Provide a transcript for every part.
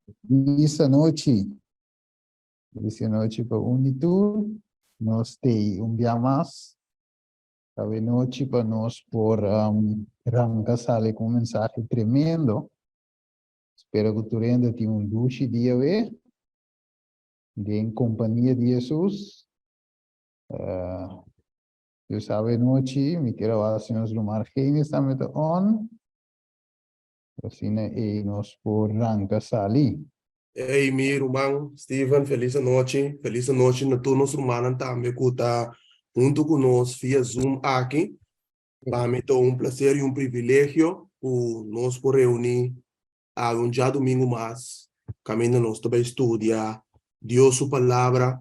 Felis anochi. Felis anochi pa un i tur. Nos tei un bia mas. Awe nochi pa nos por um, ranka sali ku un mensahe tremendo. Spero ku tur hende tin un dushi dia we. Den kompania di Jesus. Uh, dus awe nochi mi kier a wak si nos Lumar Genis tambe ta on. Asina ei nos por ranka sali. Ey mi ruman Steven, felis anochi. Felis anochi na tur nos rumannan tambe ku ta huntu ku nos via Zoom aki. Pa mi ta un placer y un privilegio ku nos por reuni awe un djadumingu mas kaminda nos ta bai studia Dios su palabra,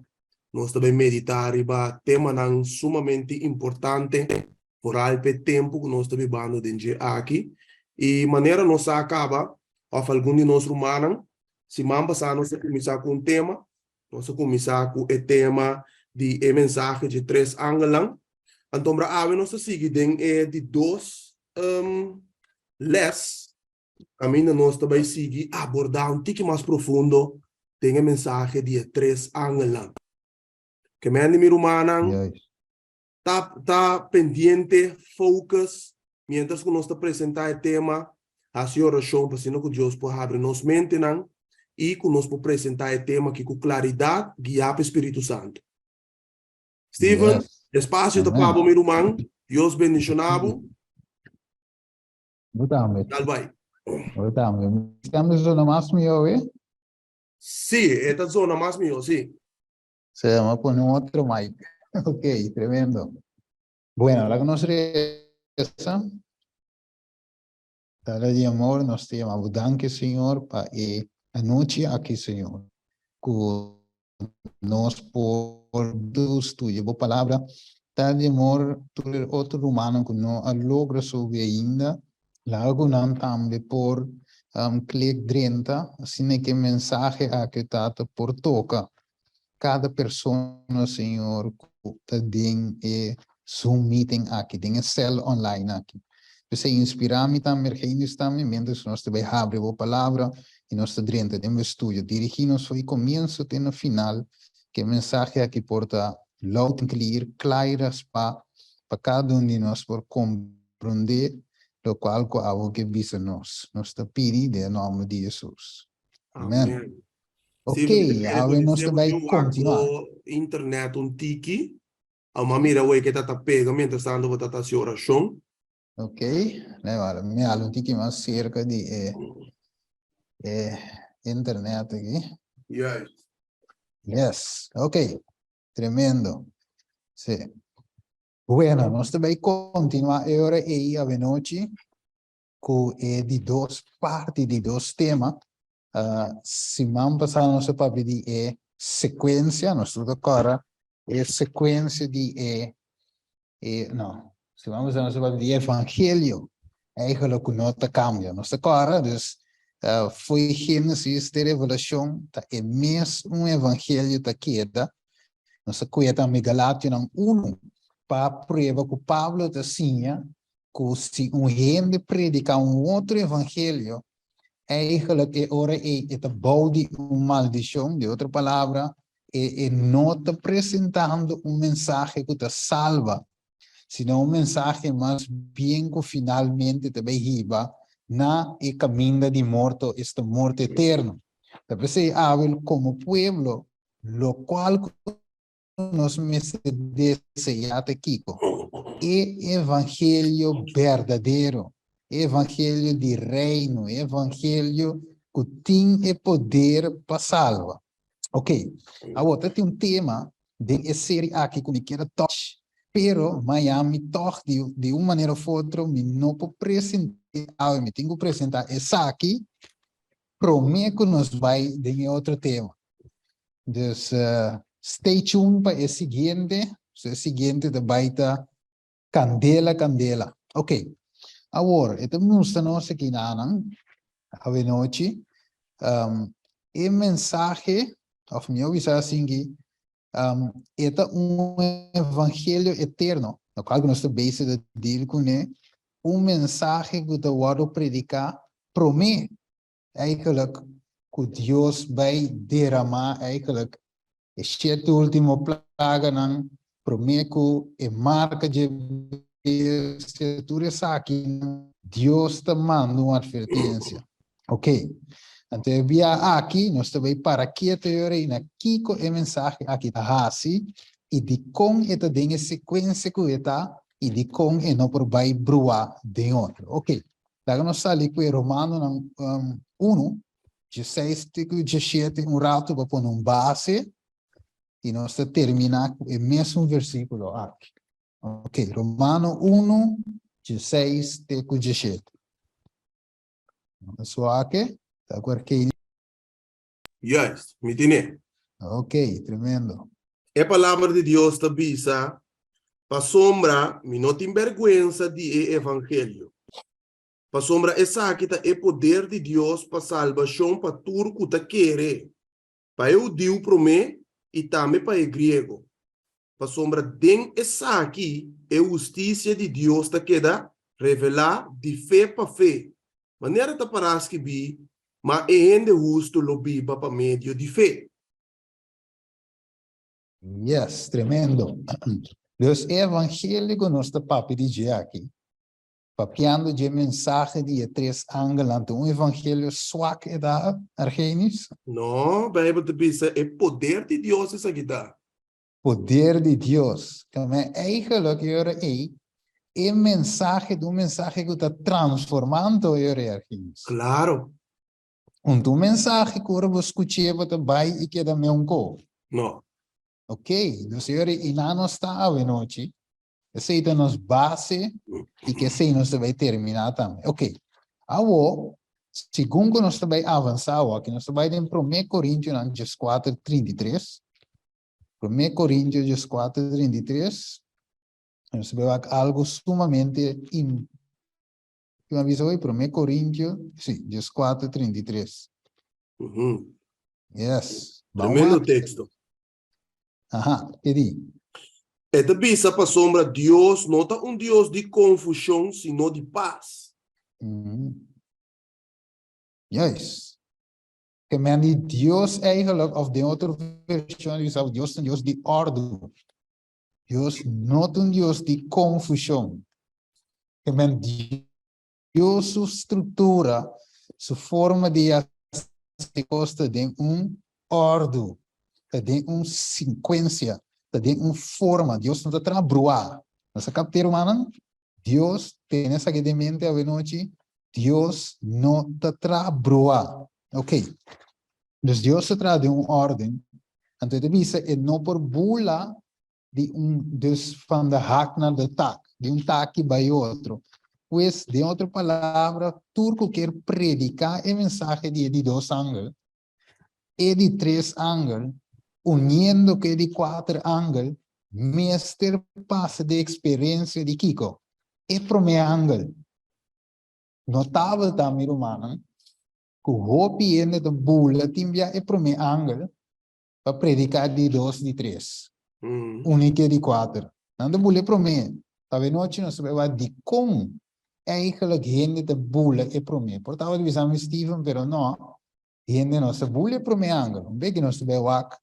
nos ta bai medita riba temanan sumamente importante Foral p'e tempu ku nos ta bibando den dje aki. I manera nos sa kaba, òf algun di nos rumannan, siman pasá nos a kuminsá ku un tema. Nos a kuminsá ku e tema di e mensahe dje tres angelnan. Antombra awe nos ta sigui den e di dos lès, kaminda nos ta bai sigui abordá un tiki mas profundo den e mensahe di e tres angelnan. Ke men di mi rumannan, Ta ta pendiente, focus, mientras ku nos ta presentá e tema, hasi orashon pa asina ku Dios por habri nos mentenan i ku nos por presentá e tema aki ku klaridat, guiá pa e Spiritu Santu. Steven, Yes. e spasio ta pa Amen. bo, mi ruman. Dios bendishoná bo. Bo tambe. Dal bai. Bo tambe. Mi stem ta zona mas mihó, eh? Sí, e ta zona mas mihó, sí. Se vamos a poner un otro mic. Ok, tremendo. Bueno, ahora que nos reza, Tata di amor, nos te yama danki, Señor, pa e anochi aki, Señor, ku nos por studia bo palabra. Tata di amor, tur otro rumannan ku no a logra subi ainda, laga ku nan tambe por klik drenta, asina ku e mensahe aki, Tata, por toka kada persona, Señor, ku ta den e Zoom meeting aki, den e cel online aki. P'esei inspirá mi tambe, Ergenius tambe, mientras nos ta bai habri bo palabra i nos ta drenta den bo estudio. Dirigí nos for di komienso te na final, ku e mensahe aki por ta loud and clear, kla i raspá, pa kada un di nos por komprondé lokual ku abo ke bisa nos. Nos ta pidi den e nòmber di Hesus. Amen. Amen. Ok, Sí, mi ta kere awe nos podisé ta bo bai tin wak kontinuá. bo internet un tiki. Amo a mira wei ke ta ta pega mientras tanto bo ta ta hasi orashon. Ok, nee, wara, mi hala un tiki mas serka di e, e internet aki. Juist. Yes, ok, tremendo. Sí. Bueno, nos ta bai kontinuá e ora ei avenochi ku e di dos parti, di dos tema. Siman pasá nos a papia di e sekuensia, nos tur ta kòrda e sekuensia di e, e no, siman pasá nos a papia di e evangelio, eigenlijk ku no ta kambia. Nos ta kòrda, dus fo'i Génesis te Revelashon ta e mes un evangelio ta keda. Nos a kuia tambe Galationan unu pa prueba ku Pablo ta siña ku si un hende prediká un otro evangelio, Eigenlijk e ora ei e ta bou di un maldishon, di otro palabra, e e no ta presentando un mensahe ku ta salba, sino un mensahe mas bien ku finalmente ta bai hiba na e kaminda di morto, esta morto eterno. Ta p'esei awe komo pueblo, lokual ku nos mester deseá ta kiko? E evangelio berdadero, e evangelio di reino, e evangelio ku tin e poder pa salba. Ok, awor ta tin un tema den e seri aki ku mi kier a touch, pero mañan mi tòg di di un manera of otro mi no por present'é awe, mi tin ku presentá esaki promé ku nos bai den e otro tema. Dus stay tuned pa e siguiente. So e siguiente ta bai ta kandela kandela. Ok. Awor, e ta mustra nos aki nanan, awenochi, um, e mensahe, of mihó bisa asinki, um, e ta un evangelio eterno, lokual ku nos ta bezig ta deal kuné, un mensahe ku ta wòrdu prediká promé, eigenlijk. ku Dios bai derama eigenlijk e shete último plaganan promé ku e marka dje bestia, tur esakinan Dios ta manda un atvertensia. Ok, anto e bia aki nos ta bai para ketu e ora ei na kiko e mensahe aki ta hasi i dikon e ta den e sekuensia ku e ta i dikon e no por bai bruá den otro. Ok, laga nos sali ku e Romanonan unu, dieseis te ku diesshete un ratu pa pone un base i nos ta terminá ku e mesun versíkulo aki. Ok, Romano unu, dieseis te ku diesshete. Suake, ta ku Arkeini? Juist, mi tine. Ok, tremendo. E palabra di Dios ta bisa, Pasobra mi no tin bèrgwensa di e evangelio, pasobra esaki ta e poder di Dios pa salbashon pa tur ku ta kere, pa e hudiu promé i tambe pa e griego. Pasobra den esaki e hustisia di Dios ta keda revelá di fe pa fe, manera ta pará skibí, Ma e hende hustu lo biba pa medio di fe. Yes, tremendo. Dus e evangelio ku nos ta papia di dje aki, papiando dje mensahe di e tres angelnan, ta un evangelio swak e ta, Argenis? No, Bijbel ta bisa e poder di Dios esaki ta. Poder di Dios. Kame eigenlijk e ora ei, e mensahe ta un mensahe ku ta transformando e ora ei, Argenis. Claro. Un ta un mensahe ku ora bo skuch'é bo ta bai i keda meun ko. No. Ok, dus e ora ei nan nos ta awe nochi. Esei ta nos base i ku esei nos ta bai terminá tambe. Ok, awo, segun ku nos ta bai avansá awo aki, nos ta bai den Promé Korintionan dieskuater 33. Promé Korintio 14, 33. Nos ta bai wak algu sumamente im. Ki mi a bisa hoy? Promé Korintio, sí, 14, 33. Yes. Tremendo teksto. Aha, ke di? E ta bisa pasobra Dios no ta un Dios di konfushon, sino di pas. Juist. Ke men di Dios eigenlijk, of den otro version di bisa, Dios ta un Dios di ordu. Dios no ta un Dios di confusion. Ke men Dios su structura, su forma di haci cos ta den un ordu, ta den un secuencia, ta den un forma. Dios no ta traha bruá. Nos a capta, rumannan? Dios, tene esaki den mente awenochi, Dios no ta traha bruá. Ok. Dus Dios ta traha den un orden. Anto e ta bisa e no por bula di un, dus van de hak naar de tak, di un taki bai otro. Pues, den otro palabra, tur ku kier prediká e mensahe di e di dos angel, e di tres angel, uniendo ku e di kuater angel, mester pasa den eksperensia di kiko? E promé angel. Notabel ta, mi rumannan, ku hopi hende ta bula tin bia e promé angel pa prediká di dos, di tres, uni ke di kuater. Nan ta bula e promé. Tawe nochi nos ta bai wak dikon Eigenlijk hende ta bula e promé. Por tabata bisa mi Steven, pero no. Hende no sa bula e promé angel. Un beki nos ta bai wak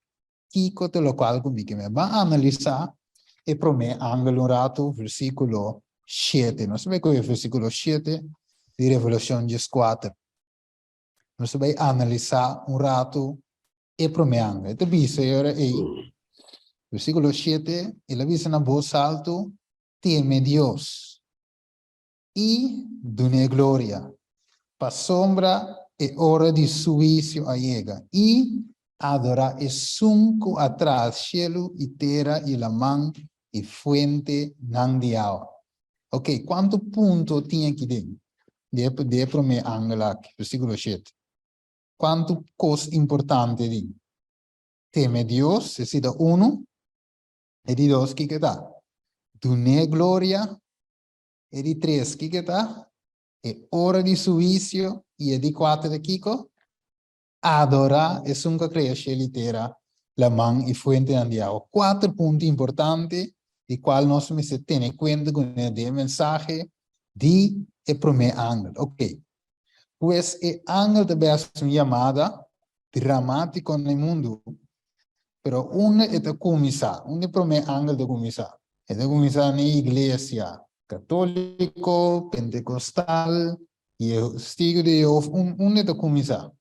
kiko ta lokual ku mi ke mi. Ban analisá e promé angel un ratu, versíkulo shete. Nos ta bai kohe versíkulo shete di Revelashon dieskuater. Nos ta bai analisá un ratu e promé angel. E ta bisa e ora ei, versíkulo shete, el a bisa na bos altu, Teme Dios i dun'é gloria, pasobra e ora di su huisio a yega, i adorá esun ku a traha shelu i tera i laman i fuentenan di awa. Oke, kuantu punto tin aki den di e promé angel aki, versíkulo shete? Kuantu kos importante tin? Teme Dios, esei ta unu. E di dos, kiko ta? Dun'é gloria. E di tres, kiko ta? E ora di su huisio. I e di kuater ta kiko? Adorá esun ku a krea shelu i tera, laman i fuentenan di awa. Kuater punto importante di kual nos mester tene kuenta kuné den e mensahe di e promé angel. Oke. Pues e angel ta bes un yamada. Dramátiko na e mundu, pero unda e ta kuminsá? Unda e promé angel ta kuminsá? E ta kuminsá na e iglesia katóliko, pentekostal, Testigu di Jehova, unda e ta kuminsá?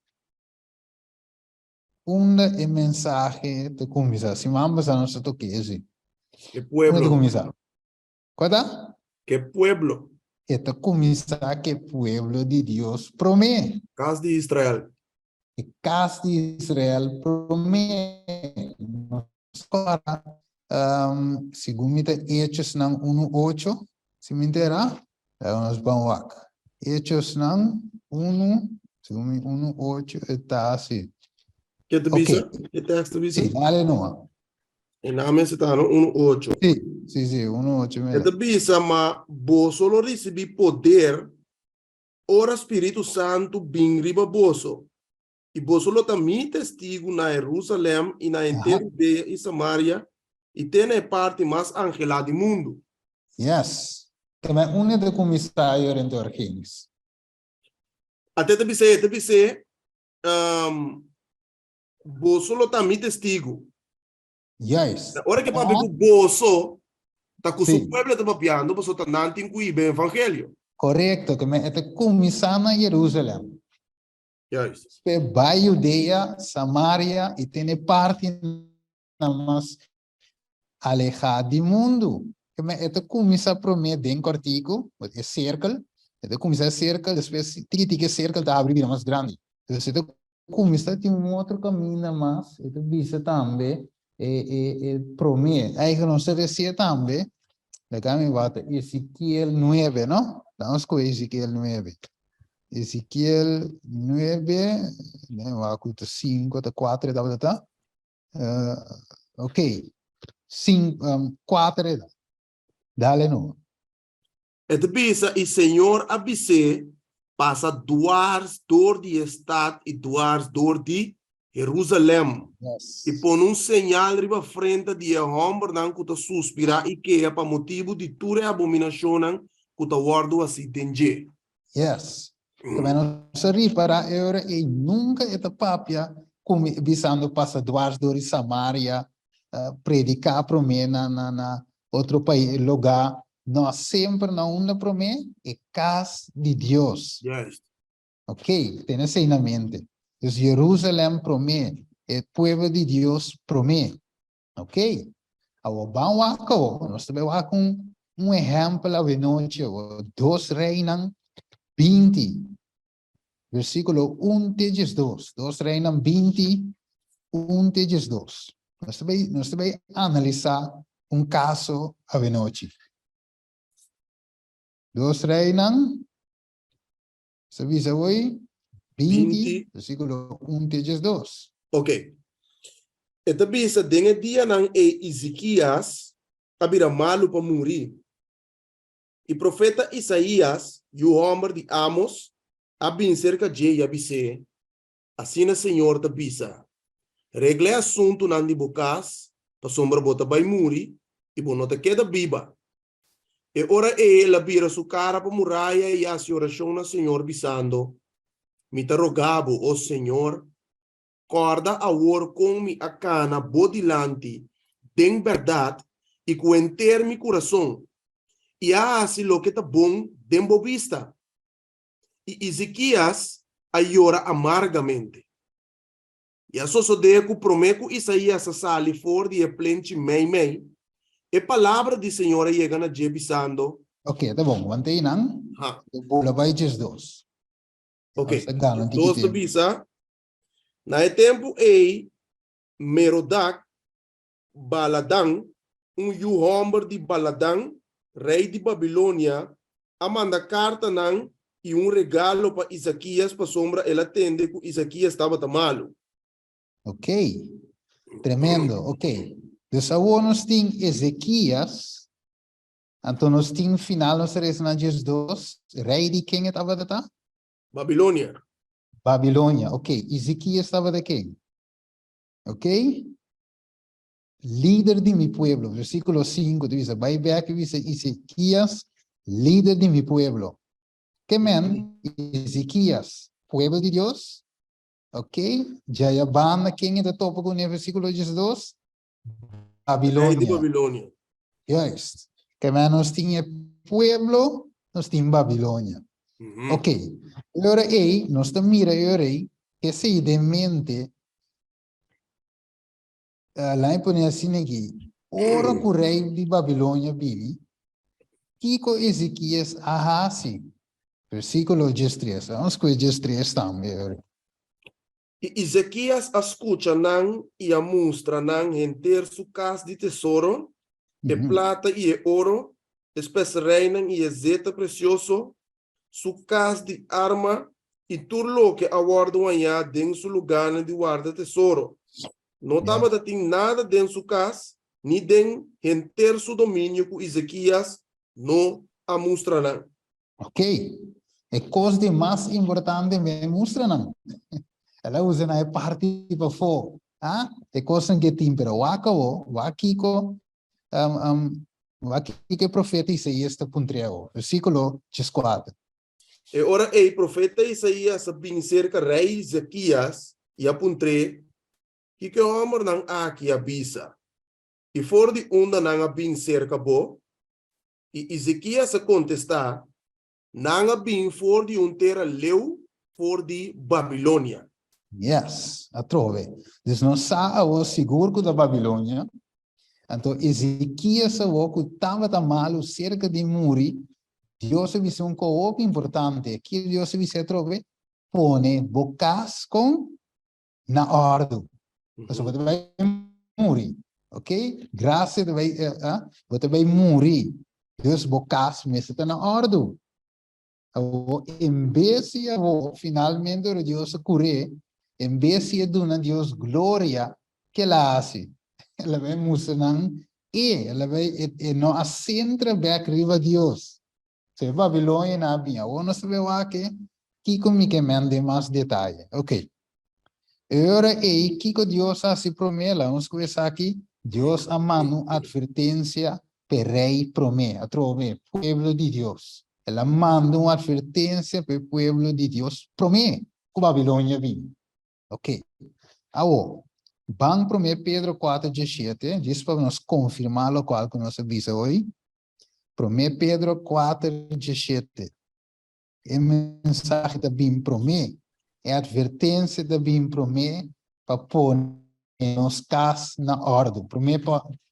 Unda e mensahe ta kuminsá? Siman pasá nos ta toka esei. E pueblo. Unda ta kuminsá? Kua ta? Ke pueblo. E ta kuminsá ku e pueblo di Dios promé. Kas di Israel. E kas di Israel promé. Nos kòrda, segun mi ta Hechosnan unu ocho, si mi ntera? Laga nos ban wak. Hechosnan unu, segun mi unu ocho e ta asi. Ke ta bisa? Ke tekst ta bisa? Si, dale numa. E nan mester ta no unu ocho. Sí, sí, sí, unu ocho E ta bisa, Ma boso lo risibí poder ora Spiritu Santu bin riba boso, i boso lo ta mi testigu na Herusalèm i na henter Hudea i Samaria i te na e parti mas angelá di mundu. Yes. Te men unda ta kuminsá yora ento Argenis? Ate ta bis'é, e ta bis'é, Boso lo ta mi testigu. Juist. Ora ke papia ku boso, ta ku su pueblo e ta papiando, pasobra ta nan tin ku hiba e evangelio. Korekto, ke men e ta kuminsá na Jerusalem. Juist. Despues bai Judea, Samaria i tene partinan mas alehá di mundu. Ke men e ta kuminsá promé den kòrtiku, e sirkel, e ta kuminsá e sirkel, despues tiki tiki e sirkel ta habri bira mas grandi. Entonces e ta Kuminsá tin un otro kaminda mas, e ta bisa tambe e e e promé, eigen nos ta resia tambe, laga mi wak Ezekiel nuebe, no? Laga nos kohe Ezekiel nuebe. Ezekiel nuebe, mi wak ku ta sinku, ta kuater e tabata ta. Ok, sinku, kuater e ta. Dale no. E ta bisa, I Señor a bis'é, Pasa duars dor di e stat i duars dor di Herusalèm, i pone un señal riba frenta di e hòmbernan ku ta suspirá i keha pa motibu di tur e abominashonnan ku ta wòrdu hasí den dje. Yes. Tambe nos a ripará e ora ei nunka e ta papia ku mi bisando pasa duars dor di Samaria, prediká promé na na na otro pais, lugá. No, semper na unda promé? E kas di Dios. Juist. Ok, tene esei na mente. Dus Jerusalem promé, e pueblo di Dios promé. Ok. Awor ban wak awor, nos ta bai wak un un ehèmpel awenochi awor. Dos Reinan 20, versíkulo 1 te 12. Dos Reinan 20, 1 te 12. Nos ta bai, nos ta bai analisá un kaso awenochi. Dos Reinan, sa bisa hoy, 20, 20. versíkulo 1 te 12. Ok. E ta bisa, Den e dianan ei Ezekias a bira malu pa muri. I profeta Isaías, yu hòmber di Amos, a bin serka dje i a bis'é, Asina señor ta bisa, Regla e asuntunan di bo kas, pasobra bo ta bai muri i bo no ta keda biba. E ora ei el a bira su kara pa muraya i a hasi orashon na señor, bisando, Mi ta roga bo, o señor, kòrda awor kon mi a kana bo dilanti den bèrdat i ku henter mi kurason, i a hasi loke ta bon den bo bista. I Ezekias a yora amargamente. I a sosodé ku promé ku Isaías a sali for di e plenchi meimei, e palabra di señor a yega na dje bisando. Oké, ta bon. Want einan Ha. ta bula bai 12. Oké, Nos ta gana un tiki 12 ta tempu. bisa, Na e tempu ei, Merodak Baladan, un yu hòmber di Baladan, rei di Babilonia, a manda kartanan i un regalo pa Isakias pasobra el a tende ku Isakias tabata malu. Ok, tremendo, ok. Dus awor nos tin Ezekias, anto nos tin final nos ta resa na 12, rei di ken e tabata ta? Babilonia. Babilonia, ok. Ezekias tabata ken? Ok? Lider di mi pueblo. Versículo 5 ta bisa, bai bek i bisa Ezekias, lider di mi pueblo. Ke men, Ezekias, pueblo di Dios? Ok, djaya banda ken e ta topa ku ne versíkulo 12? Rei di Babilonia. Babilonia. Juist. Ke men nos tin e pueblo, nos tin Babilonia. Ok, e ora ei, nos ta mira e ora ei, esei den mente, Laat mi pone asina aki, ora ku rei di Babilonia bini, kiko Ezekias a hasi? Versíkulo 13. Vamos ku e 13 tambe ora. I Ezekias a skucha nan i a mustra nan henter su kas di tesoro, e plata i e oro, e spesereinan i e zeta presioso, su kas di arma i tur loke a wòrdu hañá den su lugánan di warda tesoro. No tabata tin nada den su kas ni den henter su dominio ku Ezekias no a mustra nan. Ok, e kos di mas importante mi a mustra nan. El a usa na e parti pafó, ah, e kosnan ke tin, pero wak awo, wak kiko Wak kiko e profeta Isaías ta puntr'é awor, versíkulo 14. E ora ei profeta Isaías a bin serka rei Ezekias i a puntr'é, Kiko e hòmbernan aki a bisa, i for di unda nan a bin serka bo? I Ezekias a kontestá, Nan a bin for di un tera leu, for di Babilonia. Yes, atrobe. Dus nos sa awor sigur ku ta Babilonia. Anto Ezekias awor ku tabata malu serka di muri, Dios a bisa un kos hopi importante. Ki Dios a bisa atrobe? Pone bo kas kon na òrdu. Pasobra bo ta bai muri. Ok? Grasia ta bai, bo ta bai muri. Dus bo kas mester ta na òrdu. Awor, en bes di awor, finalmente ora Dios a kur'é, en bes di e duna Dios gloria, ke el a hasi? El a bai mustra nan e, el a bai, e no a sentra bèk riba Dios. So e Babilonia nan a bin. Awor nos ta bai wak e kiko mi ke men den mas detaye. Ok. E ora ei, kiko Dios a hasi promé? Laga nos ku esaki, Dios a manda un atvertensia p'e rei promé, atrobe, pueblo di Dios. El a manda un atvertensia p'e pueblo di Dios promé ku Babilonia bin. Ok. Awor, ban promé Pedro 4 17, djis pa nos konfirmá lokual ku nos a bisa hoy. Promé Pedro 4 17. E mensahe ta bin promé, e atvertensia ta bin promé pa pone nos kas na òrdu. Promé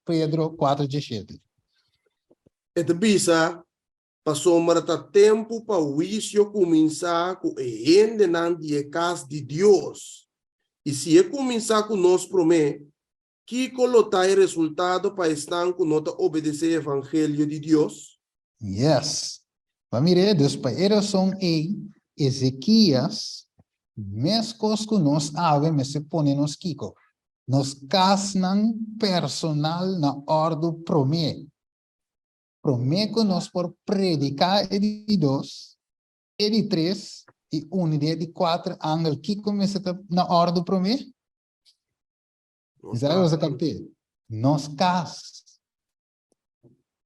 Pedro 4 17. E ta bisa, Pasobra ta tempu pa huisio kuminsá ku e hendenan di e kas di Dios, i si e kuminsá ku nos promé, Kiko lo ta e resultado pa esnan ku no ta obedesé e evangelio di Dios? Yes. Bo a mir'é? Dus pa e rason ei, Ezekias, meskos ku nos awe mester pone nos kiko? Nos kasnan personal na òrdu promé. Promé ku nos por prediká e di dos, e di tres i uni den e di kuater angel, kiko mester ta na òrdu promé? Israel was a kapte. Nos kas.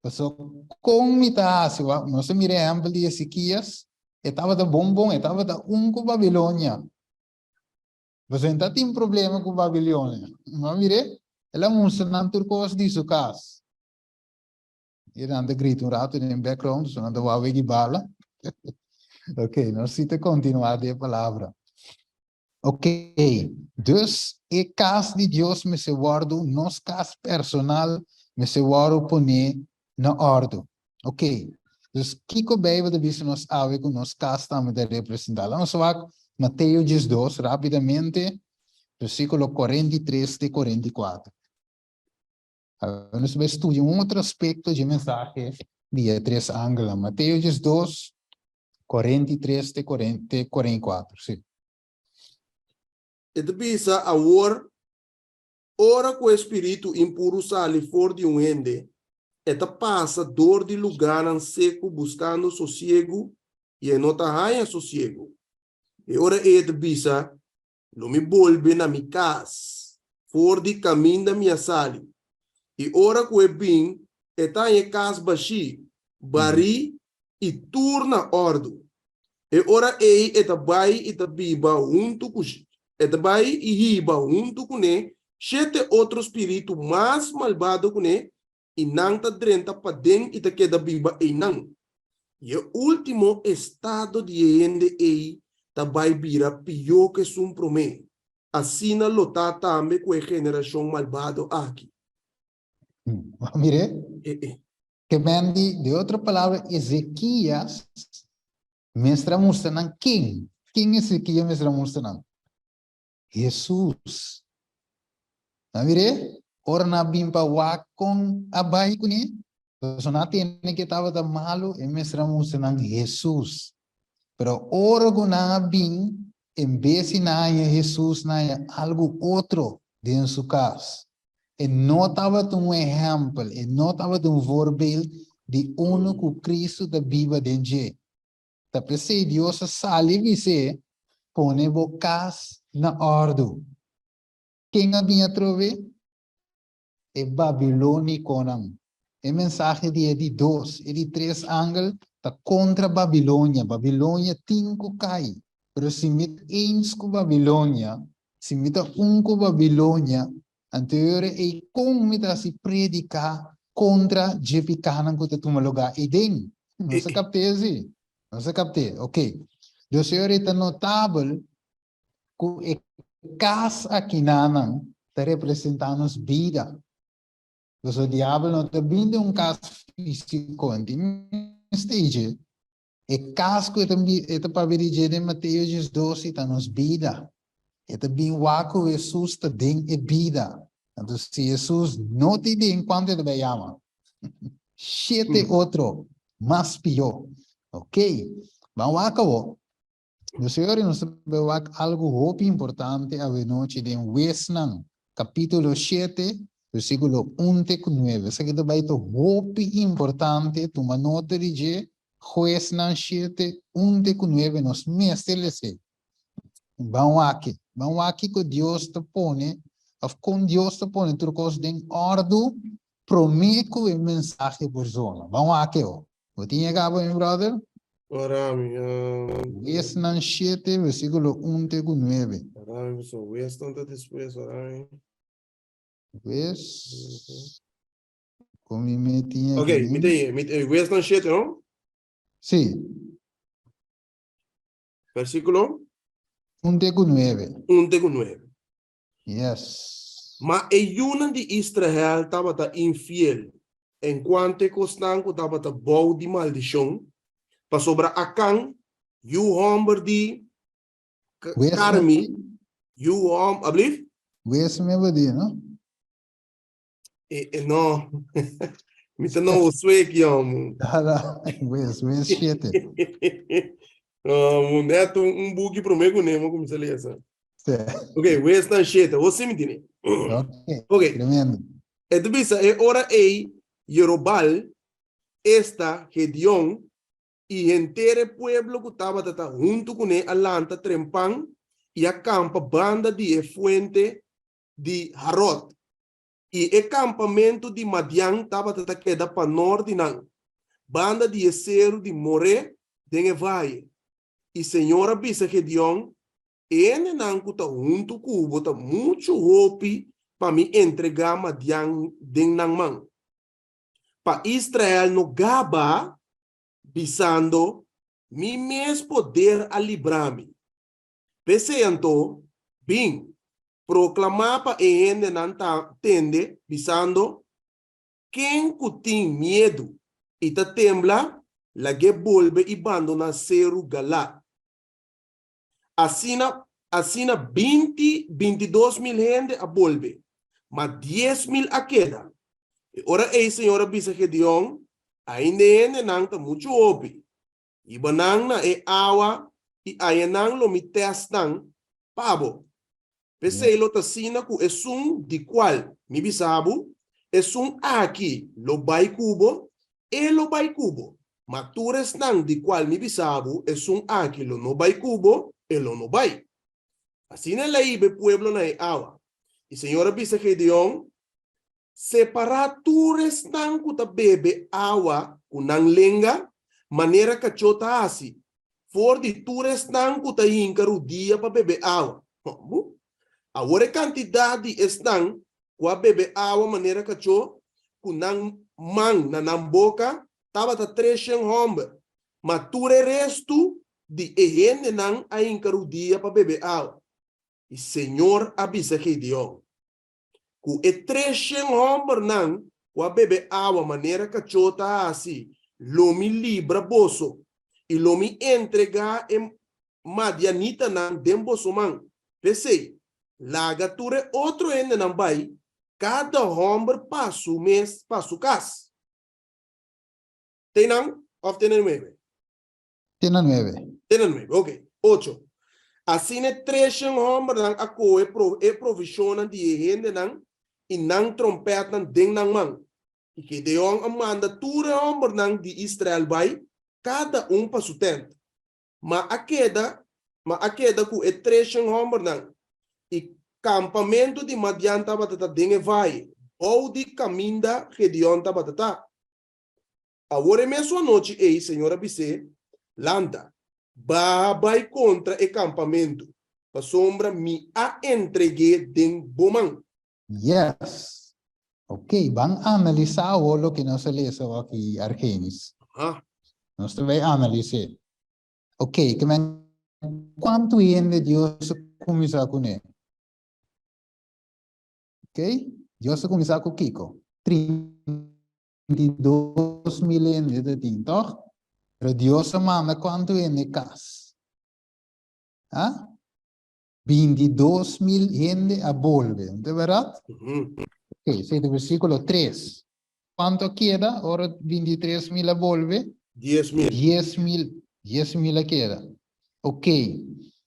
Paso kon mi ta hasi wa? Nos a mira ehempel di Ezekias. E tabata bon bon, e tabata un ku Babilonia. Paso e ta tin problema ku Babilonia. Ma mire, el a mustra nan tur kos di su kas. E nan ta grita un rato den background, so nan ta wou wegi bala. Ok, nos si ta kontinuá den e palabra. Ok, dus e kas di Dios mester wòrdu, nos kas personal mester wòrdu poné na òrdu. Ok, dus kiko Beibel ta bisa nos awe ku nos kas tambe ta representá? Laga nos wak Mateo 12 rápidamente, versíkulo 43 te 44. Awe nos ta bai studia un otro aspekto dje mensahe di e tres angelnan. Mateo 12, 43 te 44, sí. E ta bisa, Awor, ora ku e spiritu impuru sali for di un hende, e ta pasa dor di lugánan seku buskando sosiegu, i e no ta haña sosiegu. E ora ei e ta bisa, Lo mi bolbe na mi kas, for di kaminda mi a sali. I ora ku e bin, e ta haña e kas bashí, barí i tur na òrdu. E ora ei e ta bai i ta biba huntu ku E ta bai i hiba huntu kuné shete otro spiritu mas malbado kuné, i nan ta drenta paden i ta keda biba einan. I e último estado di e hende ei ta bai bira pió ku esun promé. Asina lo ta tambe ku e generashon malbado aki. Mire, ke men di, di otro palabra, Ezekias mester a mustra nan ken? Ken Ezekias mester a mustra nan? Hesus. Nan mire, ora nan a bin pa wak kon a bai kuné, pasobra nan a tende ke tabata malu, e mester a mustra nan Hesus. Pero ora ku nan a bin, en bes di nan haña Hesus, nan haña algu otro den su kas. E no tabata un ehèmpel, e no tabata un voorbeeld di unu ku Kristu ta biba den dje. Ta p'esei Dios a sali bis'é, Pone bo kas na òrdu. Ken a bin atrobe? E babilónikonan. E mensahe di e di dos, e di tres angel ta kontra Babilonia. Babilonia tin ku kai. Pero si mi ta eens ku Babilonia, si mi ta un ku Babilonia, anto e ora ei kon mi ta hasi prediká kontra dje pikánan ku ta tuma lugá eiden? Nos a kapt'é así? Nos a kapt'é? Oké. Dus e ora ei ta notabel ku e kas akinanan ta representá nos bida. Pasobra diabel no ta bini den un kas físiko, e tin mester dje. E kas ku e ta e ta papia di dje den Mateo 12 ta nos bida. E ta bin wak ku Hesus ta den e bida. Anto si Hesus no tin den, kuantu e ta bai yama? Shete otro, mas pió. Ok, ban wak awor. Nos señor nos ta bai wak algu hopi importante awenochi den Huesnan capítulo 7, versículo 1 te ku 9. Esaki ta bai ta hopi importante, tuma nota di dje, Huesnan 7, 1 te ku 9, nos mester les'é. Ban wak, ban wak kiko Dios ta pone, of kon Dios ta pone tur kos den òrdu promé ku e mensahe por zona. Ban wak e. Bo tin e kaba, mi brother? Ora mi. Huesnan 7, versíkulo 1 te ku 9. Ora mi, so huesnan ta despues, ora mi. Hues. Kon mi me tin Ok, mi tin, mi tin, huesnan 7, no? Sí. Versíkulo? 1 te ku 9. 1 te ku 9. Yes. Ma e yunan di Israel tabata infiel enkuanto e kosnan ku tabata bou di maldishon, pasobra Akan, yu hòmber di Karmi, yu hòmber, ablief? Wes me bo di, no? E, no. Mi ta na Josué ki amo. Wes, wes shete. Um, net un, un buki promé ku nemo kuminsá lesa. Sí. Ok, wes nan shete. Wo si mi tine. Ok. Ok. Tremendo. E ta bisa e ora ei Jerobal, esta Gedeon, i henter e pueblo ku tabata ta huntu kuné a lanta trempan i a kampa banda di e fuente di Harod. I e kampamentu di Madian tabata ta keda pa nort di nan, banda di e seru di Moré den e vaye. I señor a bisa Gedeon, E hendenan ku ta huntu ku bo ta muchu hopi pa mi entregá Madian den nan man. Pa Israel no gaba, bisando, Mi mes poder a libra mi. P'esei anto, bin, proklamá pa e hendenan ta tende, bisando, Ken ku tin miedu i ta tembla, lag'é bolbe i bandoná seru Galad. Asina, asina binti, 22.000 hende a bolbe, ma 10.000 a keda. E ora ei Señor a bisa Gedeon, Ainda e hendenan ta muchu hopi. Hiba nan na e awa i ayanan lo mi tèst nan pa bo. P'esei lo ta asina ku esun di kual mi bisa bo, Esun aki lo bai ku bo, e lo bai ku bo, ma tur esnan di kual mi bisa bo, Esun aki lo no bai ku bo, e lo no bai. Asina el a hiba e pueblo na e awa. I señor a bisa Gedeon, Separá tur esnan ku ta bebe awa ku nan lenga, manera kachó ta hasi, for di tur esnan ku ta hinka rudia pa bebe awa. Hòmbu. Awor e kantidat di esnan ku a bebe awa manera kachó ku nan man na nan boka tabata 300 hòmber, ma tur e restu di e hendenan a hinka rudia pa bebe awa. I señor a bisa Gideon, Ku e 300 hòmbernan ku a bebe awa manera kachó ta hasi, lo mi libra boso, i lo mi entregá e madianitanan den boso man. P'esei, laga tur e otro hendenan bai, kada hòmber pa su mes, pa su kas. Te nan òf te na nuebe? Te na nuebe. Te na nuebe, ok. Ocho. Asina e treshen hòmbernan a kohe e provishonnan di e hendenan i nan trompètnan den nan man. I Gedeon a manda tur e hòmbernan di Israel bai, kada un pa su tènt. Ma a keda, ma a keda ku e treshen hòmbernan. I kampamentu di Madian tabata ta den e vaye, bou di kaminda Gedeon tabata ta. Awor e mesun anochi ei Señor a bis'é, Lanta, baha bai kontra e kampamentu, pasobra mi a entreg'é den bo man. Yes. Ok, ban analisá awor loke nos a lesa aki, Argenis. Aha. Nos ta bai analis'é. Ok, ke men kuantu hende Dios a kuminsá kuné? Ok, Dios a kuminsá ku kiko? 32 mil hende ta tin, tòg? Pero Dios a manda kuantu hende kas? Ha? 22 mil hende a bolbe, no ta bèrdat? Ok, esei ta versíkulo 3. Kuantu a keda ora 23 mil a bolbe? 10 mil. 10 mil, 10 mil a keda. Ok,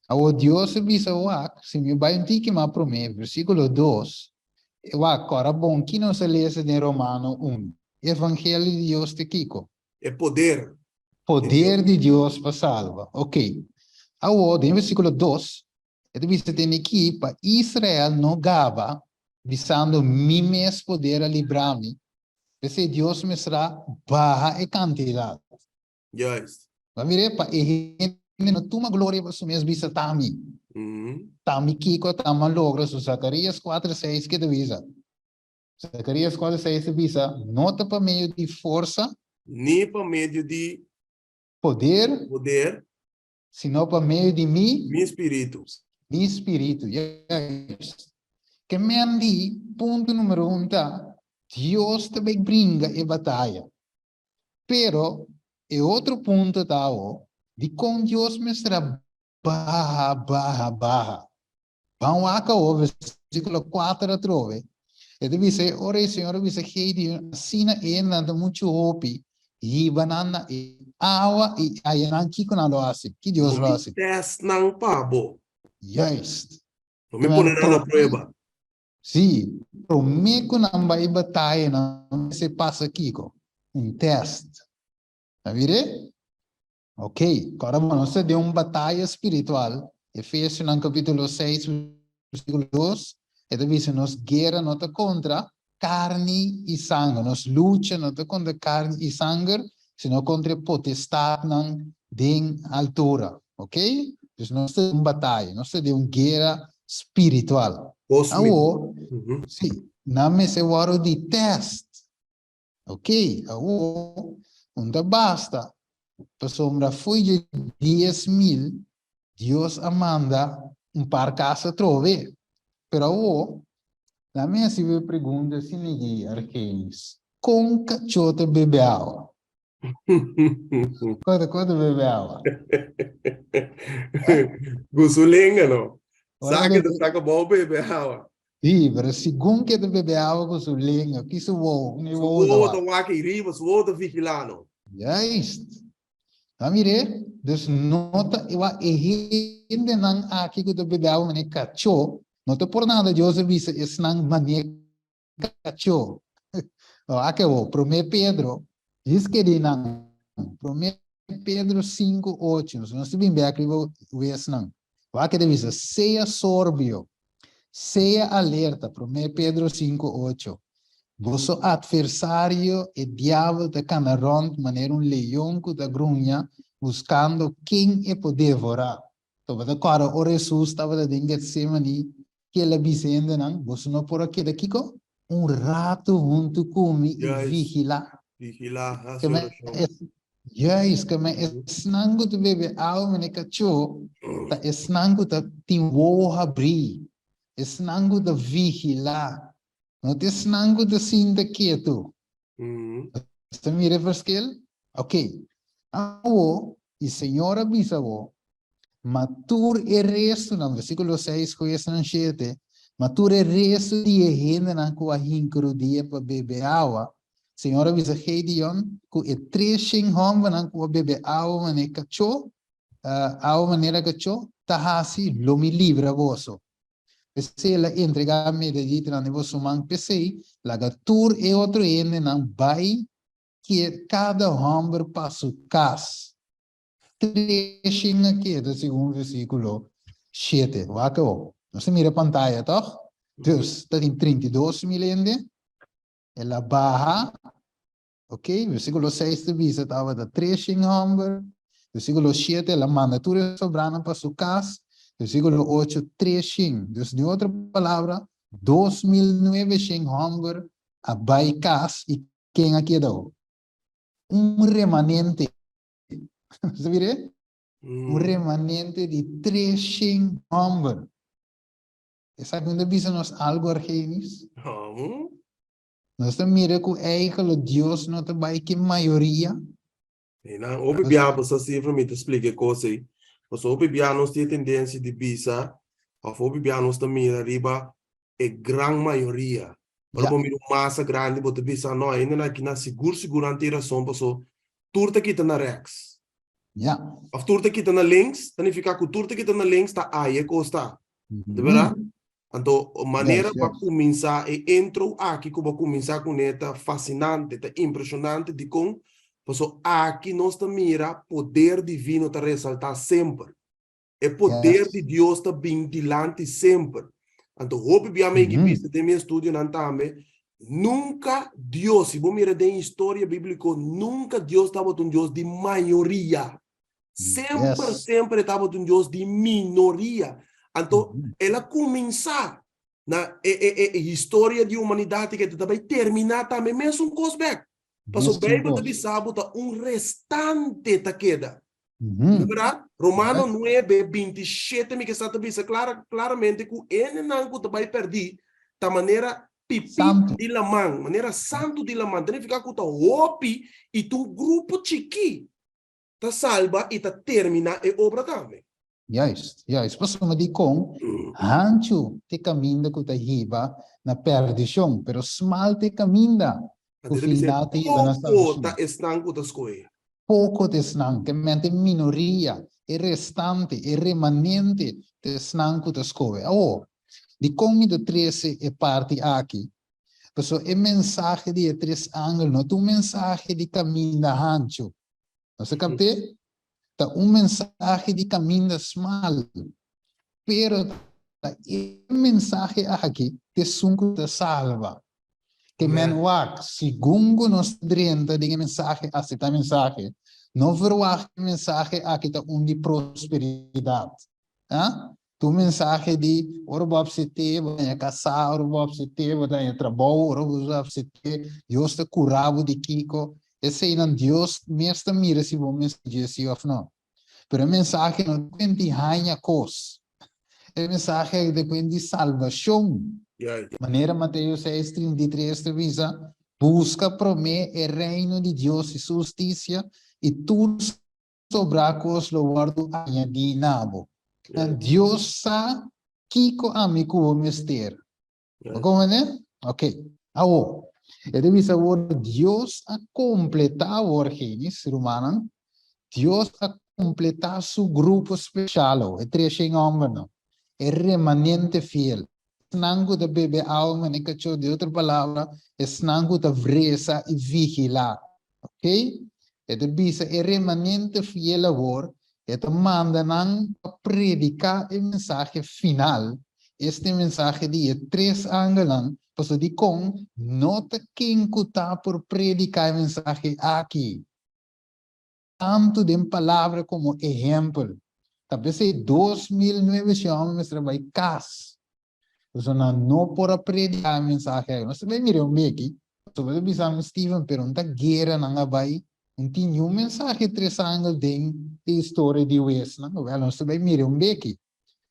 awor Dios a bisa wak, si mi bai un tiki mas promé, versíkulo 2, wak, kòrda bon ki nos a lesa den Romano 1. Evangelio di Dios ta kiko? E poder. Poder di Dios pa salba. Ok. Awor, den versíkulo 2, e ta bisa den aki, pa Israel no gaba, bisando mi mes poder a libra mi, p'esei Dios mester baha e kantidat. Juist. Ba mira, pa e hende no tuma gloria pa su mes bisa ta mi. Ta mi kiko ta mi a logra su Zacarías 4:6 ke ta bisa? Zacarías 4:6 ta bisa, no ta pa medio di forsa, Ni pa medio di poder, poder, sino pa medio di mi, mi spiritu. Mi spiritu. Juist. Ke men di, punto numero 1 ta, Dios ta bai bringa e bataya. Pero, e otro punto ta awo, dikon Dios mester a baha, baha, baha? Ban wak awo, versíkulo 4 atrobe. E ta bisa, e ora e Señor a bisa Gideon, asina e nan ta muchu hopi, hiba nan na e awa i aya nan kiko nan lo hasi, ki Dios lo Lo mi hasi. test nan pa bo. Juist. Lo mi pone nan na prueba. Sí, promé ku nan bai bataya nan mester pasa kiko? Un tèst. Ta mir'é? Ok, kòrda bo, nos ta den un bataya spiritual. Efesionan kapítulo 6 versíkulo 2, e ta bisa nos guera no ta kontra karni i sanger, nos lucha no ta kontra karni i sanger, sino kontra e potestatnan den altura. Ok? Dus nos ta den un bataya, nos ta den un guera spiritual. Cósmico. Awor, sí, nan mester wòrdu di tèst. Ok, awor, un ta basta, pasobra fo'i dje 10 mil, Dios a manda un par kas atrobe. Pero awor, laat mi hasi bo e pregunta asina aki, Argenis. Kon kachó ta bebe awa? Kon ta bebe awa? Ku su lenga, no? Sa ke ta saka bou bebe awa. Sí, pero segun ke ta bebe awa ku su lenga, ki su wowo? Su wowo ta wak ei riba, su wowo ta vigilá, no? Juist. Ta mir'é? Dus no ta wak e hendenan aki ku ta bebe awa manera kachó, no ta por nada Dios a bisa esnan manera kachó. Wak awor, Promé Pedro, djis keda einan, Promé Pedro 5:8, nos ta bin bek riba wesnan. Wak e ta bisa, Sea sorbio, sea alerta, Promé Pedro 5:8. Boso atversario, e diabel, ta kana rònt manera un leon ku ta gruña, buskando ken e por devorá. Tabata kòrda ora Hesus tabata den Getsemani, ke el a bisa e hendenan, Boso no por a keda kiko? Un ratu huntu ku mi i vigilá. Vigilá, hasi orashon. Juist, ke men esnan ku ta bebe awa mene kachó ta esnan ku ta tin wowo habrí, esnan ku ta vigilá, no ta esnan ku ta sinta ketu. Bo ta mira e verschil? Ok. Awo, i Señor a bisa bo, Ma tur e restunan, versíkulo 6 ku esnan 7, ma tur e restu di e hendenan ku a hinka rudia pa bebe awa, Señor a bisa Gideon ku e 300 hòmbernan ku a bebe awa manera kachó, awa manera kachó, ta hasi, lo mi libra boso. P'esei el a entregá mediaditanan den boso man, p'esei laga tur e otro hendenan bai, kier kada hòmber pa su kas. 300 a keda segun versíkulo 7. Wak awor. Nos ta mira pantaya, tòg? Dus, ta tin 32.000 hende. El a baha. Ok, versíkulo 6 ta bisa tabata 300 hòmber. Versíkulo 7, el a manda tur e sobranan pa su kas. Versíkulo 8, 300. Dus, den otro palabra, 2900 hòmber a bai kas i ken a keda awor? Un remanente. Sa mire? Un remanente di 300 hòmber. Esaki no ta bisa nos algu, Argenis? No. Nos ta mira ku eigenlijk Dios no ta bai ke mayoria. E nan hopi biaha bo sa sifra mi ta splika e kos ei. Pasobra hopi biaha nos tin e tendensia di bisa òf hopi biaha nos ta mira riba e gran mayoria. Ora bo mira un masa grandi bo ta bisa no hendenan aki nan sigur sigur nan tin rason paso tur ta kita na rèks. Òf tur ta kita na links ta nifiká ku tur ta kita na links ta ai e kos ta. Di bèrdat? Anto manera bo a kuminsá e intro aki ku bo a kuminsá kuné ta fasinante, ta impreshonante dikon? Paso aki nos ta mira poder divino ta resaltá semper. E poder di Dios ta bin dilanti semper. Anto hopi bia mi a bisa den mi estudionan tambe, nunka Dios, si bo mira den historia bíbliko, nunka Dios tabata un Dios di mayoria. Semper, semper e tabata un Dios di minoria. Anto el a kuminsá na e e e historia di humanidat i ta bai terminá tambe mesun kos bèk. Pasobra Beibel ta bisa bo ta un restante ta keda. No berdad? Romano 9, 27 mi ke sa ta bisa clara, claramente ku hendenan ku ta bai perdí ta manera pipí di laman, manera santu di laman. Ta nifiká ku ta hopi i ta un grupo chikí ta salba i ta terminá e obra tambe. Juist, juist. Pasobra dikon hanchu t'e kaminda ku ta hiba na perdishon, pero smal t'e kaminda ku final ta hiba na salbashon. Poko ta esnan ku ta skohe. Poko ta esnan, te mente minoria, e restante, e remanente ta esnan ku ta skohe. Awor, dikon mi ta trese e parti aki? Pasobra e mensahe di e tres angel no ta un mensahe di kaminda hanchu. Nos ta kapt'é? Ta un mensahe di kaminda smal. Pero ta e mensahe aki ta esun ku ta salba. Ke men wak, segun ku nos ta drenta den e mensahe, aseptá e mensahe, no verwagt ku e mensahe aki ta un di prosperidat. Ah? Ta un mensahe di ora bo apsept'é, bo ta haña kasá, ora bo apsept'é, bo ta haña trabou, ora bo apsept'é, Dios ta kura bo di kiko. Eseinan Dios mes ta mira si bo mes dje si òf no. Pero e mensahe no ta kuent di haña kos. E mensahe ta kuent di salbashon. Manera Mateo 6, 33 ta bisa, Buska promé e reino di Dios i su hustisia, i tur sobrá kos lo wòrdu añadí na bo. Dios sa kiko ami ku bo mester. Bo comprende? Ok. Awor, e ta bisa awor, Dios a kompletá awor, Genis, rumannan, Dios a kompletá su grupo speshal awor, e 300 hòmbernan, e remanente fiel, esnan ku ta bebe awa manera kachó, di otro palabra, esnan ku ta resa i vigilá. Ok? E ta bisa e remanente fiel awor, e ta manda nan pa prediká e mensahe final, este mensahe di e tres angelnan, pasobra dikon no ta ken ku ta por prediká e mensahe aki, tantu den palabra komo ehèmpel. Ta p'esei 2900 hòmber mester a bai kas. Pasobra nan no por a prediká e mensahe aki. Nos ta bai mira un beki. Pasobra ta bisa mi, Steven, pero un ta guera nan a bai. No tin niun mensahe tres angel den e historia di huesnan. Wèl, nos ta bai mira un beki.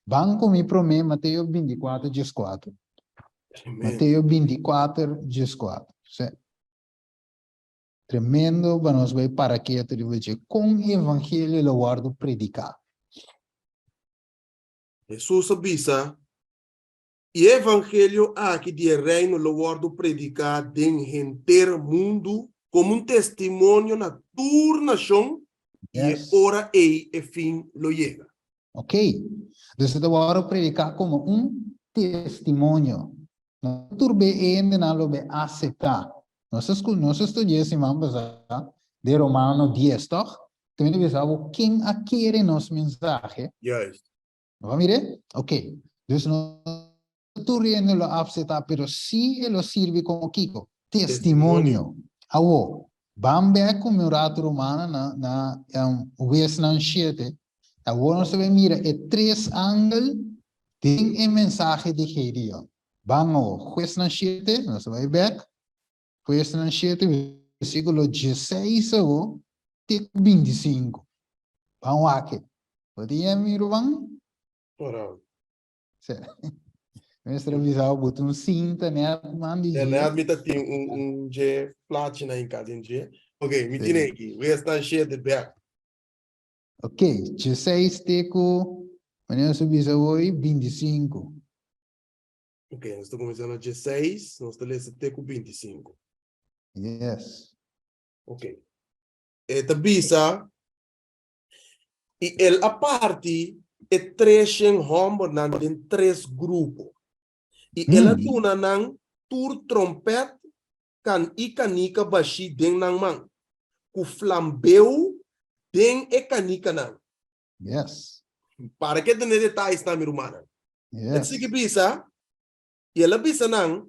Ban ku mi promé Mateo 24, 14. Mateo 24, 14. Sí. Tremendo pa nos bai para ketu riba dje. Kon evangelio lo wòrdu prediká? Hesus a bisa, I e evangelio aki di e reino lo wòrdu prediká den henter mundu komo un testimonio na tur nashon, i e ora ei e fin lo yega. Ok. Dus e ta wòrdu prediká komo un testimonio. No tur be e hendenan lo be aseptá. Nos a nos a studia e siman pasá den Romano 10, tòg? Te mi ta bisa bo ken a kere nos mensahe. Juist. No a mir'é? Ok. Dus no tur hende lo apseptá, pero sí e lo sirbi komo kiko? Testimonio. Awor, ban bèk ku mi un ratu Romano na na Huesnan 7. Awor nos ta bai mira e tres angel den e mensahe di Gedeon. Ban awor, Huesnan 7, nos ta bai bèk. Huesnan 7, versíkulo 16 awor te ku 25. Ban wak e. Bo tin e, mi ruman? Ora. Sí. Mester a bisa bo ta un sinta net man di dje. Net mi ta tin un un dje plachi na hinka den dje. Ok, mi tin aki. Huesnan 7 bèk. Ok, 16 te ku, wanneer nos a bisa hoy, 25. Ok, nos ta kuminsá na 16, nos ta lesa te ku 25. Yes. Ok. E ta bisa, I el a parti e treshen hòmbernan den tres grupo, i el a duna nan tur tròmpèt kan i kanika bashí den nan man, ku flambeu den e kanikanan. Yes. Para ke tene detayesnan, mi rumannan. Yes. E ta sigui bisa, i el a bisa nan,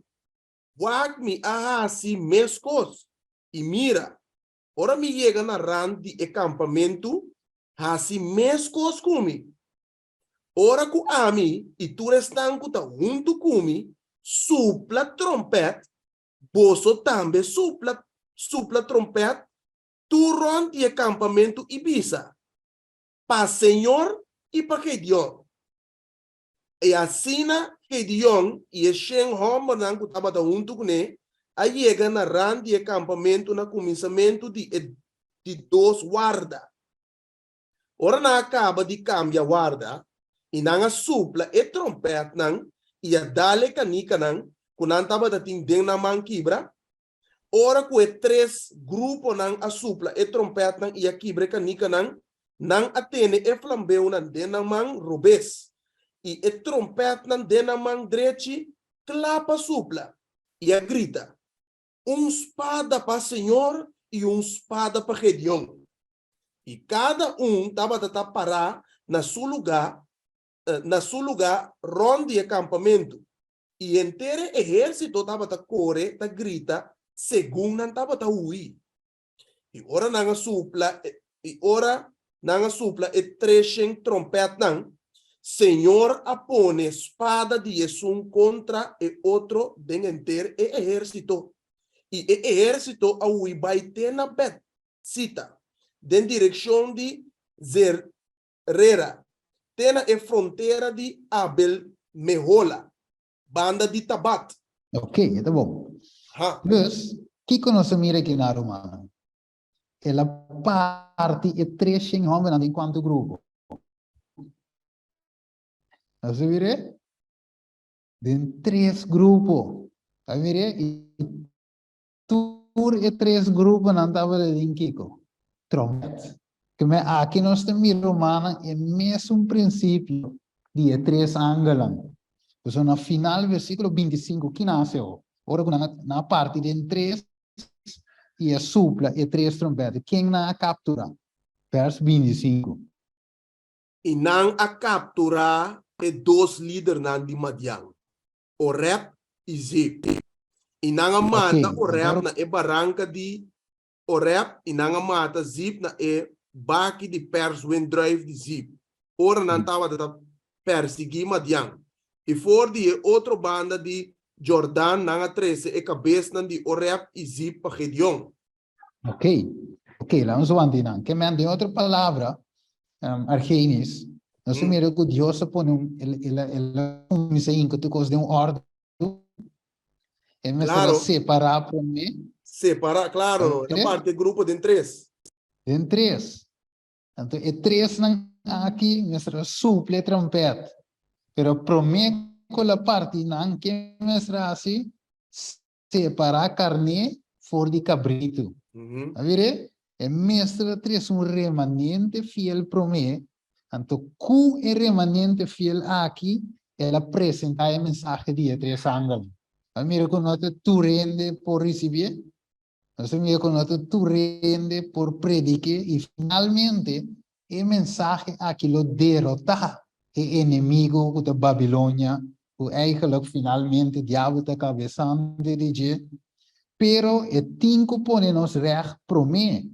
Wak mi a hasi meskos, i mira, ora mi yega na rant di e kampamentu, hasi meskos ku mi. Ora ku ami i tur esnan ku ta huntu ku mi supla trompèt, boso tambe supla supla trompèt tur rònt di e kampamentu i bisa, Pa señor i pa Gedeon! I asina Gedeon i e shen hòmbernan ku tabata huntu kuné a yega na rant di e kampamentu na kuminsamentu di e di dos warda. Ora nan a kaba di kambia warda, i nan a supla e tròmpètnan i a dal e kanikanan ku nan tabata tin den nan man kibra, Ora ku e tres gruponan a supla e trompètnan i a kibra e kanikanan, nan a tene e flambeunan den nan man robes i e trompètnan den nan man drechi kla pa supla, i a grita, Un spada pa señor i un spada pa Gedeon! I kada un tabata ta pará na su lugá na su lugá rònt di e kampamentu, i henter e ehérsito tabata kore ta grita segun nan tabata hui. I ora nan a supla i ora nan a supla e treshen tròmpètnan, señor a pone spada di esun kontra e otro den henter e ehérsito, i e ehérsito a hui bai te na Bètsita, den direkshon di Zer Rera, te na e frontera di Abel-Mehola, banda di Tabat. Ok, e ta bon. Ha. Dus, kiko nos a mira aki na rumannan? El a parti e 300 hòmbernan den kuantu grupo? Nos a mir'é? Den tres grupo. A mir'é? I Tur e tres gruponan tabata den kiko? Trompet. Keme aki nos ta mira rumannan e mesun prinsipio di e tres angelnan. Pasobra na final versíkulo 25 ki nan hasi awor? Ora ku nan a nan a parti den tres i a supla e tres trompet, ken nan a kapturá? Vers 25. I nan a kapturá e dos lidernan di Madian, Oreb i Zeeb. I nan a mata Oreb na e baranka di Oreb, i nan a mata Zeeb na e baki di pèrs wendrùif di Zeeb. ora nan tabata ta persiguí Madian. I for di e otro banda di Jordan nan a trese e kabesnan di Oreb i Zib pa Gedeon. Ok, ok, laat ons wanta nan. Ke men, den otro palabra, Argenis, nos ta mira ku Dios a pone un, el, el, el a kuminsá hinka tur kos den un òrdu. E mester a separá promé. Separá, klaro, no. El a parti e grupo den tres. Den tres. Anto e tresnan aki mester a supla e trompèt. Pero promé ku el a parti nan, ke mester a hasi? Separá karné for di kabritu. A mir'é? E mester a trese un remanente fiel promé. Anto ku e remanente fiel aki el a presentá e mensahe di e tres angelnan. A mira ku no ta tur hende por risibié. Nos a mira ku no ta tur hende por predik'é i finalmente e mensahe aki lo derotá e enemigo ku ta Babilonia, ku eigenlijk finalmente diabel ta kabesante di dje. Pero e tin ku pone nos règt promé.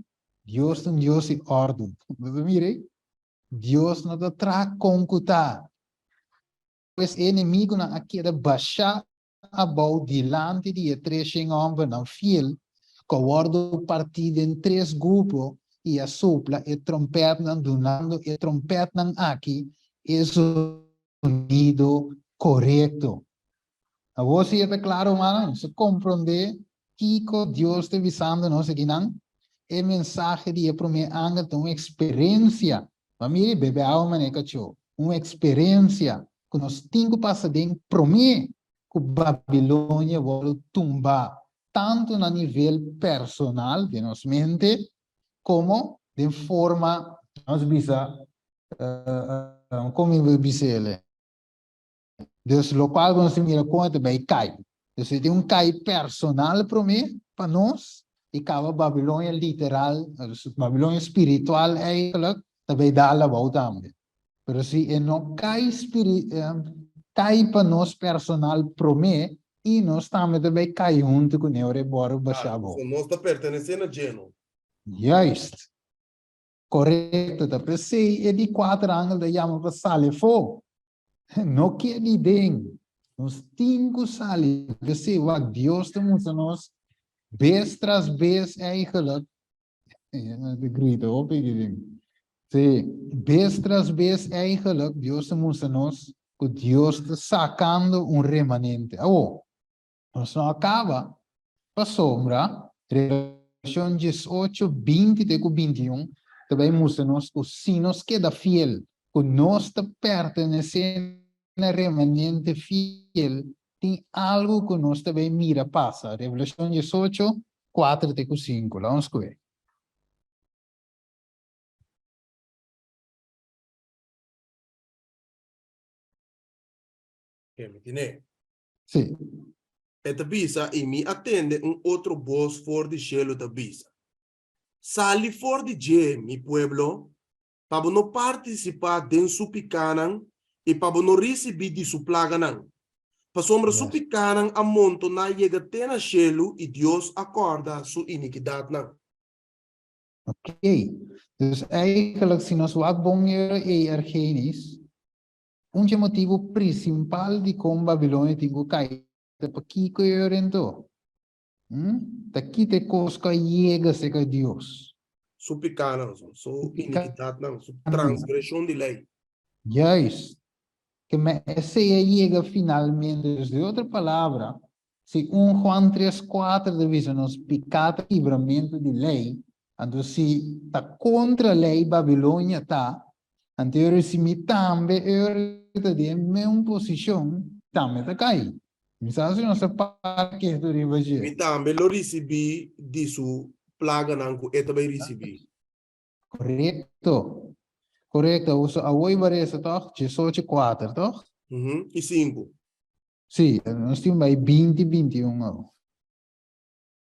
Dios ta un Dios di òrdu. Bo ta mira ei? Dios no ta traha kon ku ta. Pues e enemigunan a keda bashá abou dilanti di e treshen hòmbernan fiel ku a wòrdu partí den tres grupo i a supla e trompètnan dunando e trompètnan aki e zonido korekto. Awor si e ta klaro, rumannan, nos a komprondé kiko Dios ta bisando nos akinan. E mensahe di e promé angel ta un eksperensia. Bo a mira i bebe awa manera kachó. Un eksperensia ku nos tin ku pasa den promé ku Babilonia wòrdu tumbá, tantu na nivel personal den nos mente komo den forma, nos bisa, kon mi por bisa el? Dus lokual ku nos ta mira kon e ta bai kai. Dus e tin un kai personal promé pa nos i kaba Babilonia literal, Babilonia spiritual eigenlijk, ta bai dal abou tambe. Pero si e no kai spiri, kai pa nos personal promé i nos tambe ta bai kai huntu kuné ora e bòrdu bashá abou. So nos ta pertenesé na dje, no? Juist. Korekto. Ta p'esei e di kuater angel ta yama pa sali afó. No keda den. Nos tin ku sali. P'esei wak Dios ta mustra nos bes tras bes eigenlijk. Ta grita hopi aki den. Sí, bes tras bes eigenlijk Dios ta mustra nos ku Dios ta sakando un remanente. Awor, nos no a kaba pasobra Revelashon 18, 20 te ku 21 ta bai mustra nos ku si nos keda fiel, ku nos ta pertenesé na remanente fiel, tin algu ku nos ta bai mira pasa. Revelashon 18, 4 te ku 5. Laga nos kohe. Ke mi tine. Sí. E ta bisa, I mi a tende un otro bos for di shelu ta bisa, Sali for di dje, mi pueblo, pa bo no partisipá den su pikánan i pa bo no risibí di su plaganan. Pasobra su pikánan a montoná yega te na shelu i Dios a kòrda su inikidatnan. Ok. Dus eigenlijk si nos wak bon yera ei Argenis, un dje motibu prinsipal dikon Babilonia tin ku kai ta pakiko yera ento? Hm? Ta kita e kos ku a yega serka Dios. Su pikánan, su inikidatnan, su transgreshon di lei. Juist. Ke men esei a yega finalmente. Dus den otro palabra, si un Juan tres kuater ta bisa nos piká ta kibramentu di lei, anto si ta kontra lei Babilonia ta, anto e si mi tambe e ta den e meun posishon, tambe ta kai. Mi sa si nos ta para ketu riba dje. Mi tambe lo risibí di su plaganan ku e ta bai risibí. Korekto. Korekto. Uso awor i baresa tòg? Diesocho kuater, tòg? I sinku. Sí, nos tin bai 20, 21 awor.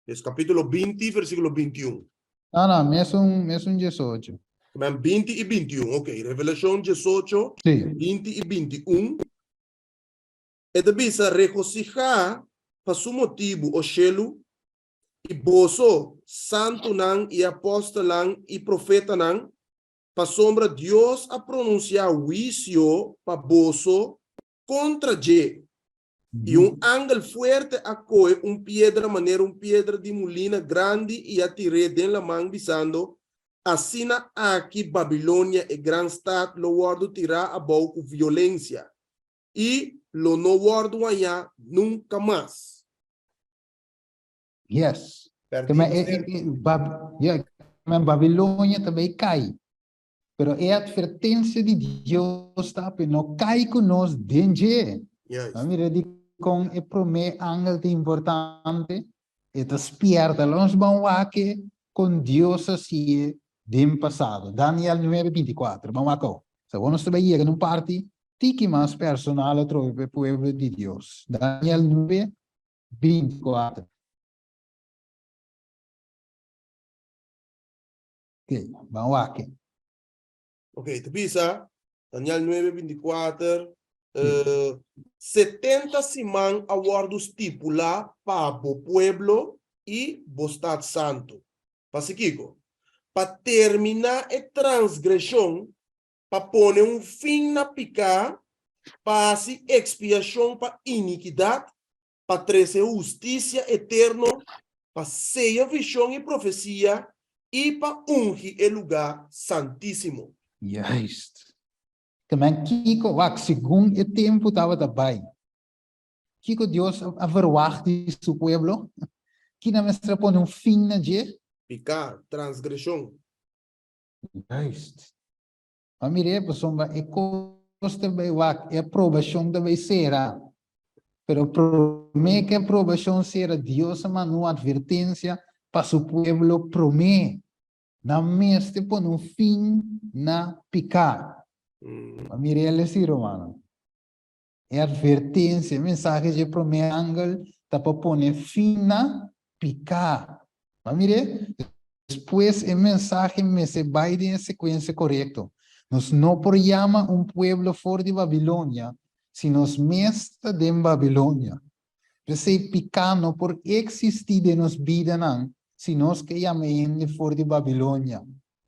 Es kapítulo 20, versíkulo 21. No, no, mesun, mesun 18. Men 20 i 21, ok. Revelashon 18, Sí. 20 i 21. E ta bisa, Regosihá pa su motibu, o shelu, i boso, santunan i apòstelnan i profetanan. Pasobra Dios a pronunsiá huisio pa boso kontra dje. I un angel fuerte a kohe un piedra manera un piedra di mulina grandi i a tir'é den laman, bisando, Asina aki Babilonia, e gran stat, lo wòrdu tirá abou ku violensia, i lo no wòrdu hañá nunka mas. Yes. Babilonia ta bai kai. Pero e advertensia di Dios ta pa no kai ku nos den dje. Juist. Mira di kon e promé angel ta importante. E ta spierta. Laat ons ban wak kon Dios a hasié den pasado. Daniel 9:24. Ban wak awo. So, awor nos ta bai yega na un parti tiki mas personal atrobe pa e pueblo di Dios. Daniel 9:24. Ok, ban wak. Ok, ta bisa, Daniel 9:24, 70 siman a wòrdu stipulá pa bo pueblo i bo stat santu. Pa kiko? Pa terminá e transgreshon, pa pone un fin na piká, pa hasi ekspiashon pa inikidat, pa trese hustisia eterno, pa seya vishon i profesia, i pa ungi e lugá santísimo. Juist. Ke men kiko, wak, segun e tempu tabata bai, kiko Dios a verwagt di su pueblo? Kina mester a pone un fin na dje? Piká, transgreshon. Juist. Ma mir'é, pasobra e kos ta bai wak, e aprobashon ta bai sera. Pero promé ku e aprobashon sera, Dios a manda un atvertensia pa su pueblo promé. Nan mester pone un fin na piká. Ma mir'é el esei, rumannan. E atvertensia, e mensahe dje promé angel ta pa pone fin na piká. Bo a mir'é? Despues e mensahe mester bai den e sekuensia korekto. Nos no por yama un pueblo for di Babilonia si nos mes ta den Babilonia. P'esei piká no por eksistí den nos bidanan si nos ke yama hende for di Babilonia.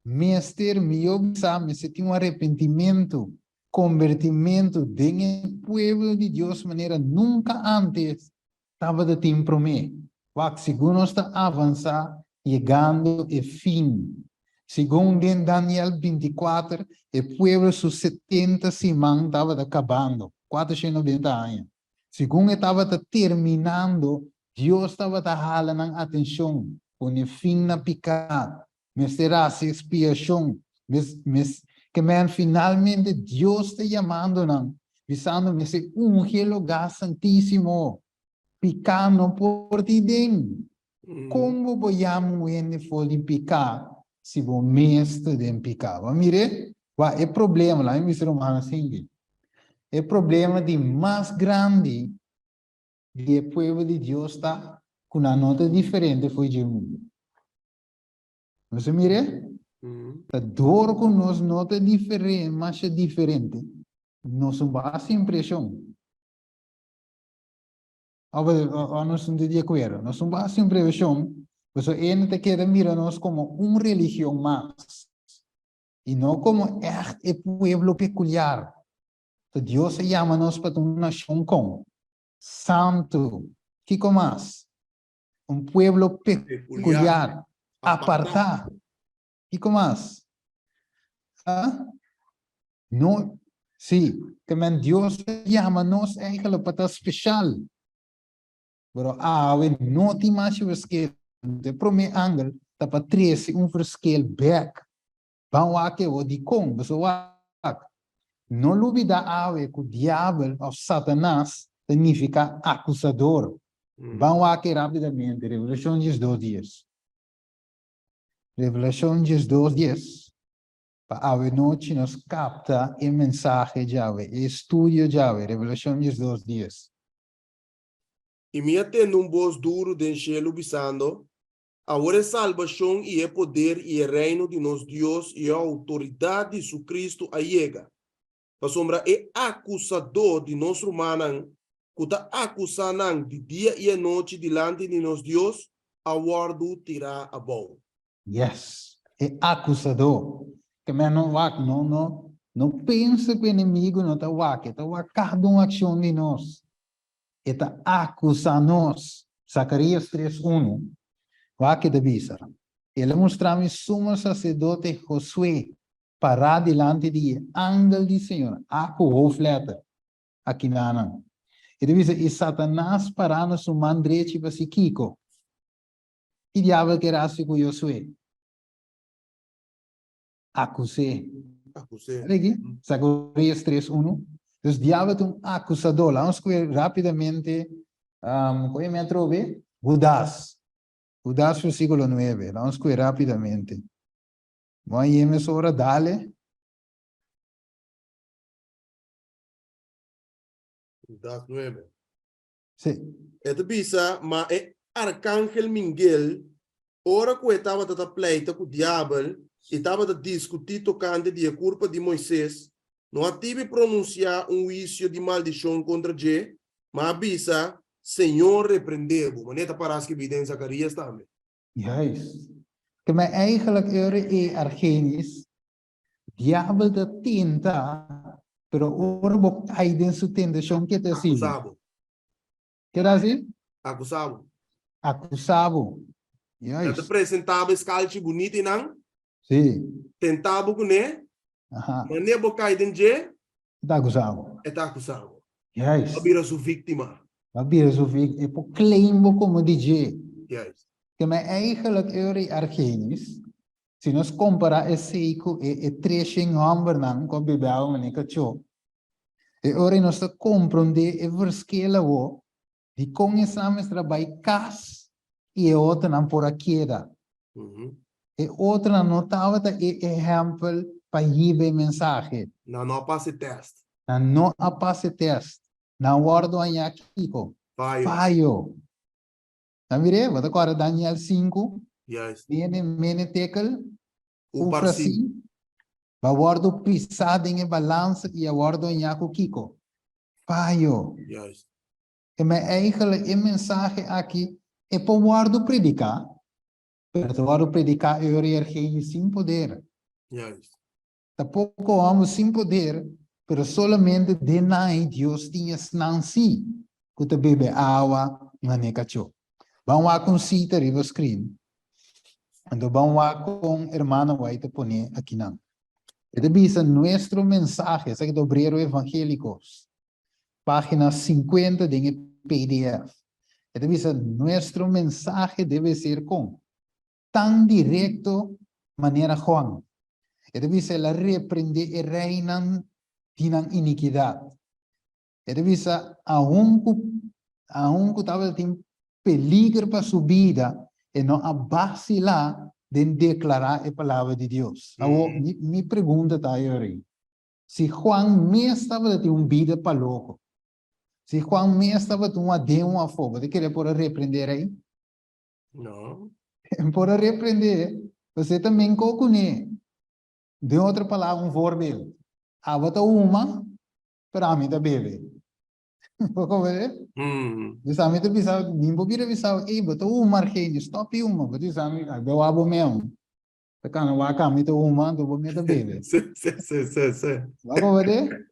Mester, mihó bisá, mester tin un arepentimentu Kombertimentu den e pueblo di Dios manera nunka ántes tabata tin promé. Wak, segun nos ta avansá yegando e fin. Segun den Daniel 24, e pueblo su 70 siman tabata kabando, 490 aña. Segun e tabata terminando, Dios tabata hala nan atenshon, pone fin na piká, Mester hasi expiacion. Mes, mes, ke men finalmente Dios ta yamando nan, bisando mester ungi e lugá santísimo. Piká no por tin den. Kon bo por yama un hende for di piká si bo mes ta den piká? Bo a mir'é? Wak, e problema, laga mi bisa rumannan sinti, e problema di mas grandi di e pueblo di Dios ta ku nan no ta diferente for dje mundu. Nos a mir'é? Ta dor ku nos no ta diferente, masha diferente, nos no basa impreshon. Òf nos no ta di akuerdo? Nos no basa impreshon, pasobra hende ta keda mira nos komo un religion mas i no komo ègt e pueblo pekuliar. Ta Dios a yama nos pa ta un nashon kon? Santu. Kiko mas? Un pueblo peculiar, apartá. Kiko mas? Ah? No, sí, ke men Dios a yama nos eigenlijk pa ta special. Pero awe no tin mas verschil. E promé angel ta pa trese un verschil bek. Ban wak e wou dikon, pasobra wak, no lubida awe ku diabel òf Satanas ta nifiká akusador. Ban wak e rápidamente, Revelashon 12 dies. Revelashon 12 dies, pa awe nochi nos kapta e mensahe djawe, e estudio djawe, Revelashon 12 dies. I mi a tende un bos duru den shelu bisando, Awor e salbashon i e poder i e reino di nos Dios i e outoridat di su Kristu a yega, pasobra e akusadó di nos rumannan, ku ta akusá nan di dia i anochi dilanti di nos Dios, a wòrdu tirá abou. Yes, e akusadó. Ke men no wak, no, no, no pensa ku enemigu no ta wak, e ta wak kada un akshon di nos. E ta akusá nos. Zakarías tres unu, wak ke ta bisa, El a mustra mi sumo saserdote Josué pará dilanti di e angel di Señor, A ku hoofdletter, akinanan. E ta bisa, I Satanas pará na su man drechi pa si kiko? Ki diabel ker hasi ku Josué? Akus'é. Akus'é. Regi? Zacarías 3, 1. Dus diabel ta un akusadó. Laat ons kue rápidamente, um, koe mi atrobe? Judas. Judas versículo 9. Laat ons kue rápidamente. Bo a yeme ora, dale. Judas 9. Sí. E ta bisa, Ma e arkangel Mingel, ora ku e tabata ta pleita ku diabel i tabata diskutí tokante di e kurpa di Moises, no a tibi pronunsiá un huisio di maldishon kontra dje, ma a bisa, Señor reprendé bo. Manera ta pará skibí den Zakarías tambe. Juist. Ke men eigenlijk ora e Argenis, diabel ta tenta, pero ora bo kai den su tentashon, ke ta hasi? Akusá bo. Ke ta hasi? Akusá bo. Akusá bo. Nan ta Juist. presentá bo e skalchi bunita einan, Sí. tentá bo kuné, Aha. Wanneer bo kai den dje, E ta akusá bo. E ta akusá bo. Juist. Bo a bira su víktima. Bo a bira su víktima. E por claim bo komo di dje. Juist. Ke men eigenlijk Eury Argenis, si nos kompará esei ku e e treshen hòmbernan ku a bebe awa manera kachó, e ora ei nos ta komprondé e verschil awor di kon esnan mester a bai kas i e otronan por a keda. E otronan no tabata e ehèmpel pa hiba e mensahe. Nan no a pasa e tèst. Nan no a pasa e tèst. Nan wòrdu hañá kiko? Fayo. Fayo. Ta mir'é? Bo ta kòrda Daniel sinku? Juist. Mene, mene tekel, Uparsin. uprasin, ba wòrdu pisá den e balansa i a wòrdu hañá ku kiko? Fayo. Juist. E men eigenlijk e mensahe aki e por wòrdu prediká, pero ta wòrdu prediká e ora ergei sin poder. Juist. Ta poko hòmber sin poder, pero solamente den nan ei Dios tin esnan sí ku ta bebe awa manera kachó. Ban wak un sita riba screen, anto ban wak kon hermana White ta pone akinan. E ta bisa nuestro mensahe, esaki ta Obrero Evangélicos, Página 50 den e PDF. E ta bisa, Nuestro mensahe debe ser kon? Tan directo manera Juan. E ta bisa, El a reprende e reinan di nan inikidat. E ta bisa, Aun ku aun ku tabatin peliger pa su bida, e no a basilá den deklará e palabra di Dios. Awor, mi mi pregunta ta ayori, Si Juan mes tabata tin un bida pa loko, si Juan mes tabata un aden un afó, bo ta kere por a reprendé rei? No. Por a reprendé, pasobra e ta menkó kuné. Den otro palabra, un voorbeeld. Abo ta huma, pero ami ta bebe. Bo comprende? Dus ami ta bisa, mi bo bira bisa, ey, bo ta huma, Argenio, stop di huma. Bo ta bisa mi, ay, bo wak bo meu. Ta kana wak ami ta huma, anto bo mi ta bebe. Sí, sí, sí, sí, sí. Bo comprende?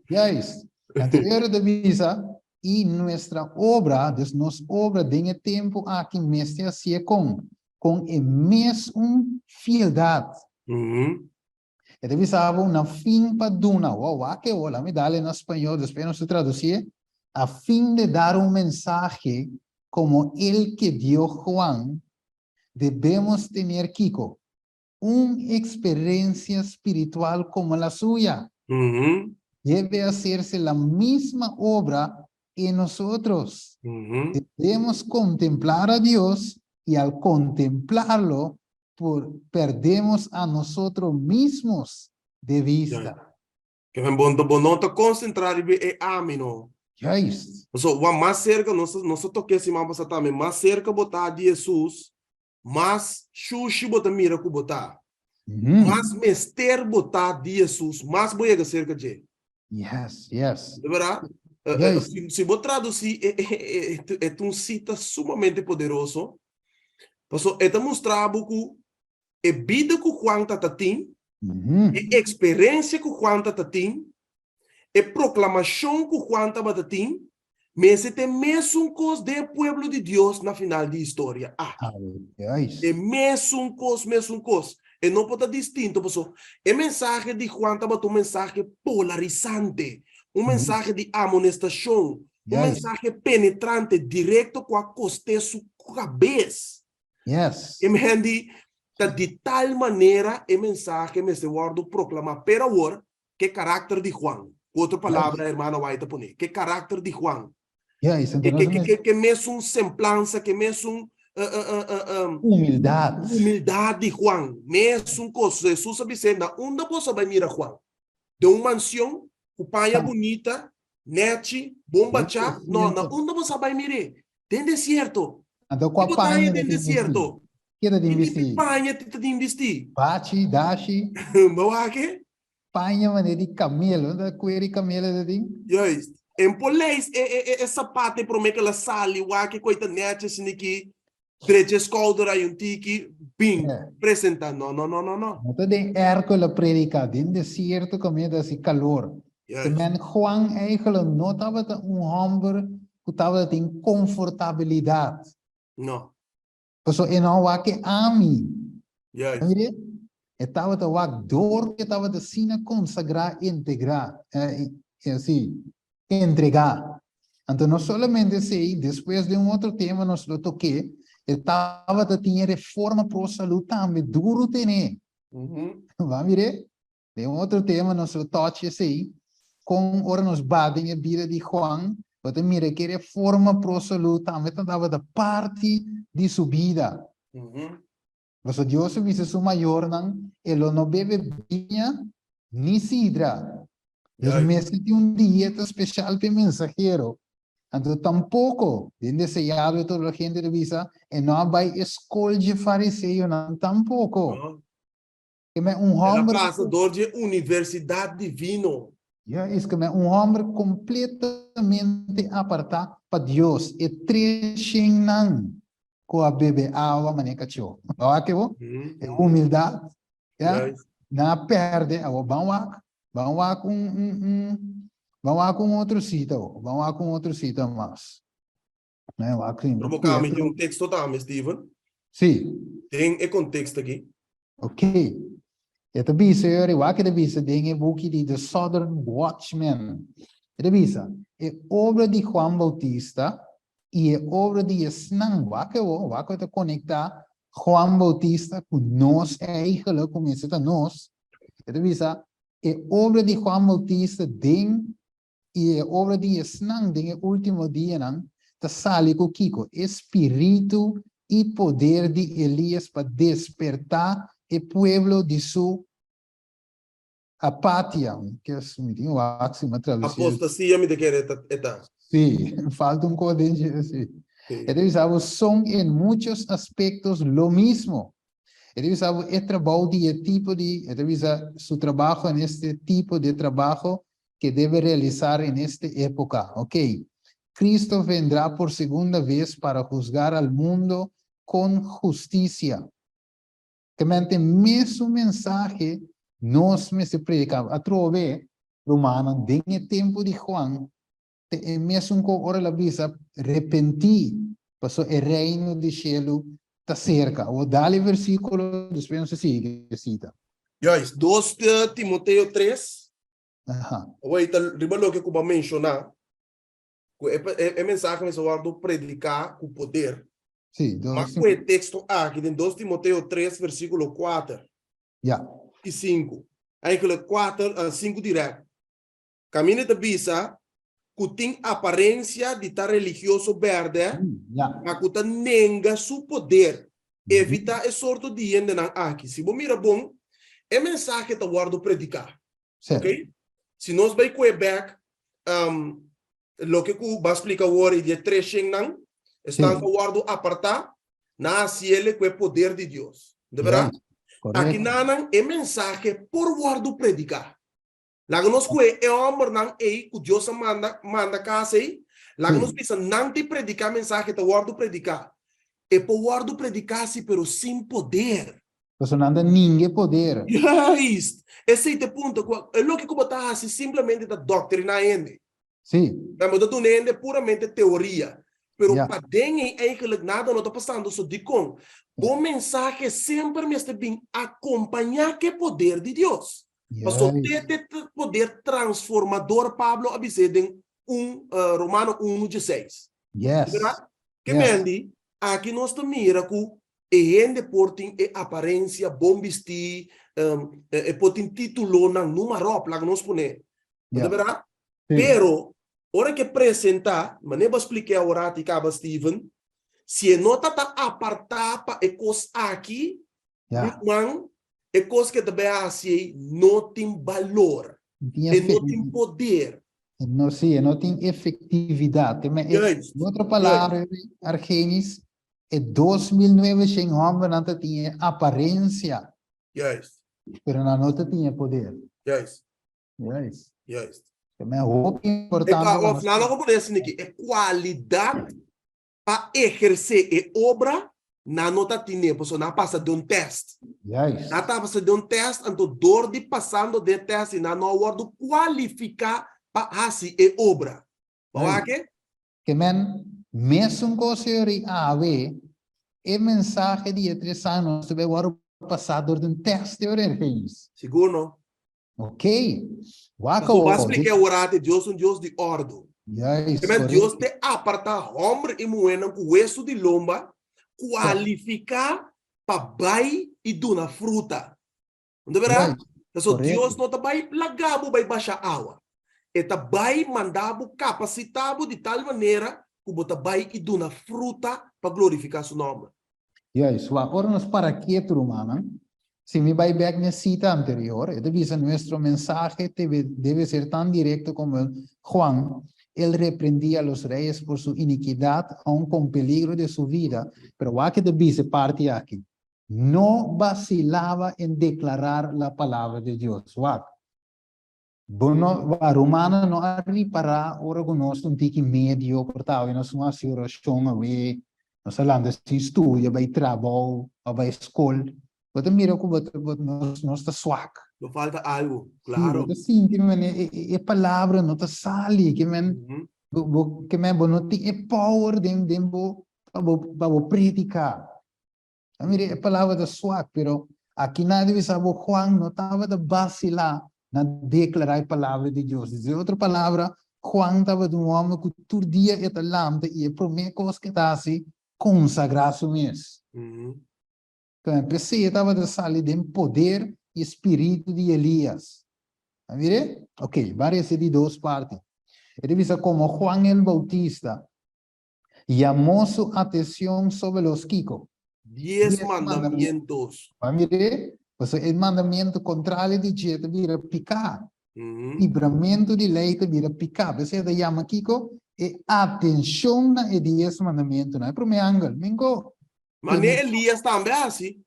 Juist. Anto ero ta bisa, y nuestra obra, dus nos obra den e tempo aki mester hacié con? Con e mesun fieldad. E ta bisa bo na fin pa duna, wow, wak e hola, mi dale na spañol, despues nos ta traducié, a fin de dar un mensahe como el que dio Juan, debemos tener kiko? Un experiencia spiritual como la suya. Debe hacerse la misma obra en nosotros. Debemos contemplar a Dios y al contemplarlo por perdemos a nosotros mismos de vista. Ke men bon bo no ta konsentrá riba e ami no. Juist. Paso wan mas serka nos nos a toke siman pasá tambe, mas serka bo ta di Hesus, mas shushi bo ta mira ku bo ta. Mas mester bo ta di Hesus, mas bo yega serka dje. Yes, yes. De berdad? Juist. Si, si bo traducí e, e, e, e, e ta un cita sumamente poderoso. Paso e ta mustra bo ku e bida ku Juan tata tin. E eksperensia ku Juan tabatin, e proklamashon ku Juan tabatin, mester ta e mesun kos den e pueblo di Dios na final di historia. Ah. E mesun kos, mesun kos. E no por ta distinto, paso e mensahe di Juan tabata un mensahe polarisante, un mensahe di amonestashon, un mensahe penetrante, direkto ku a kost'é su kabes. E hende ta di tal manera e mensahe mester wòrdu proklamá. Pero awor, ke karakter di Juan? Ku otro palabra, hermana White ta pone, ke karakter di Juan? Ke mesun semplansa, ke mesun humildat. Humildat di Juan. Mesun kos. Jesus a bis'é, na unda boso a bai mira Juan? Den un mansion, ku paña bunita, nèchi, bon bachá? No, na unda boso a bai mir'é? Den desierto. Anto kua Ki bo ta paña haña ta den tin bistí? desierto? Ke ta tin Ki tipo bistí? paña ta tin bistí? Bachi, dashi? Bo wak e? Paña manera di kamel. Unda kuer di kamel ta tin? Juist. En por leis e e e sapato e prome ke la sali wak e koi ta nèchi asina ki drecha e skouder ai un tiki bin presenta. No, no, no, no, no. No ta den airco la predica, den desierto kaminda ta hasi kalor. Te men Juan eigenlijk no tabata un hòmber ku tabata tin konfortabilidat. No. Pasobra e no a wak e ami. Mire, e tabata wak dor ku e tabata asina konsagrá, integrá, sí, entregá. Anto no solamente esei, despues den un otro tema nos lo tok'é, e tabata tin e reforma pro salú tambe duru tené. Bo a mir'é? Den un otro tema nos lo tochi esei, kon ora nos ba den e bida di Juan, bo ta mira ke reforma pro salú tambe ta tabata parti di su bida. Pasobra Dios a bisa su mayornan, e lo no bebe biña ni sidra. Dios mester tin un dieta speshal pa e mensahero. Anto tampoko, den deseado e tur hende ta bisa, e no a bai e skol dje fariseonan tampoko. Ke men un El a hòmber. pasa dor dje universidat divino. Ja, es ke men un hòmber kompletamente apartá pa Dios. E tres shennan ku a bebe awa manera kachó. Bo wak bo? E humildat. Ja? Nan a pèrdè. Awor ban wak. Ban wak un, un, un, ban wak un otro sita awor. Ban wak un otro sita mas. Nee, wak sin. Pero bo kami tin un teksto tambe, Steven. Sí. Den e konteksto aki. Ok. E ta bisa yori, wak e ta bisa den e buki di The Southern Watchman. E ta bisa, e obra di Juan Bautista i e obra di esnan, wak e wo, wak e ta konektá Juan Bautista ku nos eigenlijk, ku mester ta nos. E ta bisa, e obra di Juan Bautista den I e obra di esnan den e último dianan ta sali ku kiko? E spiritu i poder di Elias pa despertá e pueblo di su apatia. Kes mi tin wak si mi a tradusi. Apostasia mi ta kere e ta. Sí, falta un kos den dje, sí. E ta bisa bo son en muchos aspectos lo mismo. E ta bisa bo e trabou di e tipo di, e ta bisa su trabajo en este tipo de trabajo que debe realizar en este época. Ok, Cristo vendrá por segunda vez para juzgar al mundo con justicia. Ke mente mesun mensahe nos mester prediká. Atrobe, rumannan, den e tempu di Juan, te e mesun ku ora el a bisa, Repentí, pasobra e reino di shelu ta serka. Awor dale e versíkulo, despues nos ta sigui e sita. Juist, 2 Timoteo 3, Awor ta riba loke ku bo a menshoná, ku e e mensahe mester wòrdu prediká ku poder. Sí, dos. Ma ku e teksto aki den 2 Timoteo 3 versíkulo 4 i 5, eigenlijk 4, 5 dirèkt, kaminda ta bisa ku tin aparensia di ta religioso bèrdè, ma ku ta nenga su poder. Evitá e sorto di hendenan aki. Si bo mira bon, e mensahe ta wòrdu prediká. Ok? Si nos bai kue bèk, loke ku bo a splika awor i di e tres shennan, esnan ku a wòrdu apartá, nan a hasi el ku e poder di Dios. De bèrdat? Akinanan e mensahe por wòrdu prediká. Laga nos kue e hòmbernan ei ku Dios a manda manda kas ei, laga nos bisa nan ta prediká mensahe ta wòrdu prediká. E por wòrdu prediká si pero sin poder. Pasobra nan ta ninga e poder. Juist! Esei ta e punto ku e loke ku bo ta hasi simplemente ta doktriná hende. Sí. Nan bo ta duna hende puramente teoria. Pero paden ei eigenlijk nada no ta pasando. So dikon? Bo mensahe semper mester bin akompañá ku e poder di Dios. Pasobra te te poder transformador Pablo a bis'é den un Romano unu dieseis. Berdat? Ke mendi, aki nos ta mira ku e hende por tin e aparensia bon bistí, e por tin títulonan, numa ròp, laga nos pone. No ta berdat? Pero, ora ku e presentá, manera bo a splik'é aworat i kaba, Steven, si e no ta ta apartá pa e kos aki, Mi ruman, e kos ku e ta bai hasi ei no tin balor. E no tin poder. No, sí, e no tin efektividat. Juist. En otro palabra, Argenis, e 2900 hòmbernan ta tin e aparensia. Juist. Pero nan no ta tin e poder. Juist. Juist. Juist. E hopi importante. Of nan lo pone asina aki, e kualidat Pa ehersé e obra, nan no ta tin'é, pasobra nan a pasa den un tèst. Juist. Nan ta pasa den un tèst, anto dor di pasando den e tèst ei nan no a wòrdu kualifiká pa hasi e obra. Bo wak e? Ke men, mesun kos yori awe, e mensahe di e tres años ta bai wòrdu pasá dor di un tèst yori, Ergenis. Sigur no. Ok. Wak Pasobra bo a spliká awor ate, Dios ta un Dios di òrdu. Juist, Amen. Dios korekto. te apartá hòmber i muhénan ku wesu di lomba, kualifiká pa bai i duna fruta. No ta bèrdat? Juist, Pasobra Dios korekto. no ta bai laga bo bai basha awa. E ta bai manda bo, kapasitá bo di tal manera ku bo ta bai i duna fruta pa glorifiká su nòmber. Juist, wak, ora nos para ketu, rumannan, si mi bai bek n'e sita anterior, e ta bisa nuestro mensahe tebe debe ser tan directo como el Juan, el reprendía a los reyes por su iniquidad, aun con peligro de su vida, pero wak e ta bisa e parti aki, no vacilaba en declarar la palabra de Dios. Wak, bo no, wak, rumannan no a ripará ora ku nos ta un tiki medio por ta awe nos no hasi orashon awe, nos a lanta sin studia, bai trabou, òf bai skol, Bo ta mira ku bo ta, bo, nos, nos ta swak. Lo falta algo, Sí, bo claro. ta sinti mane e, e, e palabra no ta sali, ke men, bo, bo, ke men bo no tin e power den, den bo, pa bo, pa bo prediká. A mira, e palabra ta swak, pero aki nan a bisa bo Juan no tabata basilá na deklará e palabra di Dios. Di otro palabra, Juan tabata un hòmber ku tur dia e ta lanta i e promé kos ke ta hasi, konsagrá su mes. P'esei e tabata sali den poder i spiritu di Elias. A mir'é? Ok, ban resa di dos parti. E ta bisa komo Juan el Bautista yamó su atencion sobre los kiko? Dies mandamientos. Ban mir'é? Pasobra e mandamiento kontrario di dje ta bira piká. Kibramentu di lei ta bira piká. P'esei e ta yama kiko? E atencion na e dies mandamientonan. E promé angel, mingo. Mane Elias tambe a hasi.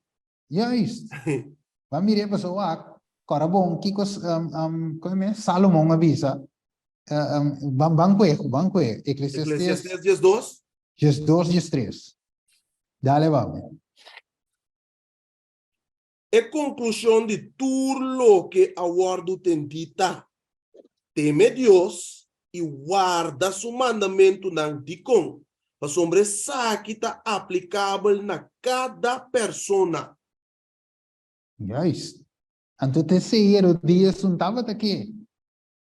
Juist. Ba mira e paso wak, kora bon kiko koe me Salomon a bisa. Ban ban kue, ban kue. Eclesiastes. Eclesiastes 12. 12, 13. Dale bami. E konklushon di tur loke a wòrdu tendí ta, Teme Dios i warda su mandamentunan. Dikon? Pasobra esaki ta aplikabel na kada persona. Juist. Anto te esei Herodías un tabata ke.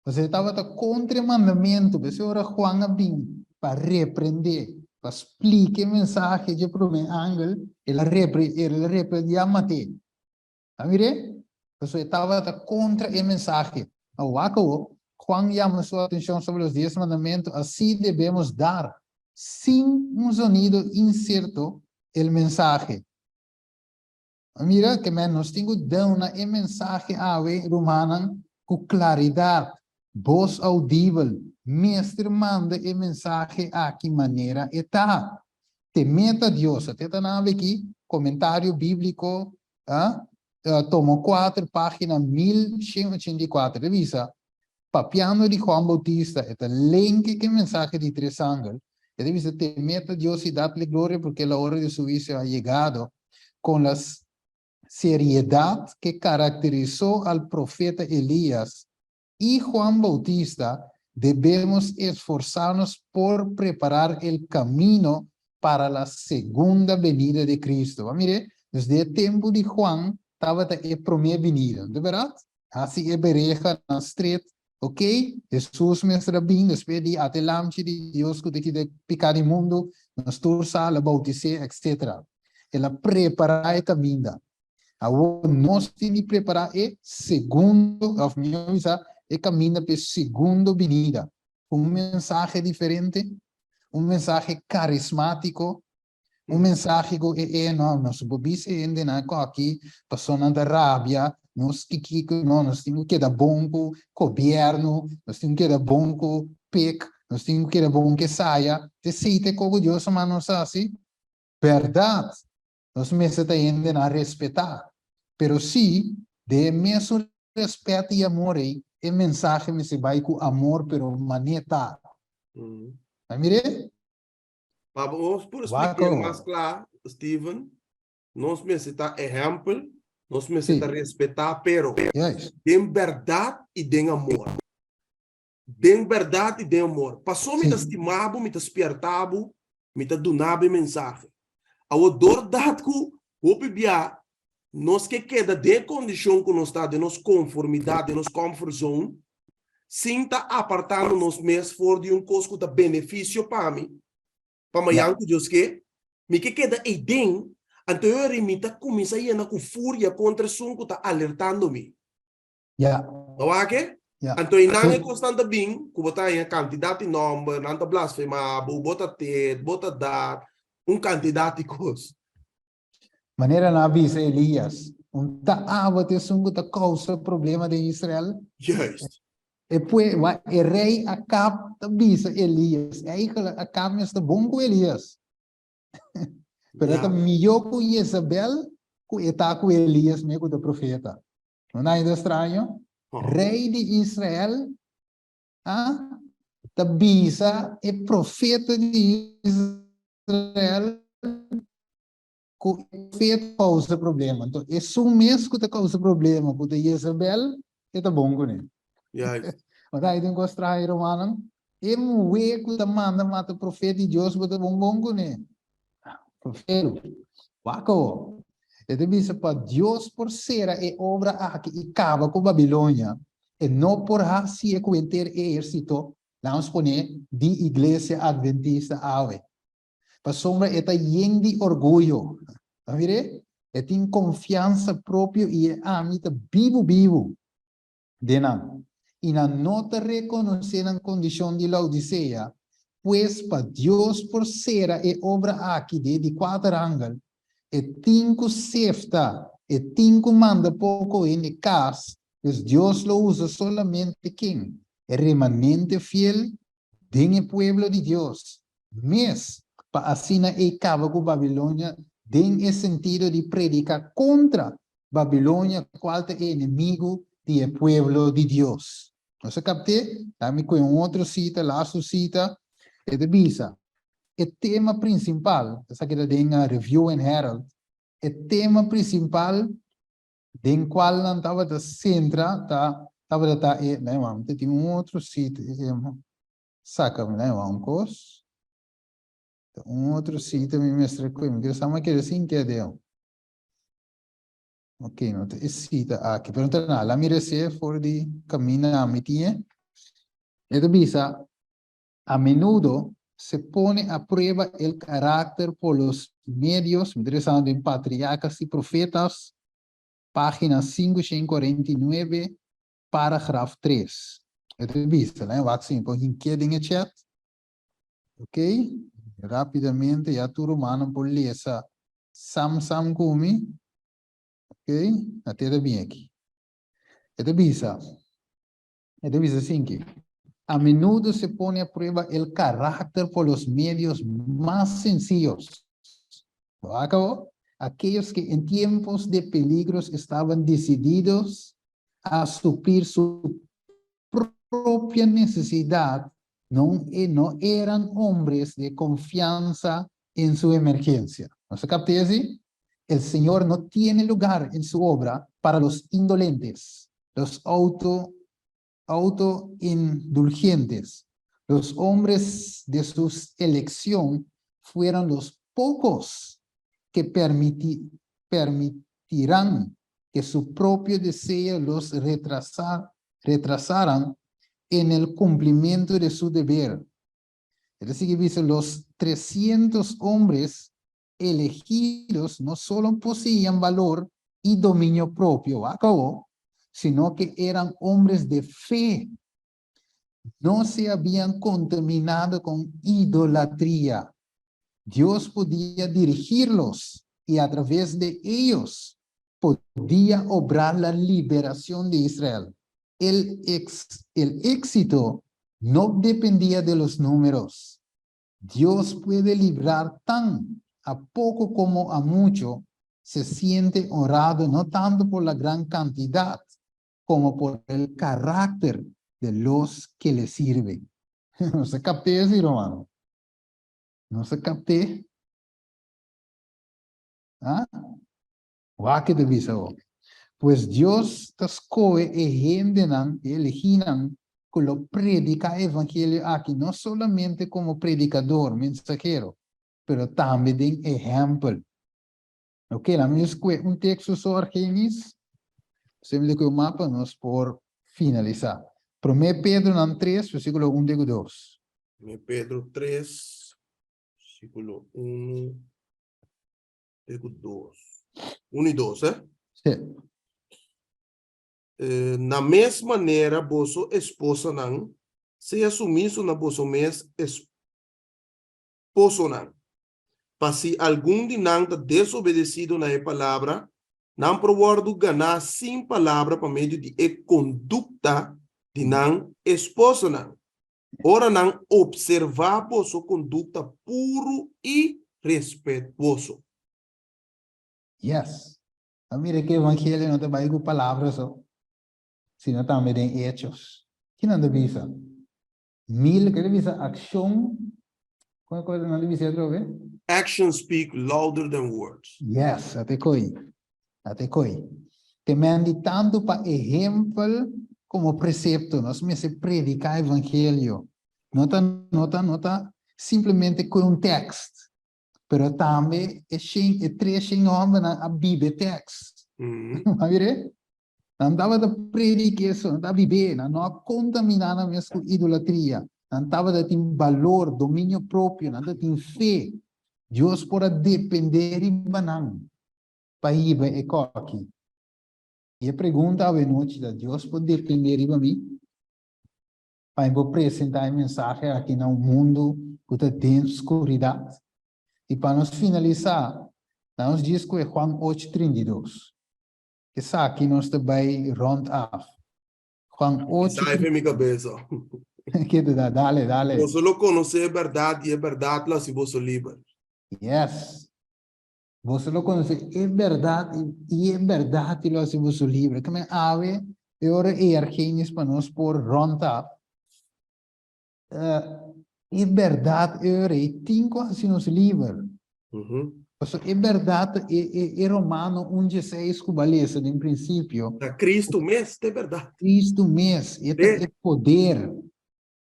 Pasobra e tabata kontra e mandamentu. P'esei ora Juan a bin pa reprendé, pa splika e mensahe dje promé angel, el a repre, el a reprendé a mat'é. A mir'é? Pasobra e tabata kontra e mensahe. Awor, wak awor, Juan yama su atenshon sobre los dies mandamentu, así debemos dar, sin un sonido incierto, el mensahe. A mira ke men nos tin ku duna e mensahe awe, rumannan, ku klaridat, bos audibel, mester manda e mensahe aki manera e ta. Temé ta Dios. Te ta nan awe aki, Komentario Bíbliko, tomo kuater, página 1184, ta bisa, Papiando di Juan Bautista, e ta lenke ku e mensahe di tres angel, e ta bisa, Temé ta Dios i dadle gloria, porque la hora de su huicio ha yegado, con las seriedad que caracterizó al profeta Elías y Juan Bautista, debemos esforzarnos por preparar el camino para la segunda venida de Cristo. Mire, desde e tempu di Juan tabata e promé binida, di berdat? Hasi e bereha na stret, ok? Hesus mester a bin, despues di ata e Lamchi di Dios ku ta kita piká di mundu, nos tur sa, el a boutis'é, etc. El a prepará e kaminda. Awor nos tin di prepará e segundo, òf mihó bisa, e kaminda pa e segundo binida. Ku un mensahe diferente, un mensahe karismátiko, un mensahe ku e e no, nos por bisa e hendenan ku aki pasobra nan ta rabia, nos kikiko, no, nos tin ku keda bon ku gobièrnu, nos tin ku keda bon ku pek, nos tin ku keda bon ku esaya. Esei ta e kos ku Dios a manda nos hasi. Bèrdat, nos mester ta hendenan respetá, pero sí, den e mesun respèt i amor ei, e mensahe mester bai ku amor pero manera ta. Ta mir'é? Pa nos por spliká mas kla, Steven, nos mester ta ehèmpel, nos mester ta respetá, pero den bèrdat i den amor. Den bèrdat i den amor. Paso mi ta stima bo, mi ta spièrta bo, mi ta duna bo e mensahe. Awor, dor dat ku hopi bia nos ke keda den e kondishon ku nos ta, den nos konformidat, den nos comfort zone, sin ta apartando nos mes for di un kos ku ta benefisio pa mi, pa mañan ku Dios ke, mi ke keda eiden, anto e ora mi ta kuminsá yena ku furia kontra esun ku ta alertando mi. Bo wak e? Anto einan e kosnan ta bin ku bo ta haña kantidat di nòmber, nan ta blasfemá bo, bo ta tet, bo ta dat, un kantidat di kos. Manera nan a bisa Elías, Un ta abo ta esun ku ta kousa problema den Israel? Juist. E pue, wa e rei Akab ta bisa Elías, Eigenlijk Akab mester bon ku Elías. Pero e ta mihó ku Jezabel ku e ta ku Elías mes ku ta profeta. No na ainda straño? Rei di Israel a ta bisa e profeta di Israel ku e profeta kousa problema. Anto esun mes ku ta kousa problema, ku ta Jezabel, e ta bon kuné. Bo ta haña un kos straño, rumannan? E muhé ku ta manda mata profeta di Dios, bo ta bon bon kuné. Profeta, wak awor. E ta bisa pa Dios por sera e obra aki i kaba ku Babilonia, e no por hasié ku henter e ehérsito, lanos pone, di Iglesia Adventista awe. Pasobra e ta yen di orguyo. Ta mir'é? E tin konfiansa propio i e ami ta bibu bibu den nan. I nan no ta rekonosé nan kondishon di Laodisea, pues pa Dios por sera e obra aki den di kuater angel, e tin ku sefta, e tin ku manda poko hende kas, pues Dios lo usa solamente ken? E remanente fiel den e pueblo di Dios mes pa asina ei kaba ku Babilonia den e sentido di prediká kontra Babilonia kual ta e enemigu di e pueblo di Dios. Nos a kapt'é? Dami kohe un otro sita, lastu sita. E ta bisa, E tema prinsipal, esaki ta den Review and Herald, e tema prinsipal den kual nan tabata sentra ta tabata ta e, lei wak, mi ta tin un otro sita, saka mi lei wak un kos, ta un otro sita mi mester kohe, mi kere sa mi a kere sin kede. Ok, no ta e sita aki, pero no ta nada, la mi rese for di kaminda mi tin e. E ta bisa, A menudo se pone a prueba el carácter por los medios, mi ta rezando den Patriarcas y Profetas, página 549, paragraf 3. E ta bisa, laat wak si mi por hinké den e chat. Ok, rápidamente ya tur rumannan por lesa sam sam ku mi. Ok, na te ta bin aki. E ta bisa, E ta bisa asinki, A menudo se pone a prueba el carácter por los medios más sencillos. Bo a acabó? Aquellos que en tiempos de peligros estaban decididos a suplir su propia necesidad no, no eran hombres de confianza en su emergencia. Nos a capta esei? El Señor no tiene lugar en su obra para los indolentes, los auto autoindulgentes. Los hombres de su elección fueron los pocos que permitirán que su propio deseo los retrasaran en el cumplimiento de su deber. Es decir, que dice, los 300 hombres elegidos no solo poseían valor y dominio propio, acabó, sino que eran hombres de fe. No se habían contaminado con idolatría. Dios podía dirigirlos y a través de ellos podía obrar la liberación de Israel. El éxito no dependía de los números. Dios puede librar tan a poco como a mucho. Se siente honrado no tanto por la gran cantidad como por el carácter de los que le sirven. Nos a kapta esei, ruman? Nos a kapta? Ah? Wak e ta bisa. Pues Dios ta skohe e hendenan, eligí nan, ku lo prediká evangelio aki, no solamente komo predikadó, mensahero, pero tambe den ehèmpel. Ok, laga mi un teksto sobre Argenis, semper ku mapa nos por finalisá. 1 Pedro 3, versíkulo 1 i 2. 1 Pedro 3, versíkulo 1 i 2. 1 i 2, eh? Sí. Na mes manera, boso esposanan, sea sumiso na boso mes esposonan. Pa si algun di nan ta desobedesido na e palabra, nan por wòrdu ganá sin palabra pa medio di e kondukta di nan esposonan. Ora nan opservá boso kondukta puru i respetuoso. Yes. Mira ku evangelio no ta bai ku palabra so, sino tambe den hechos. Kiko nan ta bisa? Mil, ku bisa akshon, kon kon nan ta bisa otro bes? Actions speak louder than words. Yes, ata koi. Ata koi. Ke men di tantu pa ehèmpel komo presepto, nos mester prediká evangelio. No ta simplemente ku un teksto, pero tambe e 300 hòmbernan a biba teksto. Mira? Nan tabata prediká esei, nan tabata biba, nan no a kontaminá nan mes ku idolatria. Nan tabatin balor, dominio propio, nan tabatin fe. Dios por a dependé riba nan pa hiba e kos aki. I e pregunta anochi ta, Dios por dependé riba mi? Pa mi presentá e mensahe aki na mundu ku ta den skuridat. I pa nos finalisá, nos di ku Juan 8:32. Esaki nos ta bai rond af. Juan 8. Sai den mi kabes. Ku ta dale, dale. Boso lo konosé berdat i e berdat lo hasi boso liber. Yes. Boso lo konosé e berdat i e berdat lo hasi boso liber. Ke men awe, e ora e Argenis pa nos por rond af. E berdat e ora e tin ku hasi nos liber. So, e berdat e Romano 1,16 ku b'a lesa den prinsipio. Ta Kristu mes, ta berdat. Kristu mes, e poder.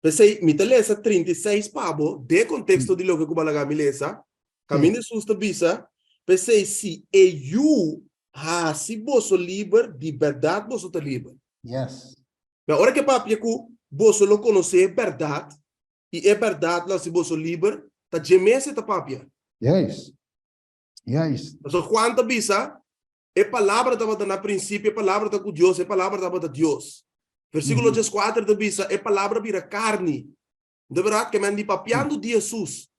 P'esei, mi ta lesa 36 pa bo, den konteksto di loke ku b'a laga mi lesa, kaminda Hesus ta bisa, p'esei si e Yu hasi boso liber, di berdat boso ta liber. Ma ora ku papia ku boso lo konosé berdat, i e berdat lo hasi boso liber, ta dje mes ta papia. So Juan ta bisa, e palabra tabata na prinsipio, e palabra ta ku Dios, e palabra tabata Dios. Versíkulo 4 ta bisa, e palabra a bira karni. Di berdat, ke men di papiando di Hesus.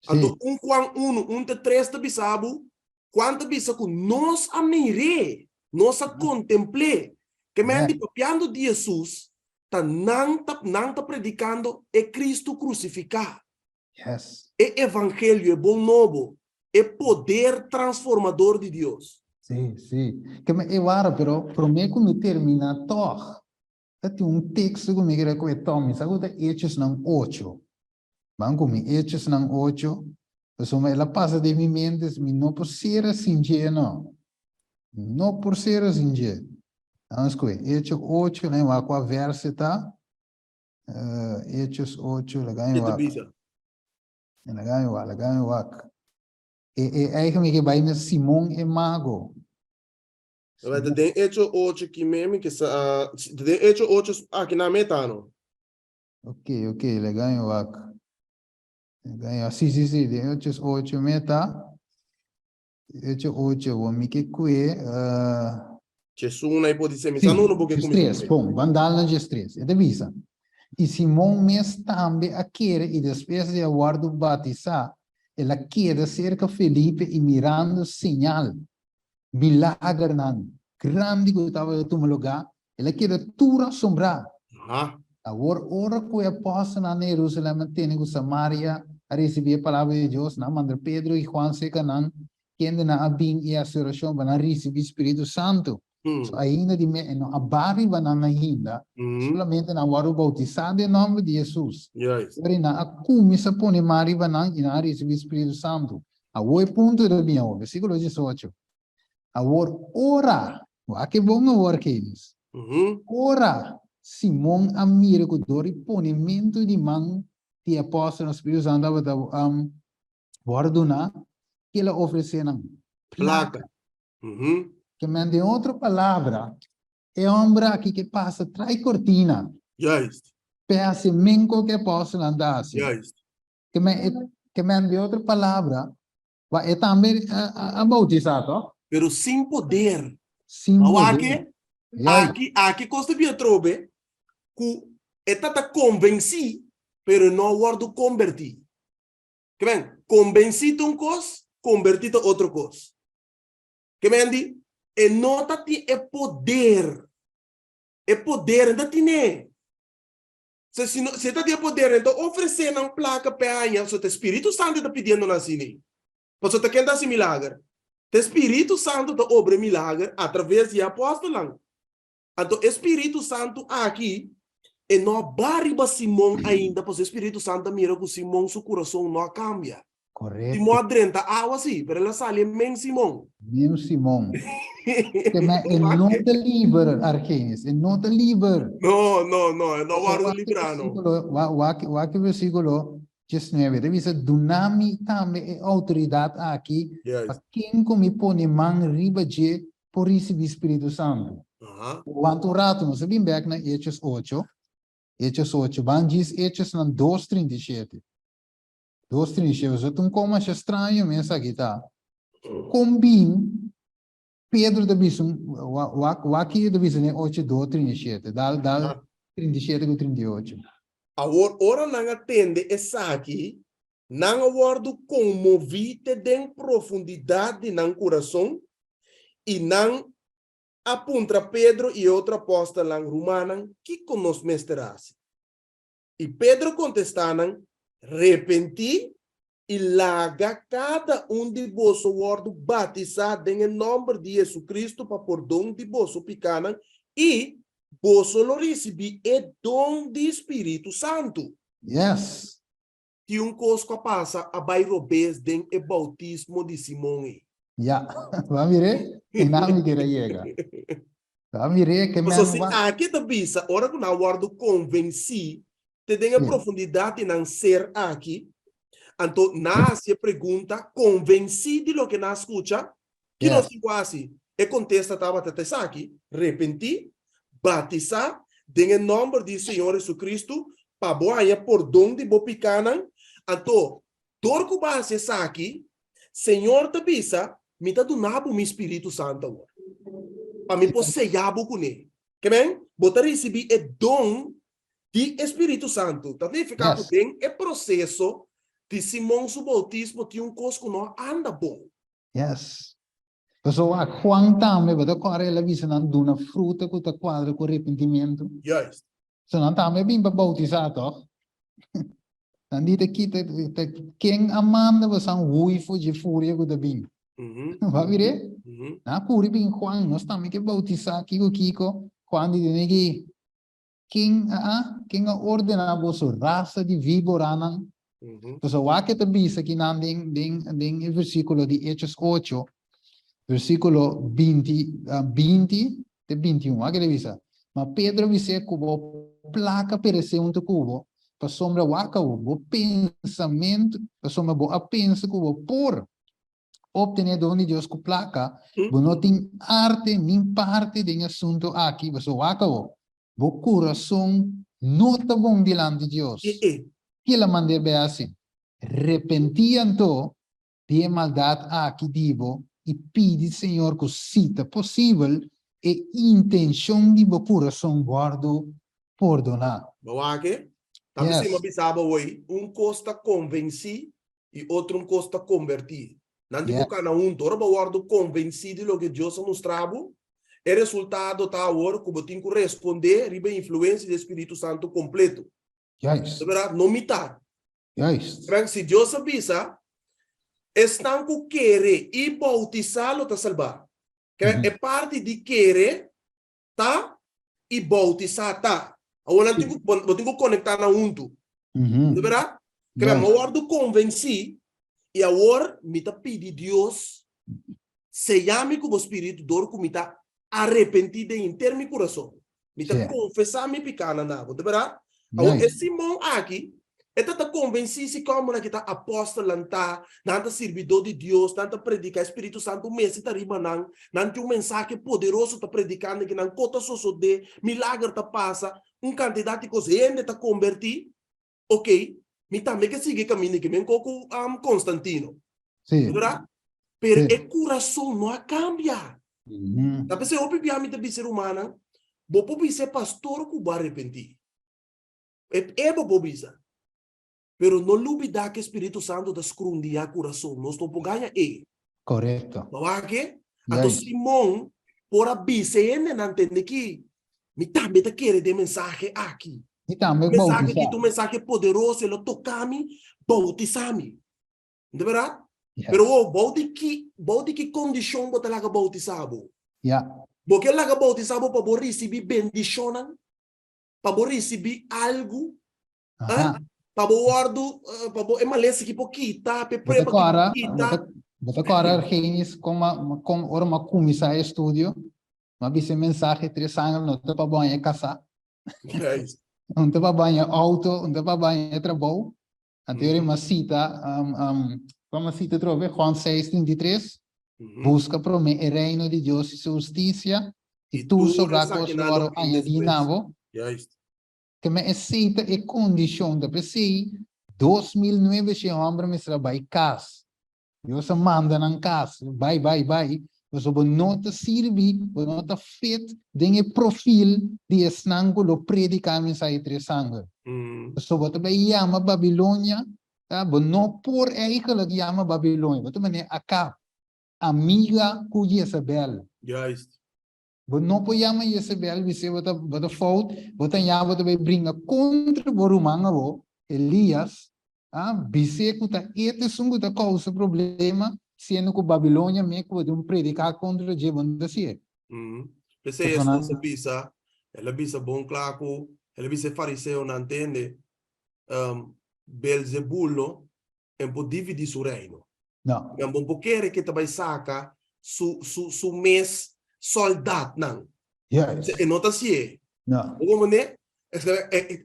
Anto 1 Juan 1, 1 te 3 ta bisa bo, Juan ta bisa ku nos a mir'é, nos a kontempl'é. Ke men di papiando di Hesus, ta nan ta predikando e Kristu krusifiká. E evangelio, e bon nobo, e poder transformador di Dios. Sí. Ke men e wara, pero promé ku mi terminá toch. Tin un teksto ku mi ke ku e Tommy, sabe ta Hechosnan 8. Ban ku mi Hechosnan 8. Pasobra el a pasa den mi mente, mi no por sera sin dje no. No por sera sin dje. Vamos ku Hecho 8, ne wak kua verse ta. Hechos 8, laga mi Ke ta wak. bisa? Laga mi wak, laga mi wak. E, e eigenlijk ke bai na Simon e mago. Bai ta den Hecho 8 ki memi ke sa, den Hecho 8 aki na meta no. Ok, ok, laga mi wak. Laga mi Sí, sí, sí, den Hechos 8 meta. Hecho 8, bo mi ke kue, Jesuna e podi ser, mi sa Sí, no no porque djes kuminsá tres, bon, ban dal na djes tres. E ta bisa, I Simon mes tambe a kere i despues di a wòrdu batisá, el a keda serka Felipe i mirando señal, milagernan, grandi ku tabata tuma lugá, el a keda tur asombrá. Aha. Awor, ora ku e apòstelnan na Jerusalèm a tende ku Samaria a risibí e palabra di Dios, nan a manda Pedro i Juan serka nan, kendenan a bin i hasi orashon pa nan risibí spiritu santu. So ainda di me e no a ba riba nan ainda, solamente nan a wòrdu boutisá den nòmber di Hesus. Ora i nan a kuminsá pone man riba nan i nan a risibí spiritu santu. Awor e punto ta bin awor, versíkulo diesocho. Awor ora, wak ke bon awor Kenis, ora Simon a mira ku dor di ponementu di man di e apòstelnan spiritu santu tabata wòrdu duná, ke el a ofresé nan? Plaka. Ke men den otro palabra, e hòmber aki ke pasa trai kortina. Juist. P'e hasi men ku ke apòstelnan ta hasi. Juist. Ke men, ke men den otro palabra, Wa e tambe a bautisá, toch? Pero sin poder. Sin Ma poder. wak, aki, aki kos ta bira trobe ku e ta ta konvensí, pero e no a wòrdu kombertí. Ke men, konvensí ta un kos, kombertí ta otro kos. Ke men di, e no ta tin e poder. E poder no ta tin'é. So, si, no, si e ta tin e poder, e ta ofresé nan plaka p'e haña, so ta e Spiritu Santu e ta pidiendo nan asina. Pasobra ta ken ta hasi milager? Ta e Spiritu Santu ta obra e milager atraves di e apòstelnan. Anto e Spiritu Santu aki, e no a ba riba Simon ainda, pasobra e Spiritu Santu a mira ku Simon su kurason no a kambia. Correcto. Simon a drenta awa sí, pero el a sali e men Simon. Men Simon. Te men e no ta liber, Argenis. E no ta liber. No, no, no. E no wòrdu librá, no. Wak, wak e versíkulo 19. Ta bisa, Duna mi tambe e outoridat aki, Juist. pa ken ku mi pone man riba dje por risibí Spiritu Santu. Aha. Wanta un ratu, nos a bin bèk na Hechos ocho. Hechos ocho. Ban djis Hechosnan dos 37. Dos trinshé, so ta un kon masha straño mes aki ta. Kon bin Pedro ta bisa un, wak, wak e ta bisa den ocho dos 37, dal, dal 37 ku 38. Awor ora nan a tende esaki, nan a wòrdu konmoví te den profundidat di nan kurason, i nan a puntra Pedro i e otro apòstelnan, Rumannan, kiko nos mester hasi? I Pedro kontestá nan, Repentí i laga kada un di boso wòrdu batisá den e nòmber di JesuCristo pa pordon di boso pikánan, i boso lo risibí e don di Spiritu Santu. Yes. Tin un kos ku a pasa a bai robes den e boutismo di Simon ei. Ya, bo a mir'é? Einan mi kere yega. Bo a mir'é ke men Pasobra si wak. aki ta bisa, ora ku nan wòrdu konvensí te den e Sí. profundidat di nan ser aki, anto nan a hasi e pregunta, konvensí di loke nan a skucha, ki nos Yes. tin ku hasi? E kontesta tabata ta esaki, Repentí, batisá den e nòmber di Señor Jesucristo pa bo haña pordon di bo pikánan, anto dor ku bo a hasi esaki, Señor ta bisa, Mi ta duna bo mi Spiritu Santu awor, pa mi por seya bo kuné. Ke men, bo ta risibí e don di e Spiritu Santu. Ta nifiká ku den e proseso di Simon su boutismo tin un kos ku no a anda bon. Yes. Pasobra wak, Juan tambe, bo ta kòrda el a bisa nan duna fruta ku ta kuadra ku arepentimentu? Juist. So nan tambe a bin pa boutisá, tòg? Nan di ta kita, ta ken a manda bosan hui for dje furia ku ta bin? Bo a mir'é? Nan a kuri bin Juan, nos tambe ke boutisá, kiko kiko? Juan di tene ki, ken a, ken a ordená boso, rasa di víboranan? Entonces, wak e ta bisa kinan den, den, den e versíkulo di Hechos 8, versíkulo 20, 20 te 21. Wak e ta bisa. Ma Pedro a bis'é ku bo plaka peresé huntu ku bo, pasobra wak awo, bo pensamentu, pasobra bo a pensa ku bo por obtené don di Dios ku plaka, bo no tin arte nin parte den e asuntu aki, pasobra wak awo, Bo kurason no ta bon dilanti Dios. Ki el a mand'é bai hasi? Repentí anto di e maldat aki di bo i pidi Señor ku si ta posibel e intenshon di bo kurason wòrdu pordoná. Bo wak e? Ta p'esei mi a bisa bo awor, un kos ta konvensí i otro un kos ta konbertí. Nan tin ku kana huntu. Ora bo wòrdu konvensí di loke Dios a mustra bo, e resultado ta awor ku bo tin ku respondé riba e influensia di e Spiritu Santu kompletu. Juist. Bèrdat? No mitar. Juist. Frank, si Dios a bisa, Esnan ku kere i boutisá lo ta salbá. Kere, e parti di kere ta i boutisá ta. Awor nan tin ku, bo tin ku konektá nan huntu. No bèrdat? Kere, mi a wòrdu konvensí i awor mi ta pidi Dios seyá mi ku bo spiritu dor ku mi ta arepentí den henter mi kurason. Mi ta konfesá mi pikánan na bo. Ta bèrdat? Awor, e Simon aki, e ta ta konvensí si kòmber nan ki ta apòstelnan ta, nan ta sirbidó di Dios, nan ta prediká, e Spiritu Santu mester ta riba nan, nan tin un mensahe poderoso ta prediká den ki nan, kos ta sosodé, milager ta pasa, un kantidat di kos, hende ta kombertí. Oké, mi tambe ke sigui e kaminda aki, men ko ku Constantino. Sí. Bèrdat? Pero e kurason no a kambia. Ta p'esei hopi bia mi ta bisa e rumannan, bo por bisa e pastor ku bo a arepentí. E e bo por bisa. Pero no lubidá ku e Spiritu Santu ta skrundiá kurason. Nos no por gaña e. Korekto. Bo wak e? Anto Simon por a bisa e hendenan, Tende ki, mi tambe ta kere den mensahe aki. Mi tambe Mensahe aki ta un mensahe poderoso, e lo toka mi, boutisá mi. No ta bèrdat? Yes. Pero wo, bou di ki, bou di ki kondishon bo ta laga boutisá bo? Ja. Bo ke laga boutisá bo pa bo risibí bendishonnan? Pa bo risibí algu? Aha. Pa bo wòrdu, pa bo e malesa ki por kita, pa e Bo ta prueba ki por kòrda, kita. bo ta, bo ta kòrda Argenis kon ma, kon ora mi a kuminsá e studio, mi a bisa e mensahe tres angel no ta pa bo haña kasá, Juist. no ta pa bo haña outo, no ta pa bo haña trabou. Anterior mm -hmm. cita, um, um, como cita otra vez, Juan 6, 33, mm -hmm. busca prome el reino de Dios y su justicia, y tú sobra cosas lo añadir nabo. Juist. Que me aceita e condición, de p'esei, 2009 hombre me será bai cas. Dios a manda nan kas, bai, bai, bai, pasobra bo no ta sirbi, bo no ta fit den e profil di esnan ku lo prediká e mensahe di tres angel. Pasobra bo ta bai yama Babilonia, ta, bo no por eigenlijk yama Babilonia, bo ta manera Akab, amiga ku Jezabel. Juist. Bo no por yama Jezebel bis'é bo ta bo ta fout, bo ta ña bo ta bai bringa kontra bo ruman abo, Elias, a bis'é ku ta e ta esun ku ta kousa problema, siendo ku Babilonia me ku bo tin un prediká kontra dje, bo no ta hasié. P'esei Hesus a bisa, el a bisa bon kla ku, el a bisa e fariseonan, Tende, Beelzebul no en por dividí su reino. No. Nan bo por kere ke ta bai saka su, su, su mes sòldatnan. Juist. E no ta hasié. No. Bo comprende?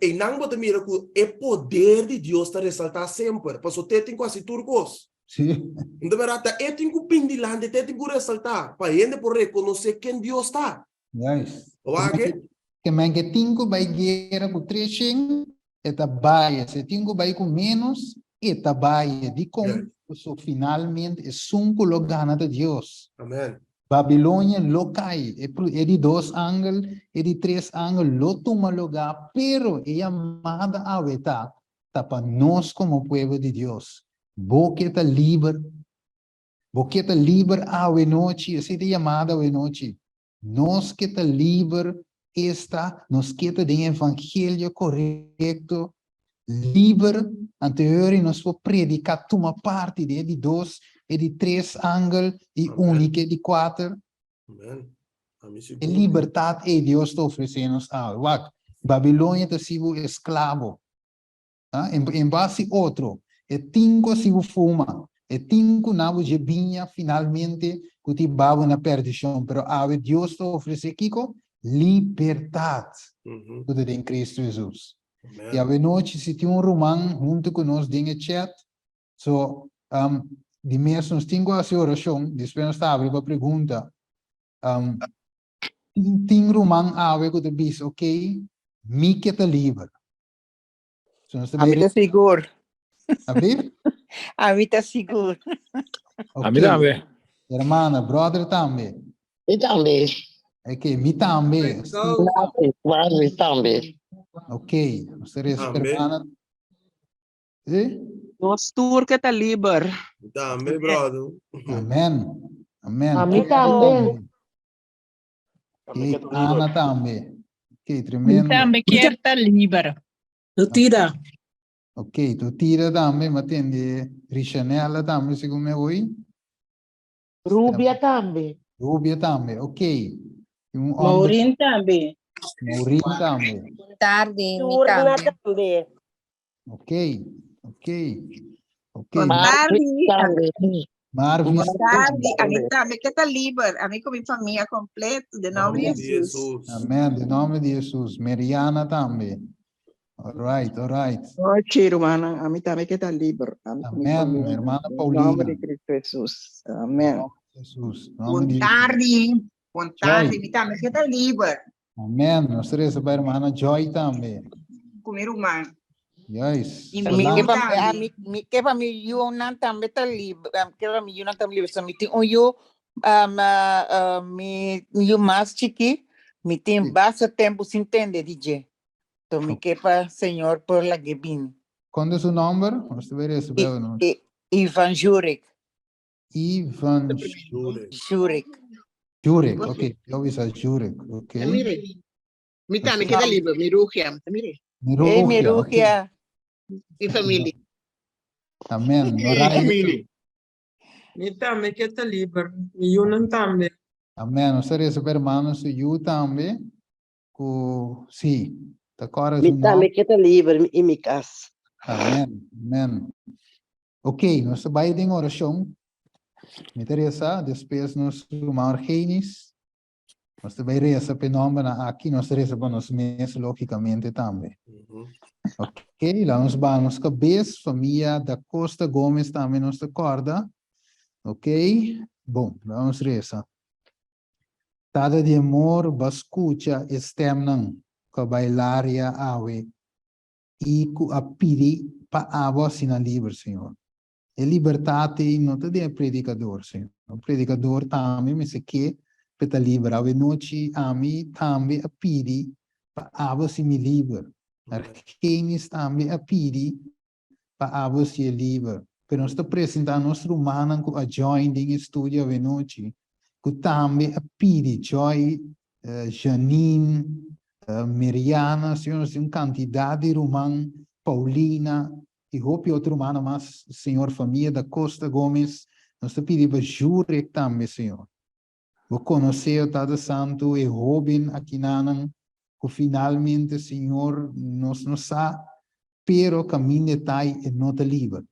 Einan bo ta mira ku e poder di Dios ta resaltá semper, pasobra te tin ku hasi tur kos. Sí. Bo ta mira, ta e tin ku bin dilanti, te tin ku resaltá, pa hende por rekonosé ken Dios ta. Juist. Bo wak ke? Ke men ke tin ku bai guera ku 300, e ta bai. Si e tin ku bai ku ménos, e ta bai. Dikon? Pasobra finalmente esun ku lo gana ta Dios. Amen. Babilonia lo kai. E e di dos angel, e di tres angel lo tuma lugá, pero e yamada awe ta, ta pa nos komo pueblo di Dios. Bo ke ta liber, Bo ke ta liber awe nochi, esei ta yamada awe nochi. Nos ke ta liber, esta, nos ke ta den evangelio korekto, liber, anto e ora nos por prediká, tuma parti den e di dos, e di tres angel i uni ku e di kuater. Amen. Ami E sigur. libertat ei Dios ta ofresé nos awe. Wak, Babilonia ta sibu esklabo. En base otro. E tin ku hasi bo fuma, e tin ku na bo dje biña finalmente ku ta hiba bo na perdishon. Pero awe Dios ta ofresé kiko? Libertat ku ta den Kristu Hesus. I awe nochi si tin un ruman huntu ku nos den e chat, so di mes nos tin ku hasi orashon, despues nos ta abri pa pregunta. Tin ruman awe ku ta bisa, ok, mi ke ta liber. So nos ta Ami ta sigur. Abi? Ami ta sigur. Ami tambe. Hermana, brother tambe. Mi tambe. Ok, mi tambe. Marvis tambe. Ok, nos ta resa pa hermana. Sí? Nos tur ke ta liber. Mi tambe, brother. Amen. Amen. Ami tambe. Ok, Ana tambe. Ok, tremendo. Mi tambe kier ta liber. Tutira. Ok, Tutira tambe, mi a tende Richanella tambe segun mi a oí. Rubia tambe. Rubia tambe, ok. Un Maureen tambe. Maureen tambe. Tarde, mi Turna tambe. tambe. Ok, ok, ok. Bon tardi. Tambe. Marvis. Bon tardi. Ami tambe ke ta liber. Ami ku mi famia kompleto. Den nomber di Jesus. Amen. Den nomber di Jesus. Meriana tambe. All right, all right. Nochi, rumannan. Ami tambe ke ta liber. Ami ku mi Amen. famia. Hermana Den Paulina. nomber di Cristo Jesus. Amen. Jesus. Bon tardi. Bon tardi. Mi tambe ke ta liber. Amen. Nos ta reza pa hermana Joy tambe. Ku mi ruman. Juist. I Mi mi ke yu pa tambe. mi mi ke pa mi yunan tambe ta liber. Ke pa mi yunan tambe liber. So mi tin un yu um, uh, mi yu mas chiki, mi tin Sí. basta tempu sin tende di dje. So mi ke pa Señor por lag'é bini. Kon su nomber? Nos ta bai reza pa I, nos. I, Ivan Jurek. Ivan Jurek. Jurek. Jurek, ok. Yo bisa Jurek, ok. Mire, mi tambe keda liber, mi rugia, mire. Mi Hey, mi rugia, ok. rugia. Mi familia. Amen. Noraida. Mi tambe ke ta liber, mi yunan tambe. Amen. Nos ta reza pa hermano su yu tambe, ku si, ta kòrda Mi su tambe nòmber. ke ta liber i mi kas. Amen. Amen. Ok, nos ta bai den orashon. Mi ta resa, despues nos ruman Argenis. Nos ta bai resa pa e nòmbernan aki, nos ta resa pa nos mes lógikamente tambe. Ok, laga nos baha nos kabes, famia Da Costa Gomez tambe nos ta kòrda. Ok, bon, laga nos resa. Tata di amor, bo a skucha e stèmnan ku a bai laria awe i ku a pidi pa abo asina liber, Señor. E libertat ei no ta den e predikador, Señor. E predikador tambe mester ke pa e ta liber. Awe nochi ami tambe a pidi pa abo hasi mi liber. Argenis tambe a pidi pa abo hasi e liber. Pero nos ta presentá nos rumannan ku a join den e studio awe nochi, ku tambe a pidi, Joy, Janine, Meriana, Señor, nos tin un kantidat di ruman, Paulina, i hopi otro rumannan mas, Señor, famia da Costa Gomez, nos ta pidi pa Jurek tambe, Señor. Bo konosé, o Tata Santu, e hóben akinanan ku finalmente, Señor, nos no sa, pero kaminda e ta i e no ta liber.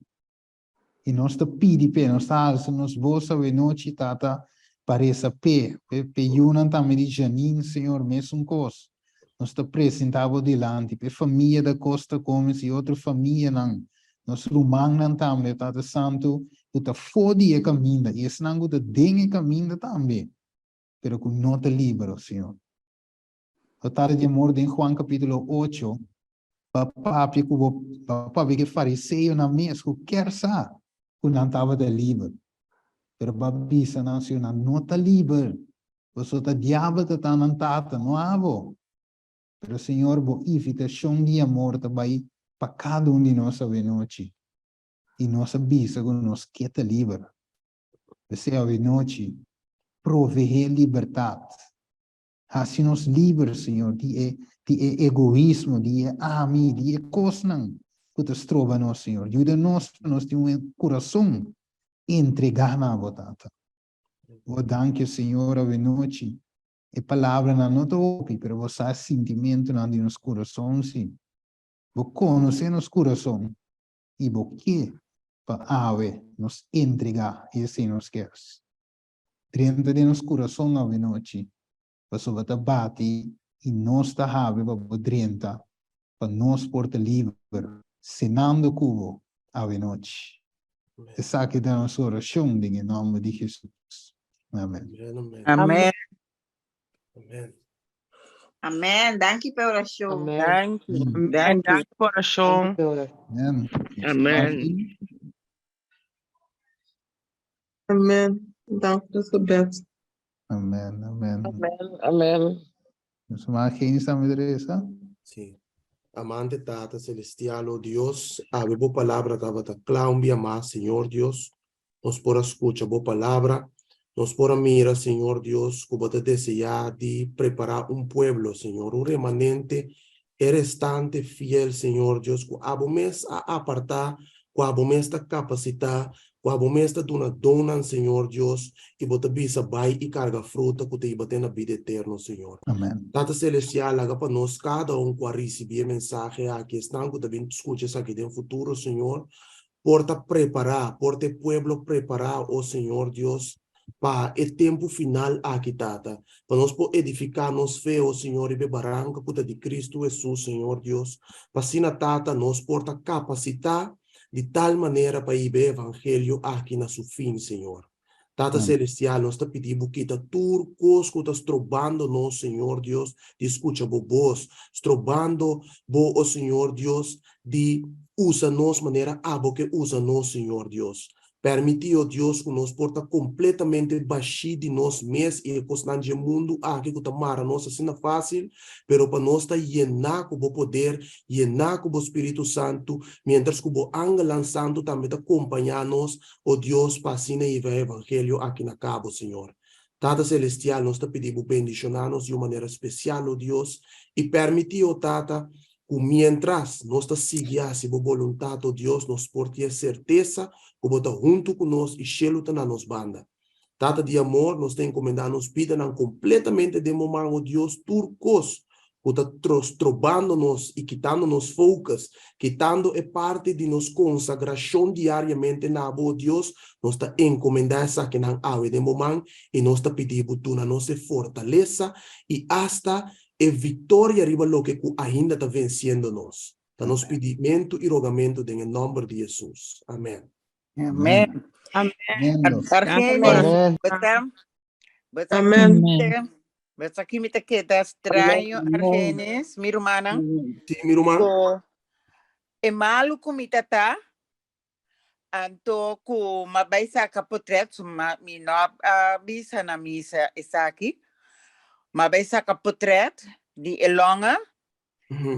I nos ta pidi p'e, nos ta alsa nos bos awenochi, Tata, pa resa p'e, p'e yunan tambe di Janine, Señor, mesun kos. Nos ta presentá Bo dilanti, p'e famia da Costa Gomez i otro famianan, nos rumannan tambe, Tata Santu, ku ta for di e kaminda i esnan ku ta den e kaminda tambe, pero ku no ta libero, Señor. O Tata di amor, den Juan kapítulo ocho, Bo a papia ku bo, bo a papia ku e fariseonan mes ku kier sa ku nan tabata liber. Pero bo a bisa nan, Señor, nan no ta liber. Boso ta diabel ta ta nan tata, no abo. Pero Señor, bo invitashon di amor ta bai pa kada un di nos awenochi. I nos a bisa ku nos ke ta liber. P'esei awenochi, proveé libertat. Hasi nos liber, Señor, di e di e egoismo, di e ami, di e kosnan ku ta stroba nos, Señor. Yuda nos pa nos tin un kurason entregá na Bo, Tata. Bo danki, Señor, awenochi. E palabranan no ta hopi, pero Bo sa e sintimentunan di nos kurason, sí. Bo konosé nos kurason i Bo ke. pa awe nos entregá esei nos kes. Drenta den nos kurason awe nochi, pasobra ta bati i nos ta habri pa bo drenta, pa nos por ta liber, senando ku bo awe nochi. Esaki ta nos orashon den e nòmber di Hesus. Amen. Amen. Amen. Amen. Danki pa e orashon. Amen. Danki. Amen. Danki. Danki pa orashon. Danki pa orashon. Amen. Amen. Amen. Danki pa su gebed. Amen. Amen. Amen. Amen. Nos ruman Genis tambe ta resa. Sí. Amante Tata Celestial, oh Dios, awe bo palabra tabata kla un bia mas, Señor Dios. Nos por a skucha bo palabra. Nos por a mira, Señor Dios, ku bo ta deseá di prepará un pueblo, Señor, un remanente, e restante fiel, Señor Dios, ku abo mes a apartá, ku abo mes ta kapasitá, ku abo mes ta duna donnan, Señor Dios, i bo ta bisa bai i karga fruta ku ta hiba te na bida eterno, Señor. Amen. Tata Selestial, laga pa nos kada un ku a risibí e mensahe aki, esnan ku ta bin skucha esaki den futuro, Señor, por ta prepará, por ta e pueblo prepará, o Señor Dios, pa e tempu final aki, Tata, pa nos por edifiká nos fe, o Señor, riba e baranka ku ta di Kristu Hesus, Señor Dios, pa asina, Tata, nos por ta kapasitá di tal manera pa hiba e evangelio aki na su fin, Señor. Tata Celestial, nos ta pidi Bo kita tur kos ku ta strobando nos, Señor Dios, di skucha Bo bos, strobando Bo, o Señor Dios, di usa nos manera Abo ke usa nos, Señor Dios. Permití, o Dios, ku nos por ta kompletamente bashí di nos mes i e kosnan dje mundu aki ku ta mara nos asina fásil, pero pa nos ta yená ku Bo poder, yená ku Bo Spiritu Santu, miéntras ku Bo angelnan santu tambe ta kompañá nos, O Dios, pa asina hiba e evangelio aki na cabo, Señor. Tata Celestial, nos ta pidi Bo bendiciona nos di un manera special, o Dios, y permiti, o Tata, cu mientras nos ta sigui haci Bo boluntad, o Dios, nos por tin e certeza cu Bo ta hunto cu nos y shelu ta na nos banda. Tata di amor, nos ta encomenda nos bidanan completamente den Bo man, o Dios, tur cos cu ta strobando nos y kitando nos focus, kitando e parti di nos consagracion diariamente na Bo, o Dios, nos ta encomenda esakinan awe den Bo man y nos ta pidi Bo duna nos e fortalesa y hasta e victoria riba loke cu ainda ta venciendo nos. Ta nos pidimento y rogamento den e nomber di Jesus. Amen. Amen. Amen. Argenis, Amen. beta aki mi ta keda straño, Argenis, mi rumannan. Sí, mi ruman. Ku e malu ku mi ta ta, anto ku m'a bai saka potret, so ma, mi no a bisa na misa esaki, m'a bai saka potret di e longa,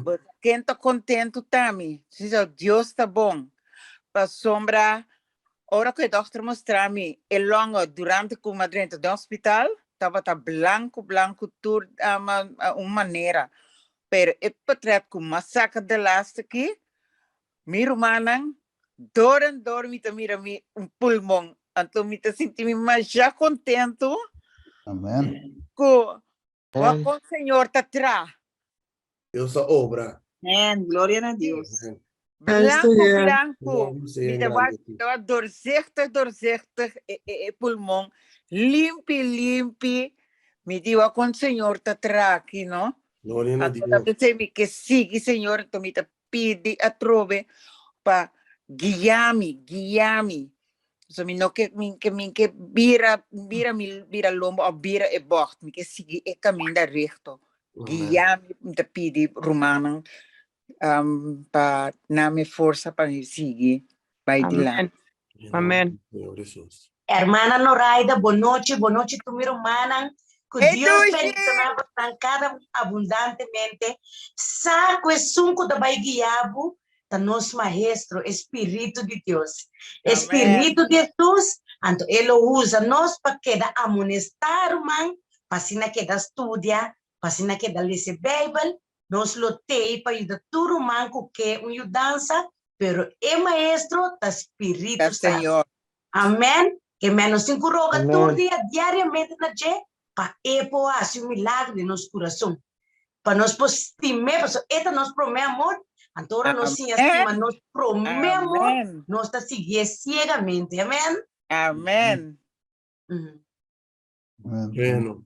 But ken ta kontentu ta mi. Si Dios ta bon. Pasobra ora ku e dòkter mustra mi e longa durante ku mi a drenta den hospital, tabata blanku blanku tur un manera. Pero e portret ku mi a saka de laatste aki, mi rumannan, dor en dor mi ta mira mi un pulmon. Anto mi ta sinti mi masha kontentu. Amen. Ku Wak kon Señor ta tra. Dios ta obra. Amen. Gloria na Dios. Blanco, blanco. Mi ta wak, ta wak doorzichtig, doorzichtig e, e, e pulmon. Limpi, limpi. Mi di wak kon Señor ta tra aki, no? Gloria na Anto ta Dios. pensé mi ke sigui Señor, anto mi ta pidi atrobe pa guia mi, guia mi. So mi no ke mi ke mi ke bira bira mi bira lombo of bira e bocht. Mi ke sigui e kaminda recto. Guia mi, mi ta pidi rumannan um, pa na mi forsa pa mi sigui bai dilanti. Amen. Señor Jesus. Hermana Noraida, bon nochi, bon nochi tur mi rumannan. Ku Hey, Dios Dushi! bendishoná bosnan kada un abundantemente. Sa ku esun ku ta bai guia bo ta nos Maestro, e Spiritu di Dios. E Spiritu di Hesus, anto e lo usa nos pa keda amonestá ruman, pa asina keda studia, pa asina keda lesa e Beibel. Nos lo tei pa yuda tur ruman ku ke un yudansa, pero e Maestro ta Spiritu Santu. Amèn. Ke men nos tin ku roga tur dia diariamente na dje pa e por hasi un milagro den nos kurason. Pa nos por stim'é, pasobra e ta nos promé amor. Anto ora nos siña stima nos promé amor, nos ta siguié siegamente. Amèn. Amèn. Bueno,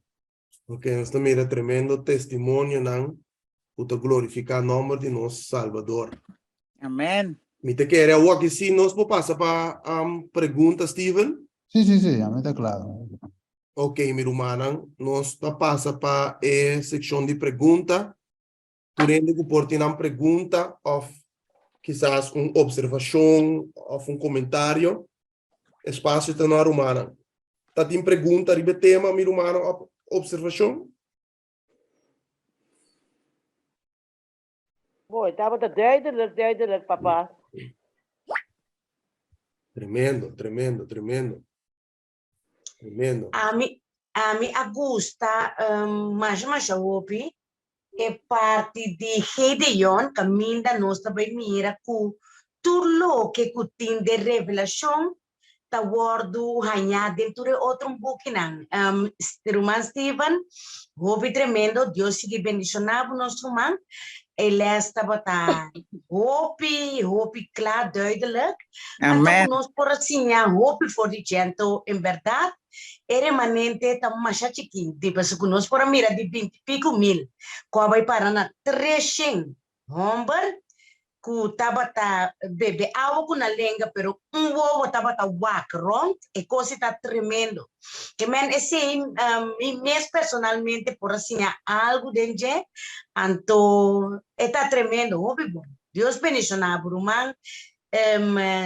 ok, nos ta mira tremendo testimonionan ku ta glorifiká nòmber di nos Salbador. Amèn. Mi ta kere awor aki si nos por pasa pa pregunta, Steven? Sí, sí, sí, ami ta kla. Ok, mi rumannan, nos ta pasa pa e sekshon di pregunta. Tur hende ku por tin nan pregunta òf kisas un opservashon òf un komentario, espasio ta na rumannan. Ta tin pregunta riba e tema, mi rumannan, òf opservashon? Bo, e tabata duidelijk, duidelijk, papa. Tremendo, tremendo, tremendo. Tremendo. Ami, ami a gusta um, masha masha hopi e parti di Gedeon kaminda nos ta bai mira ku tur loke ku tin den Revelashon ta wòrdu hañá den tur e otro bukinan. Um, ruman Steven, hopi tremendo, Dios sigui bendishoná bo nos ruman. E les tabata hopi, hopi kla, duidelijk. Anto Amen. ku nos por a siña hopi for di dje. Anto, en bèrdat, e remanente ta masha chikí. Di pasobra ku nos por a mira di binti piku mil ku a bai para na treshen hòmber ku tabata bebe awa ku nan lenga, pero un wowo tabata wak rònt. E kos ei ta tremendo. Ke men esei mi mes personalmente por a siña algu den dje. Anto e ta tremendo, hopi bon. Dios bendishoná bo ruman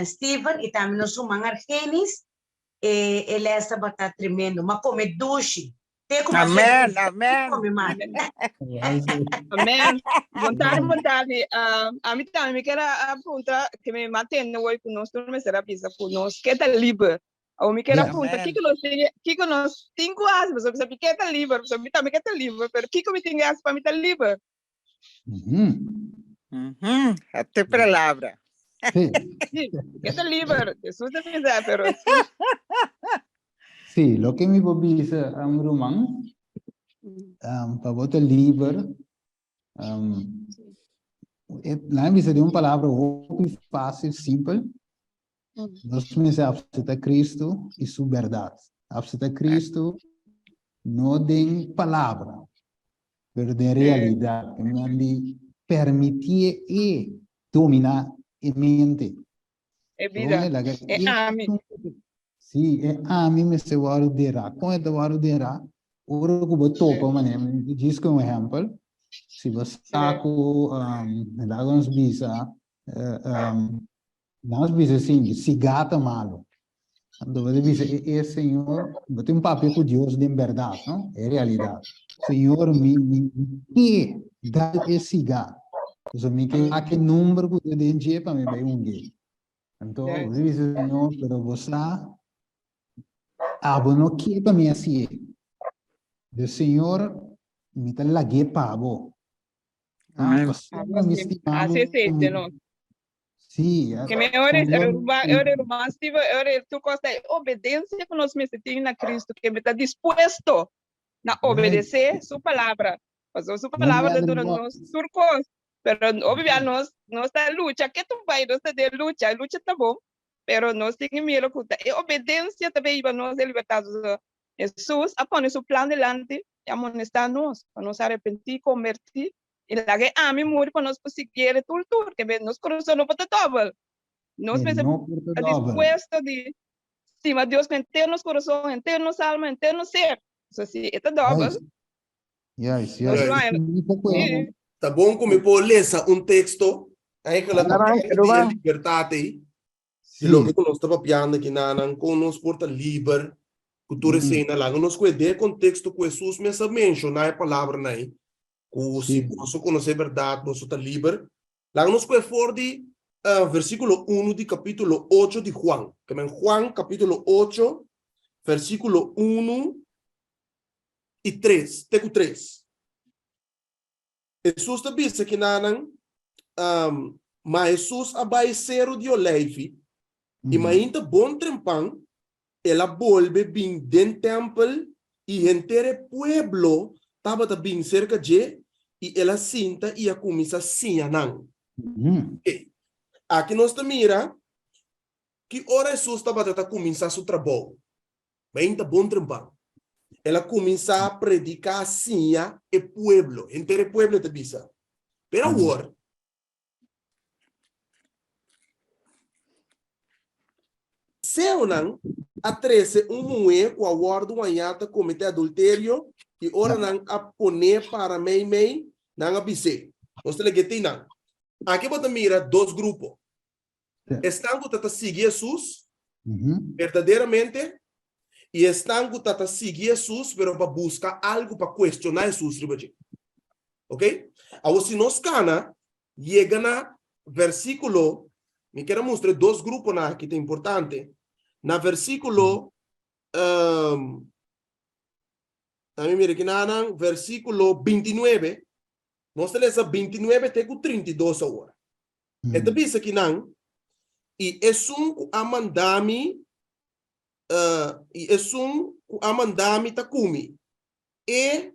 Steven i tambe nos ruman Argenis. E e les tabata tremendo. M'a kome dushi. Te ku mas Amen, amen. kome mas. Amen. Bon tardi, bon tardi. Uh, ami tambe mi ker a puntra ke mi mantene hoy ku nos tur mester a bisa ku nos ke ta liber. Awor mi ker a puntra kiko nos tin kiko nos tin ku hasi pasobra mi sa mi ke ta liber, pasobra mi tambe ke ta liber, pero kiko mi tin ku hasi pa mi ta liber? A tu palabra. Sí. Sí, ke ta liber, Jesus ta bisa, pero Sí, loke mi por bisa, ruman, pa bo ta liber, laga mi bisa den un palabra hopi fácil, simpel, Nos mester apseptá Cristo i su bèrdat. Apseptá Cristo no den palabra, pero den realidat. Men di permitié e dominá e mente. E bida. E ami. Sí, e ami mester wòrdu derá. Kon e ta wòrdu derá? Ora ku bo topa manera, mi djis ku un ehèmpel, si bo sa ku, laga nos bisa, Nos bisa sin, si gata malo. Anto bo ta bisa e e Señor, bo tin papia ku Dios den bèrdat, no? E realidat. Señor, mi mi ke dal e sigá. Pasobra mi ke wak e number ku ta den dje pa mi bai ung'é. Anto bo ta bisa Señor, pero bo sa, abo no ke pa mi hasié. Dus Señor, mi ta lag'é pa bo. Amen. Pasobra mi stima Así es, bo. no. Sí, Que me ore, ore, ruman Steven, ore tur cos ta e obedencia cu nos mester tin na Cristo, que me ta dispuesto na obedece su palabra. Pasobra su palabra ta duna nos tur cos, pero hopi bia nos, nos ta lucha, ke tu bai nos ta den lucha, lucha ta bon, pero nos tin que mira cu ta e obedencia ta bay hiba nos e libertad. Pasobra Jesus a pone su plan dilanti y a amonesta nos pa nos arepenti, converti I laga e ami muri pa nos por siguié tur tur, ke nos kurason no por ta dòbel. Nos mester ta dispuesto di stima Dios ku henter nos kurason, henter nos alma, henter nos ser. So si e ta dòbel, Juist, nos juist. lo haña. Sí. Ta bon ku mi por lesa un teksto, eigenlijk ta Ruman, di e ruman. libertat ei, di loke ku nos ta papiando aki nanan, kon nos por ta liber ku tur esei nan. Laga nos kue den e konteksto ku Hesus mes a menshoná e palabranan ei, ku si boso konosé bèrdat, boso ta liber. Laga nos kohe for di versíkulo unu di kapítulo ocho di Juan. Ke men Juan kapítulo ocho, versíkulo unu i tres, te ku tres. Hesus ta bisa kinanan, Ma Hesus a bai seru di Oleifi, i mainta bon trempan El a bolbe bin den tèmpel i henter e pueblo tabata bin serka dje i el a sinta i a kuminsá siña nan. Oké. Aki nos ta mira ki ora Hesus tabata ta kuminsá su trabou. Mainta bon trempan. El a kuminsá prediká, siña e pueblo, henter e pueblo e ta bisa. Pero awor, Fariseonan a trese un muhé ku a wòrdu hañá ta kometé adulterio, i ora nan a pon'é para meimei, nan a bis'é. Nos ta lege te einan. Aki bo ta mira dos grupo. Esnan ku ta ta sigui Hesus berdaderamente i esnan ku ta ta sigui Hesus pero pa buska algu pa kuestioná Hesus riba dje. Oke? Awor si nos kana Yega na versíkulo, mi kier a mustra e dos gruponan aki ta importante. Na versíkulo, um, mi mira aki nanan, versíkulo 29, nos ta lesa 29 te ku 32 awor. E ta bisa aki nan, i esun ku a manda mi, uh, i esun ku a manda mi ta ku mi. E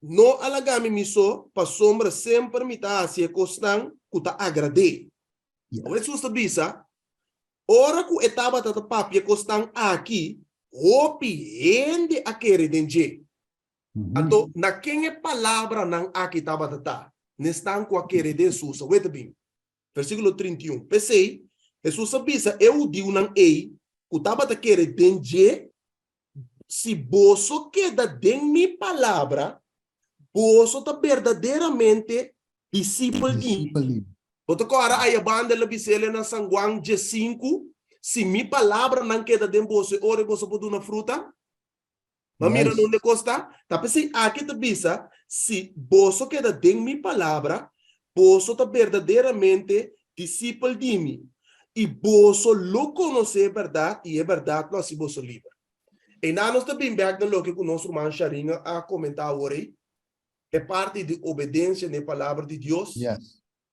No a laga mi mi so, pasobra semper mi ta hasi e kosnan ku ta agrad'é. Awor Hesus ta bisa, Ora ku e tabata ta papia e kosnan aki, hopi hende a kere den dje. Anto, na ken e palabranan aki tabata ta? Na esnan ku a kere den Hesus. Awor e ta bin, versíkulo 31, P'esei, Hesus a bisa e hudiunan ei ku tabata kere den dje, Si boso keda den mi palabra, boso ta berdaderamente disipel di mi. Bo ta kòrda aya banda el a bisa el na San Juan diesinku, Si mi palabranan keda den boso, e ora boso por duna fruta? Bo a mira donde e kos ta? Ta p'esei aki ta bisa, Si boso keda den mi palabra, boso ta berdaderamente disipel di mi, i boso lo konosé e bèrdat, i e bèrdat lo hasi boso liber. Einan nos ta bin bèk na loke ku nos ruman Sharin a komentá awor ei, e parti di obedensia na e Palabra di Dios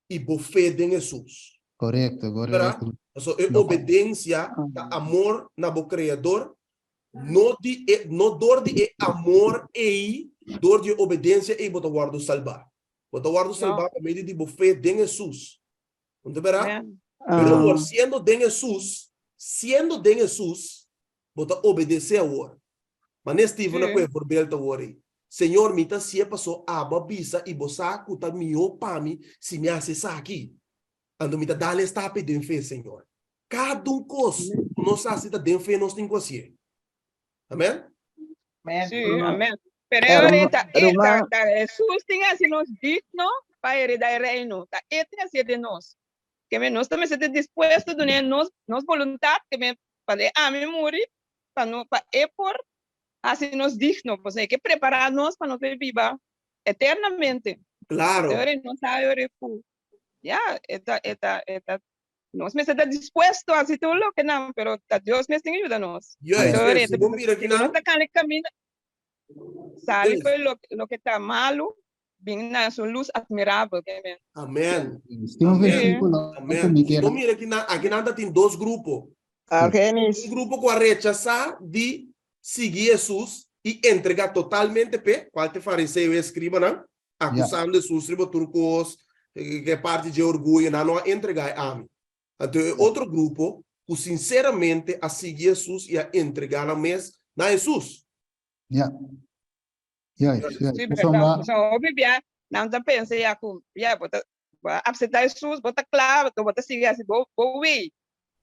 i bo fe den Hesus. Korekto, korekto. Pasobra e obedensia ta amor na bo Kreador, no di e, no dor di e amor ei, dor di e obedensia ei bo ta wòrdu salbá. Bo ta wòrdu salbá pa medio di bo fe den Hesus. No ta bèrdat? Pero awor, siendo den Hesus, siendo den Hesus, bo ta obedesé awor. Manera Steven a kohe voorbeeld awor ei. Señor, mi ta hasié paso abo a bisa i bo sa ku ta mihó pa mi si mi hasi esaki. Anto mi ta dal e stap ei den fe, Señor. Kada un kos ku nos hasi ta den fe nos tin ku hasié. Amen? Sí, amen. Pero e ora ta e ta ta Jesús tin hasi nos digno pa hereda e reino. Ta e tin hasi den nos. Ke men nos ta mester ta dispuesto dune nos nos voluntad ke men pa e ami muri pa no pa e por hasi nos digno. Pues e ke prepara nos pa nos por biba eternamente. Claro. E ora nos sabe ora ku ya e ta e ta e ta Nos mester ta dispuesto a hasi tur loke nan, pero ta Dios mes tin ke yuda nos. Juist, juist. Si bo mira aki nan. Nos ta kanda kaminda, sali for loke ta malu, bin na su lus admirabel. Amen. Amen. Tin un versíkulo ku mi kier. Si bo mira aki nan, aki nan ta tin dos grupo. Argenis. Un grupo ku a rechasá di sigui Hesus i entregá totalmente p'e, kual ta e fariseo i e eskribanan. Akusando Hesus riba tur kos, ke parti dje orguyo, nan no a entregá e ami. Anto e otro grupo ku sinseramente a sigui Hesus i a entregá nan mes na Hesus. Ya. Juist, juist. Sí, Pasobra. bèrdat. Pasobra hopi bia nan ta pensa ya ku ya bo ta bo a apseptá Hesus, bo ta kla, bo ta sigui hasi bo bo wei.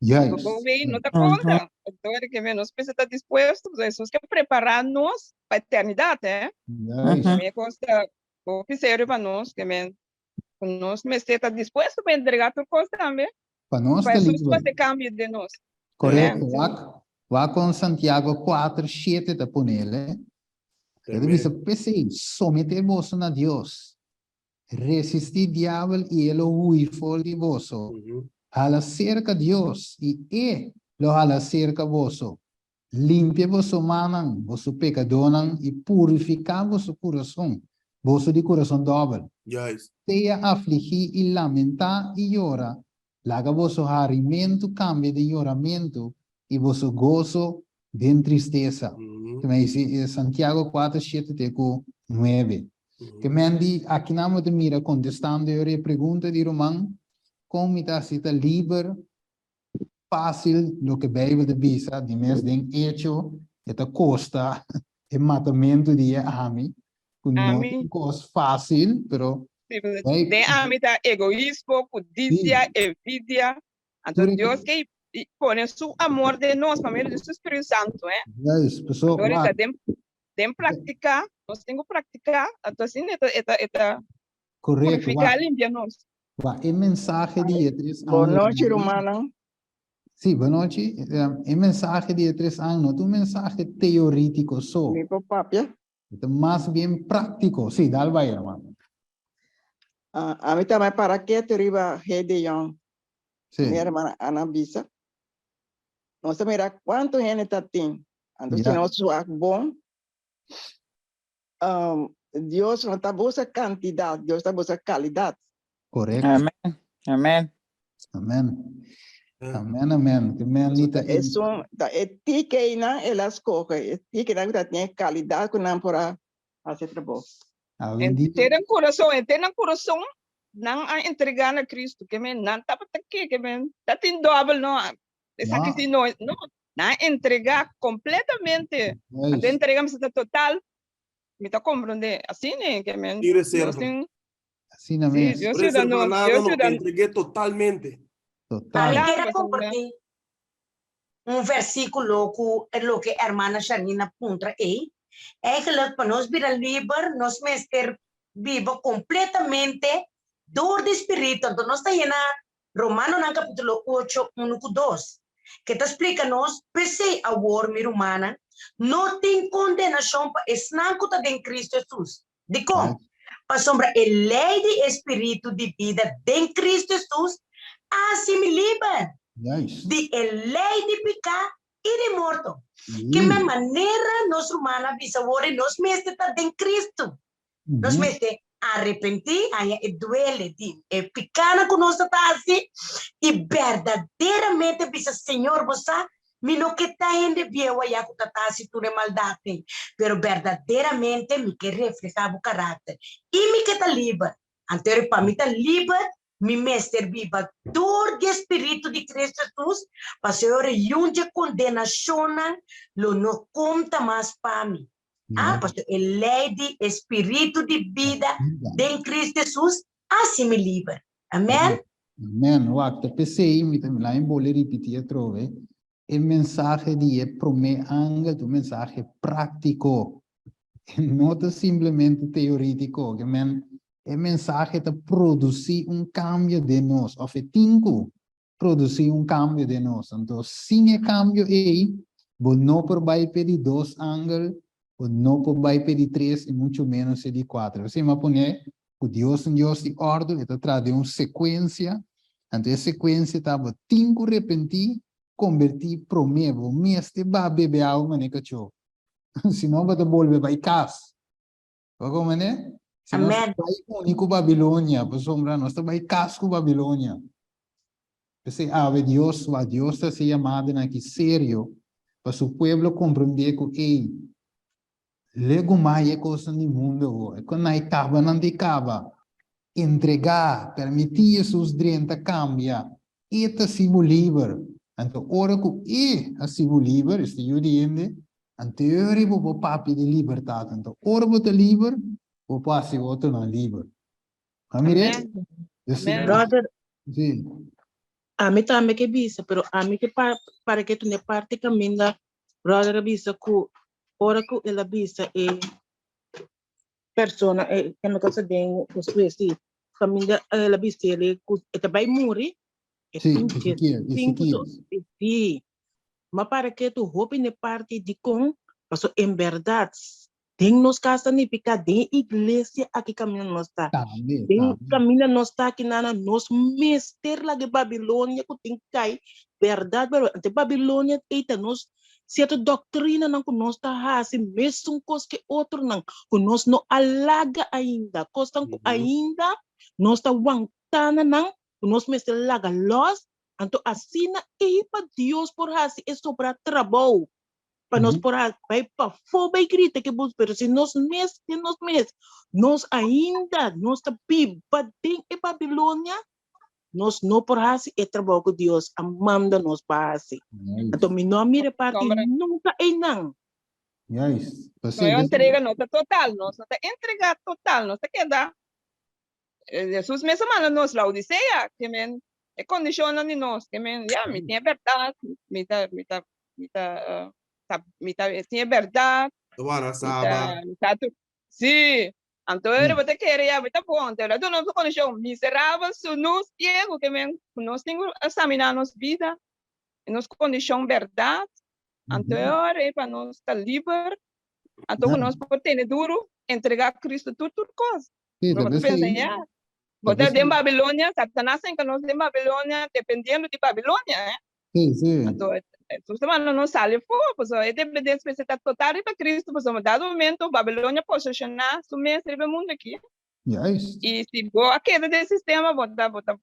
Juist. Bo wei no ta konta. Enton e ke nos mester ta dispuesto, pasobra Hesus ke prepará nos pa eternidat, eh. Juist. Mi kos ta hopi serio pa nos, ke men ku nos mester ta dispuesto pa entregá tur kos tambe. Pa nos Pa ta Hesus liber. hasi kambio den nos. Korekto. Wak, wak kon Santiago 4, 7 ta ponel, eh. E ta bisa, P'esei, someté boso na Dios. Resistí diabel i e lo hui for di boso. Hala serka Dios i e lo hala serka boso. Limpia boso mannan, boso pekadónan, i purifiká boso kurason, boso di kurason dòbel. Sea afligí i lamentá i yora, laga boso harimentu kambia den yoramentu i boso goso den tristesa. Ke men di Santiago 4, 7 te ku 9. Ke men di akinan bo ta mira kontestando e pregunta di ruman. Kon mi ta hasi ta liber? Fásil loke Beibel ta bisa, di mes den echo e ta kosta e matamentu di e ami, ku no ta un kos fásil, pero Den ami ta egoismo, kudisia, envidia, anto Dios ke pone su amor den nos pa medio di su Spiritu Santu, eh. Juist, paso wak. Den praktika, nos tin ku praktika, anto asina e ta e ta purifiká, limpia nos. Wak, e mensahe di e tres angel. Bonochi rumannan. Sí, bonochi. E mensahe di e tres angel no ta un mensahe teoritiko so. Mi por papia? E ta mas bien práktiko. Sí, dal bai, hermano. Ami tambe para ketu riba Gedeon. Sí. Mi hermana Ana bisa. Nos ta mira kuantu hende ta tin. Anto si nos wak bon, Dios no ta buska kantidat, Dios ta buska kalidat. Korekto. Amen. Amen. Amen. Amen, amen. Ke men ni ta Esun ta e tikeinan el a skohe, e tikeinan ku ta tin e kalidat ku nan por a hasi e trabou. Henter nan kurason, henter nan kurason nan a entregá na Kristu, ke men nan tabata ke, ke men ta tin dòbel no, esaki si no, no, nan a entregá kompletamente, anto entrega mester ta total, mi ta komprondé, asina ke men, Sin reserva. Dios tin, Asina sí, mes. Dios yuda Reserva nos, nada Dios no, yuda. entregué totalmente. Total. Mi Palabra, quiere Señor. compartí un versículo ku loke hermana Shanina puntra ei. Eigenlijk pa nos bira liber nos mester biba completamente door di Spiritu. Anto nos ta yena Romanonan capítulo ocho, unu ku dos, ke ta splika nos, P'esei awor, mi rumannan, no tin kondenashon pa esnan ku ta den Kristu Hesus. Dikon? Pasobra e lei di e spiritu di bida den Kristu Hesus a hasi mi liber di e lei di piká i di morto. Ke men manera nos rumannan a bisa wor i nos mester ta den Kristu. Nos mester arepentí, haña e duele di e pikánan ku nos ta ta hasi i berdaderamente bisa, Señor, bo sa, mi no ke ta hende bieu ayá ku ta ta hasi tur e maldatnan, pero berdaderamente mi ke reflehá bo karakter i mi ke ta liber. Anto pa mi ta liber, mi mester biba dor di e Spiritu di Cristo Jesus, pasobra yun dje kondenashonnan lo no konta mas pa mi. Ah, pasobra e lei di e Spiritu di bida den Cristo Jesus a hasi mi liber. Amen. Amen. Wak, ta p'esei mi ta laña bole ripití atrobe, e mensahe di e promé angel ta un mensahe práktiko. E no ta simplemente teoritiko. Ke men, e mensahe ta produsí un kambio den nos, òf e tin ku produsí un kambio den nos. Anto, sin e kambio ei, bo no por bai p'e di dos angel, bo no por bai p'e di tres i muchu ménos e di kuater. P'esei mi a pone ku Dios ta un Dios di òrdu, e ta traha den un sekuensia. Anto e sekuensia ta bo tin ku repentí, kombertí promé. Bo mester baha bebe awa manera kachó, si no bo ta bolbe bai kas. Bo komprendé? Si nos Amen. bai uni ku Babilonia, pasobra nos ta bai kas ku Babilonia. P'esei awe Dios, wak Dios ta hasi yamadanan aki serio pa su pueblo komprendé ku, ey, legumai e kosnan di mundu awor, e kon nan kaba nan di kaba. Entregá, permití Hesus drenta kambia, E ta hasi bo liber. Anto ora ku E hasi bo liber, esta Yu di hende, anto e ora bo por papia di libertat. Anto ora bo ta liber, bo por hasi otronan liber. A mir'é? Amen. Dus Amen. Brother, Sí. ami tambe ke bisa, pero ami ke pa, para ke tune parti kaminda brother a bisa ku ora ku el a bisa e persona e ke mi cosa den despues sí kaminda el a bisa ele ku e ta bai muri e Sí, tin dje Ezekiel, sinku Ezekiel. sí ma para ke tu hopi ne parti dikon paso en bèrdat den nos kas ta nifiká den iglesia aki kaminda nos ta Tambe, den tambe. kaminda nos ta aki nana nos mester laga e Babilonia ku tin kai bèrdat bèrdat ante Babilonia ei ta nos Sierto doktrinanan ku nos ta hasi mesun kos ke otronan ku nos no a laga ainda, kosnan ku ainda nos ta wantá na nan ku nos mester laga lòs, anto asina ei pa Dios por hasi e sobrá trabou pa nos por a bai pafó bai grita ke bos, pero si nos mes den nos mes nos ainda nos ta biba den e Babilonia. Nos no por hasi e trabou ku Dios a manda nos pa hasi. Anto mi no a mira e parti nunka einan. Juist. No, e entrega no ta total, nos no ta entrega total, nos ta keda. Hesus mes a manda nos Laodicea, ke men e kondishonnan di nos, ke men ya mi tin e bèrdat, mi ta mi ta mi ta mi ta tin e bèrdat, Ta wara saba. mi ta sí, anto ora bo ta kere ya bo ta bon, anto el a duna nos un kondishon miserabel, sunú, siegu, ke men ku nos tin ku eksaminá nos bida, nos kondishon bèrdat, anto e ora ei pa nos ta liber, anto ku nos por tene duru, entregá Cristo tur tur kos. Sí, Bo ta ta pensa, p'esei. ya, bo Ta ta den p'esei. Babilonia, Satanas a hinka nos den Babilonia, dependiendo di Babilonia, eh. Sí, sí. Anto, Hesus ta manda nos sali afó, pasobra e dependencia mester ta total riba Cristo, pasobra dado momento Babilonia poseshoná su mes riba e mundo aki. Juist. I si bo a keda den e sistema, bo ta, bo ta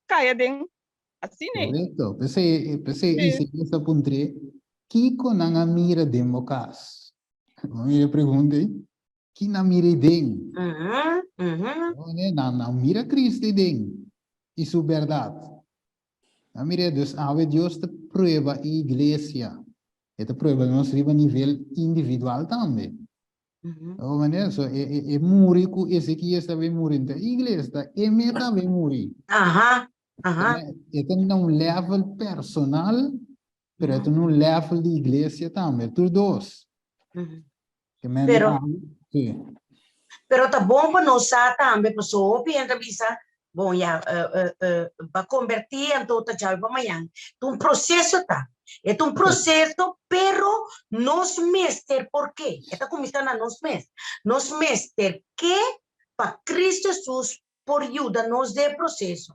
kaya den asina ei. Korekto. P'esei, p'esei Sí. Isaías a puntr'é, Kiko nan a mira den bo kas? Bo mira e pregunta ei? Ki nan mira ei den? Nan nan mira Cristo ei den i su bèrdat. Nan mira, dus awe Dios ta prueba e iglesia. E ta prueba nos riba nivel individual tambe. Bo manera, so e e e muri ku Ezekias ta bin muri, ta iglesia, ta e me ta bin muri. Aha, aha. E ta na un level personal, pero e ta na un level di iglesia tambe, tur dos. Pero, pero ta bon pa nos sa tambe, paso hopi hende ta bisa, bon ya, pa converti anto ta djawe pa mañan. Ta un proceso ta. E ta un proceso, pero nos mester, porque e ta cuminsa na nos mes. Nos mester ke pa Cristo Jesus por yuda nos den e proceso.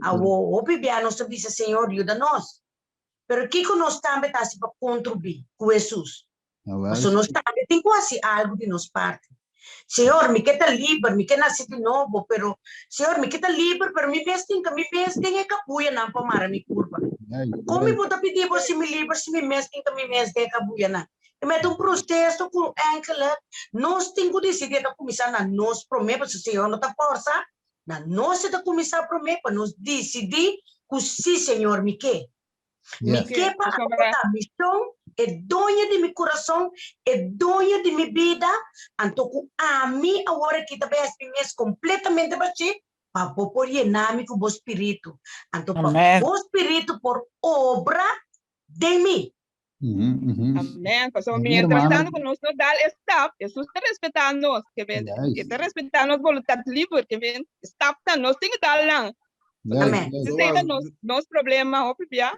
Awo, hopi bia nos ta bisa, Señor, yuda nos. Pero kiko nos tambe ta hasi pa contribui cu Jesus? Pasobra nos tambe tin ku hasi algu di nos parti. Señor, mi ke ta liber, mi ke nase di nobo, pero, Señor, mi ke ta liber, pero mi mes tin ka mi mes den e kabuyanan pa mara mi kurpa. Kon mi por ta pidi bo si mi liber si mi mes tin ka mi mes den e kabuyanan? E mete un proseso ku enkele nos tin ku disidí e ta kuminsá na nos promé, pasobra Señor no ta fòrsa, na nos e ta kuminsá promé pa nos disidí ku sí, Señor, mi ke. Mi ke pa abo ta mi shon, e doño di mi kurason, e doño di mi bida, anto ku ami awor aki ta bai hasi mi mes kompletamente bashí, pa bo por yena mi ku bo spiritu, anto pa bo spiritu por obra den mi. Amen. Pasobra mientras tanto ku nos no dal e stap, Hesus ta respetá nos, ke men, e ta respetá nos boluntat liber, ke men stap ta nos tin ku dal nan. Amen. Esei ta nos, nos problema hopi bia.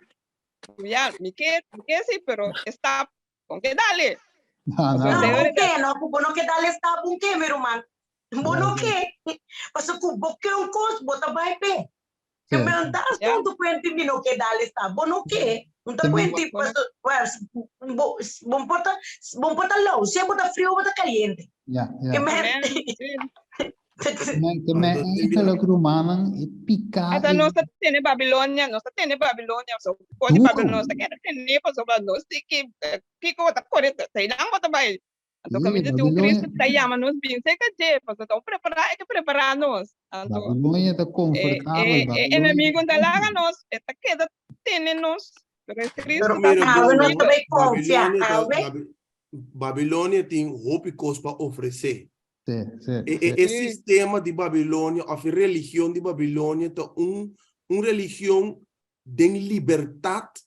Ya, mi ke, mi ke si, pero e stap, kon ke dale. No, no. No, un ke, no, ku bo no ke dal e stap, un ke, mi ruman. Bo no ke. Pasobra ku bo ke un kos, bo ta bai p'e. Sí. Me ta asunto cuenti mi no ke dale sta. Bo no ke. No ta cuenti bo bo por ta bo por ta lou. Sea bo ta frio bo ta caliente. Ja, ja. Ke me Ke me eigenlijk rumannan e pica. Ata nos ta tene Babilonia, nos ta tene Babilonia, so por di Babilonia nos ta keda tene pasobra nos tin ki kiko bo ta kore ta einan bo ta bai. Anto kaminda tin un Cristo ta yama nos bin serka dje, pasobra ta un prepará, e ke prepará nos. Anto, Babilonia ta konfortabel. E enemigo ta laga nos, e ta keda tene nos. Pero e Cristo Pero ta awe nos ta bai konfia, awe. Babilonia tin hopi kos pa ofresé. Sí, sí, E, sí. e sistema di Babilonia òf e religion di Babilonia ta un un religion den libertat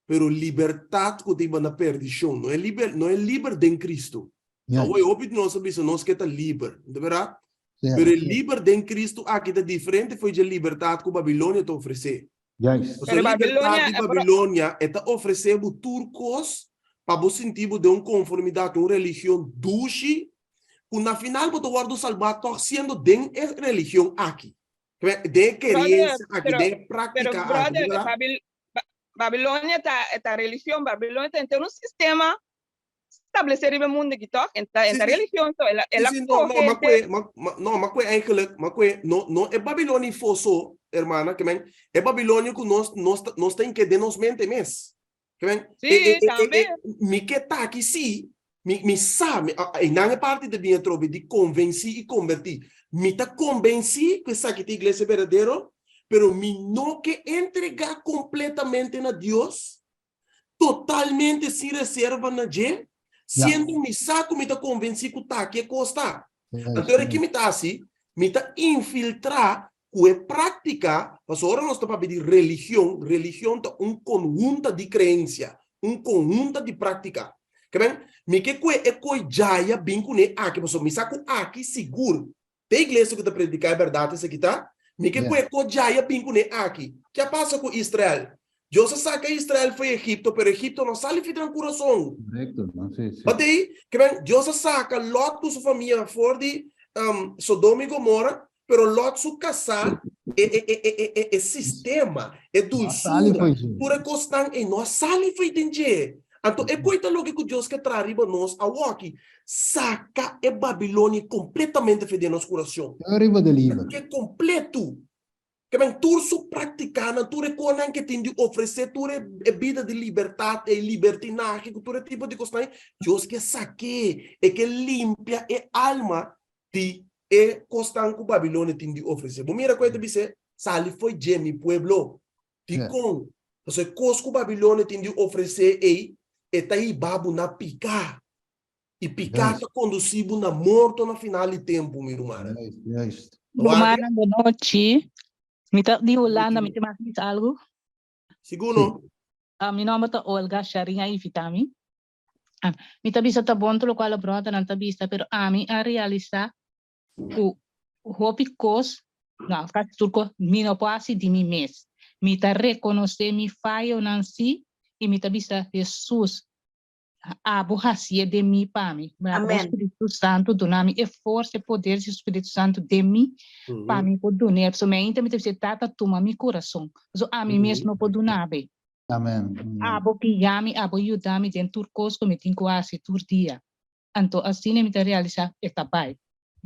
Pero libertat ku ta hiba na perdishon. No e liber, no e liber den Kristu. Ja. Awor hopi di nos a bisa nos ke ta liber, no ta berdad? Ja, Pero e ja. liber den Kristu aki ta diferente for dje libertat ku Babilonia ta ofresé. Juist. Pasobra Pero e libertat Babilonia, di eh, pero Babilonia e ta ofresé bo tur kos pa bo sinti bo den un konformidat, un religion dushi, ku na final bo ta wòrdu salbá tòg siendo den e religion aki. Den e brother, kereensia aki, pero den e pero práktika aki, brother, berdad? Babil, Babilonia ta ta religion, Babilonia ta henter un sistema establece riba e mundo aki toch? En ta en ta religion so, el a el a Sí, sí, no, no, coge maar henter. kwe, ma, ma, no, maar kwe eigenlijk, maar kwe, no, no e Babilonia fo so, hermana, ke men, e Babilonia ku nos, nos, ta- nos ta inke den nos mente mes. Ke men, Sí, e, e, e, e, tambe. e, mi ke ta aki sí, mi, mi sa, mi, a, a, einan e parti ta bin atrobe di konvensí i konvertí. Mi ta konvensí ku esaki ta iglesia berdadero, Pero mi no ke entregá kompletamente na Dios, totalmente sin reserva na dje, siendo mi sa ku mi ta konvensí ku ta ki e kos ta. Anto ora ki mi ta hasi, mi ta infiltrá ku e práktika, pasobra ora nos ta papia di religion, religion ta un konhunta di kreensia, un konhunta di práktika. Ke men, mi ke kue e koi djaya bin kuné aki, pasobra mi sa ku aki sigur Te iglesia ku ta prediká e bèrdat esaki ta, Mi ke ku e ko djaya bin kuné aki. Ke a pasa ku Israel? Dios a saka Israel fo'i Egipto, pero Egipto no sali fi nan kurason. Batei, ke men, Dios a saka Lòt ku su famia for di Sodoma i Gomora, pero Lòt su kasá, e e e e e e sistema, e dulsura, tur e kosnan ei no a sali fo'i den dje. Anto e koe ta loke ku Dios ke traha riba nos awoki, saka e Babilonia kompletamente for den nos kurason. Riba de liber. Ke kompletu. Ke men tur su praktikanan, tur e konan ke tin di ofresé, tur e e bida di libertat, e libertinahe ku tur e tipo di kosnan ei, Dios ke sak'é, e ke limpia e alma di e kosnan ku Babilonia tin di ofresé. Bo mira ku e ta bis'é, Sali fo'i dje, mi pueblo. Dikon? Pasobra e kos ku Babilonia tin di ofresé ei, e ta hiba bo na piká. I piká ta kondusí bo na morto na final di tempu, mi rumannan. Rumannan, bon nochi. Mi ta di Hulanda, mi tin mas bisa algu? Sigur no. Mi nòmber ta Olga, Sharin a invitá mi. Mi ta bisa ta bon tur lokual e bròdernan ta bisa, pero ami a realisá ku hopi kos, no, kasi tur kos, mi no por hasi di mi mes. Mi ta rekonosé mi fayonan sí i mi ta bisa, Hesus, abo hasié den mi pa mi. Bo Spiritu Santu duna mi e forsa, e poder di Spiritu Santu den mi pa mi por dun'é. Pasobra mi ainda mi ta bisa, Tata, tuma mi kurason, pasobra ami mes no por duna bo. Abo guia mi, abo yuda mi den tur kos ku mi tin ku hasi tur dia. Anto asina mi ta realisa e ta bai.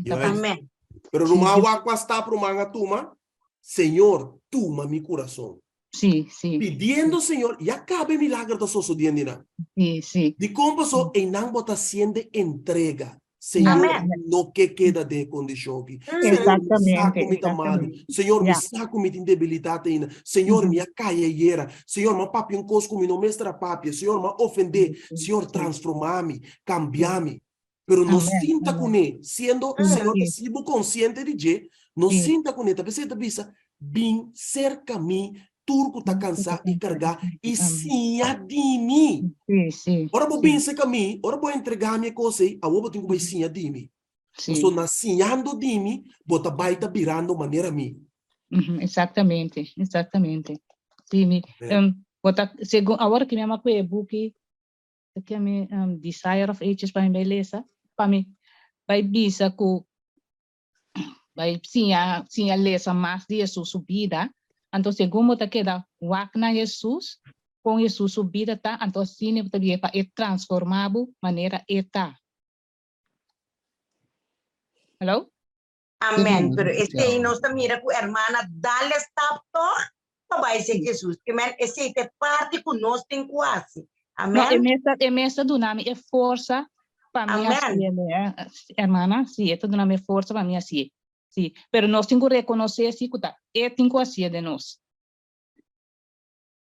E ta bai. Amen. Pero ruman wak kua stap ruman a tuma? Señor, tuma mi kurason. Sí, sí. Pidiendo Señor, ya kaba e milager ta sosodiendo di nan. Sí, sí. Dikon paso einan bo ta hasiendo entrega. Señor, Amen. mi no ke keda den e kondishon aki. Señor, mi sa ku mi ta malu. Señor, mi sa ku mi tin debilidat ainda. Señor, mi a kai ayera. Señor, mi a papia un kos ku mi no mester a papia. Señor, mi a ofendé. Señor, transformá mi. Kambia mi. Pero no sinta kuné, siendo Señor ta si bo konsiente di dje, no sinta kuné. Ta p'esei ta bisa, Bin serka mi tur ku ta kansá i kargá i siña di mi. Ora bo bin serka mi, ora bo entregá mi e kos ei, awor bo tin ku bai siña di mi. Pasobra na siñando di mi, bo ta bai ta birando manera mi. Exactamente, exactamente. Sí, mi, bo ta, segun, awor ki mi ama ku e buki, Ta ke mi Desire of Ages pa mi bai lesa, pa mi bai bisa ku bai siña siña lesa mas di Hesus su bida. Anto segun bo ta keda wak na Hesus, kon Hesus su bida ta, anto asina bo ta bira pa e transforma bo manera e ta. Hello? Amen. Pero esei nos ta mira ku hermana dal e stap tòg pa bai serka Jesus. Ke men esei ta e parti ku nos tin ku hasi. No, e Amen. mes ta, e mes ta duna mi e forsa pa mi Amen. hasié, hermana. Sí, e ta duna mi e forsa pa mi hasié. Sí, pero nos tin ku rekonosé sí ku ta e tin ku hasié den nos.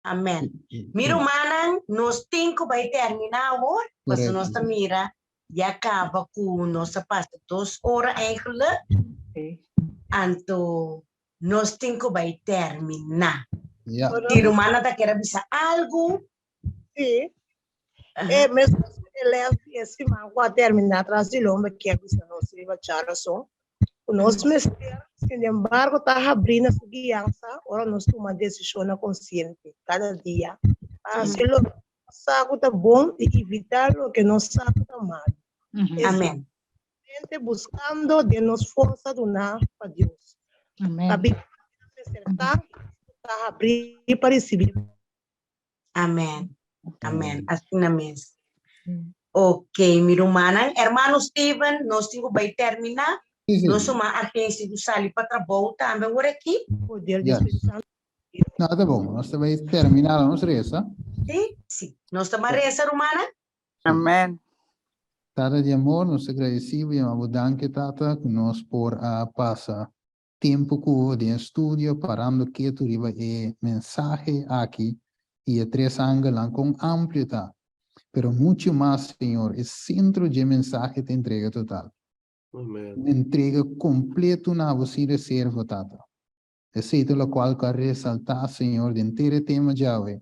Amen. Mi rumannan, nos tin ku bai terminá awor, pasobra nos ta mira ya kaba ku nos a pasa dos ora eigenlijk. Anto nos tin ku bai terminá. Si rumannan ta kere bisa algu. Sí. E meskos ku e lès di e siman ku a terminá tras di lo, mi kier bisa nos riba djarason ku nos mester, sinembargo, ta habrí na su guiansa ora nos tuma desishonnan konsiente kada dia pa hasi loke nos sa ku ta bon i evitá loke nos sa ku ta malu. Amén. Mente buskando den nos forsa duná pa Dios. Amén. Pa bida mester ta ta habrí pa risibí. Amén. Amén. Asina mes. Ok, mi rumannan. Hermano Steven, nos tin ku bai terminá. Sí, sí. Nos suma agensia ku sali pa trabou tambe awor aki. Poder di Yes. Spiritu Santu. No, ta bon. Nos ta bai terminá nos resa. Sí, sí. Nos ta ban resa, rumannan. Amén. Tata di amor, nos ta agradecido y yama bo danki, Tata, ku nos por a pasa. Tempu ku den studio parando ketu riba e mensahe aki i e tres angelnan kon amplio ta, pero muchu mas, Señor, e sentro dje mensahe ta entrega total. Un entrega kompletu na bo sin reserva, Tata. Esei ta lokual ku a resaltá, Señor, den ter e tema djawe,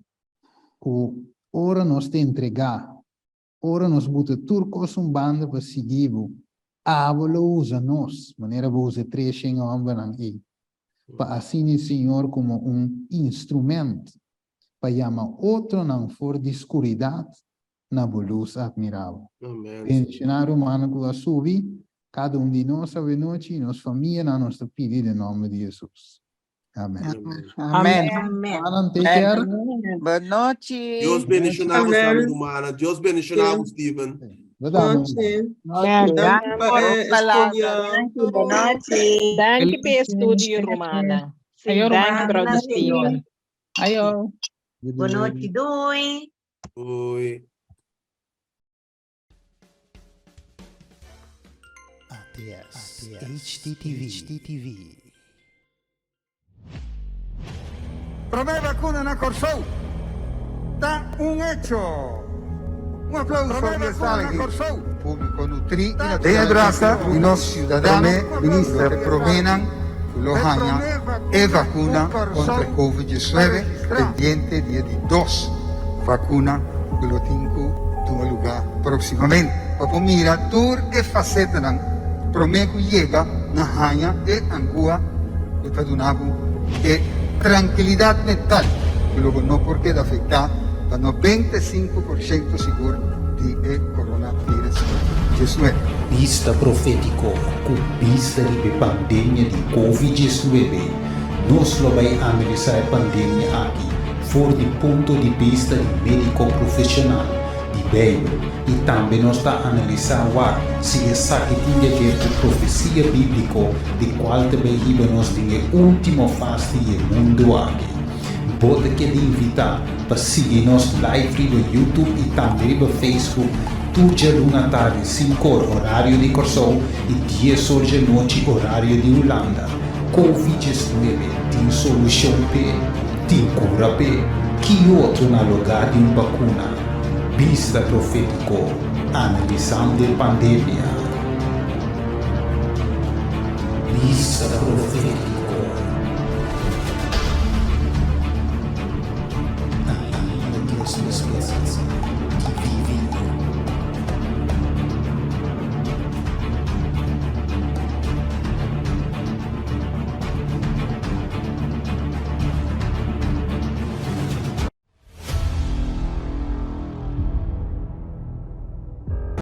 ku ora nos ta entregá, Ora nos buta tur kos un banda pa sigui bo, abo lo usa nos, manera bo usa e treshen hòmbernan ei, pa asina Señor komo un instrument pa yama otronan for di skuridat na bo lus admirabel. Bendishoná rumannan ku a subi, kada un di nos awenochi i nos famianan nos ta pidi den nòmber di Hesus. Amen. Amen. Rumannan, take care. Bon nochi. Dios bendiciona bo, Sammy rumana. Dios bendiciona bo, Steven. Nochi. Danki pa e estudio. Danki pa e estudio, rumana. Ayo, Danki, rumana. brother Steven. Ayo. Bon nochi, doei. Doei. ATS, HDTV. Promé vakuna na Kòrsou ta un echo! Un aplauso di e sala aki. Públiko nutrí i naturalmente. Den e brasa di nos siudadano, Minister proménan ku lo haña e vakuna kontra e Covid 19 pendiente di e di dos vakuna ku lo tin ku tuma lugá próksimamente. Pa por mira tur e fasetanan promé ku yega na haña e angua ku ta duna bo e trankilidat mental ku lo bo no por keda afektá pa 95% sigur di e coronavirus 19. Bista profétiko ku bista riba e pandemia di Covid 19, nos lo bai analisá e pandemia aki for di punto di bista di médiko profeshonal, di Beibel, i tambe nos ta analisá wak si esaki tin di aber ku profesia bíbliko di kual ta bai hiba nos den e último fase di e mundu aki. Bo ta keda invitá pa sigui nos live riba YouTube i tambe riba Facebook tur djaluna tardi sinkor orario di Kòrsou i dies or djanochi orario di Hulanda. Covid 19 tin solushon p'e? Tin kura p'e? Ki otro na lugá di un bakuna? Bista Profétiko, Analisando e Pandemia. Bista Profétiko.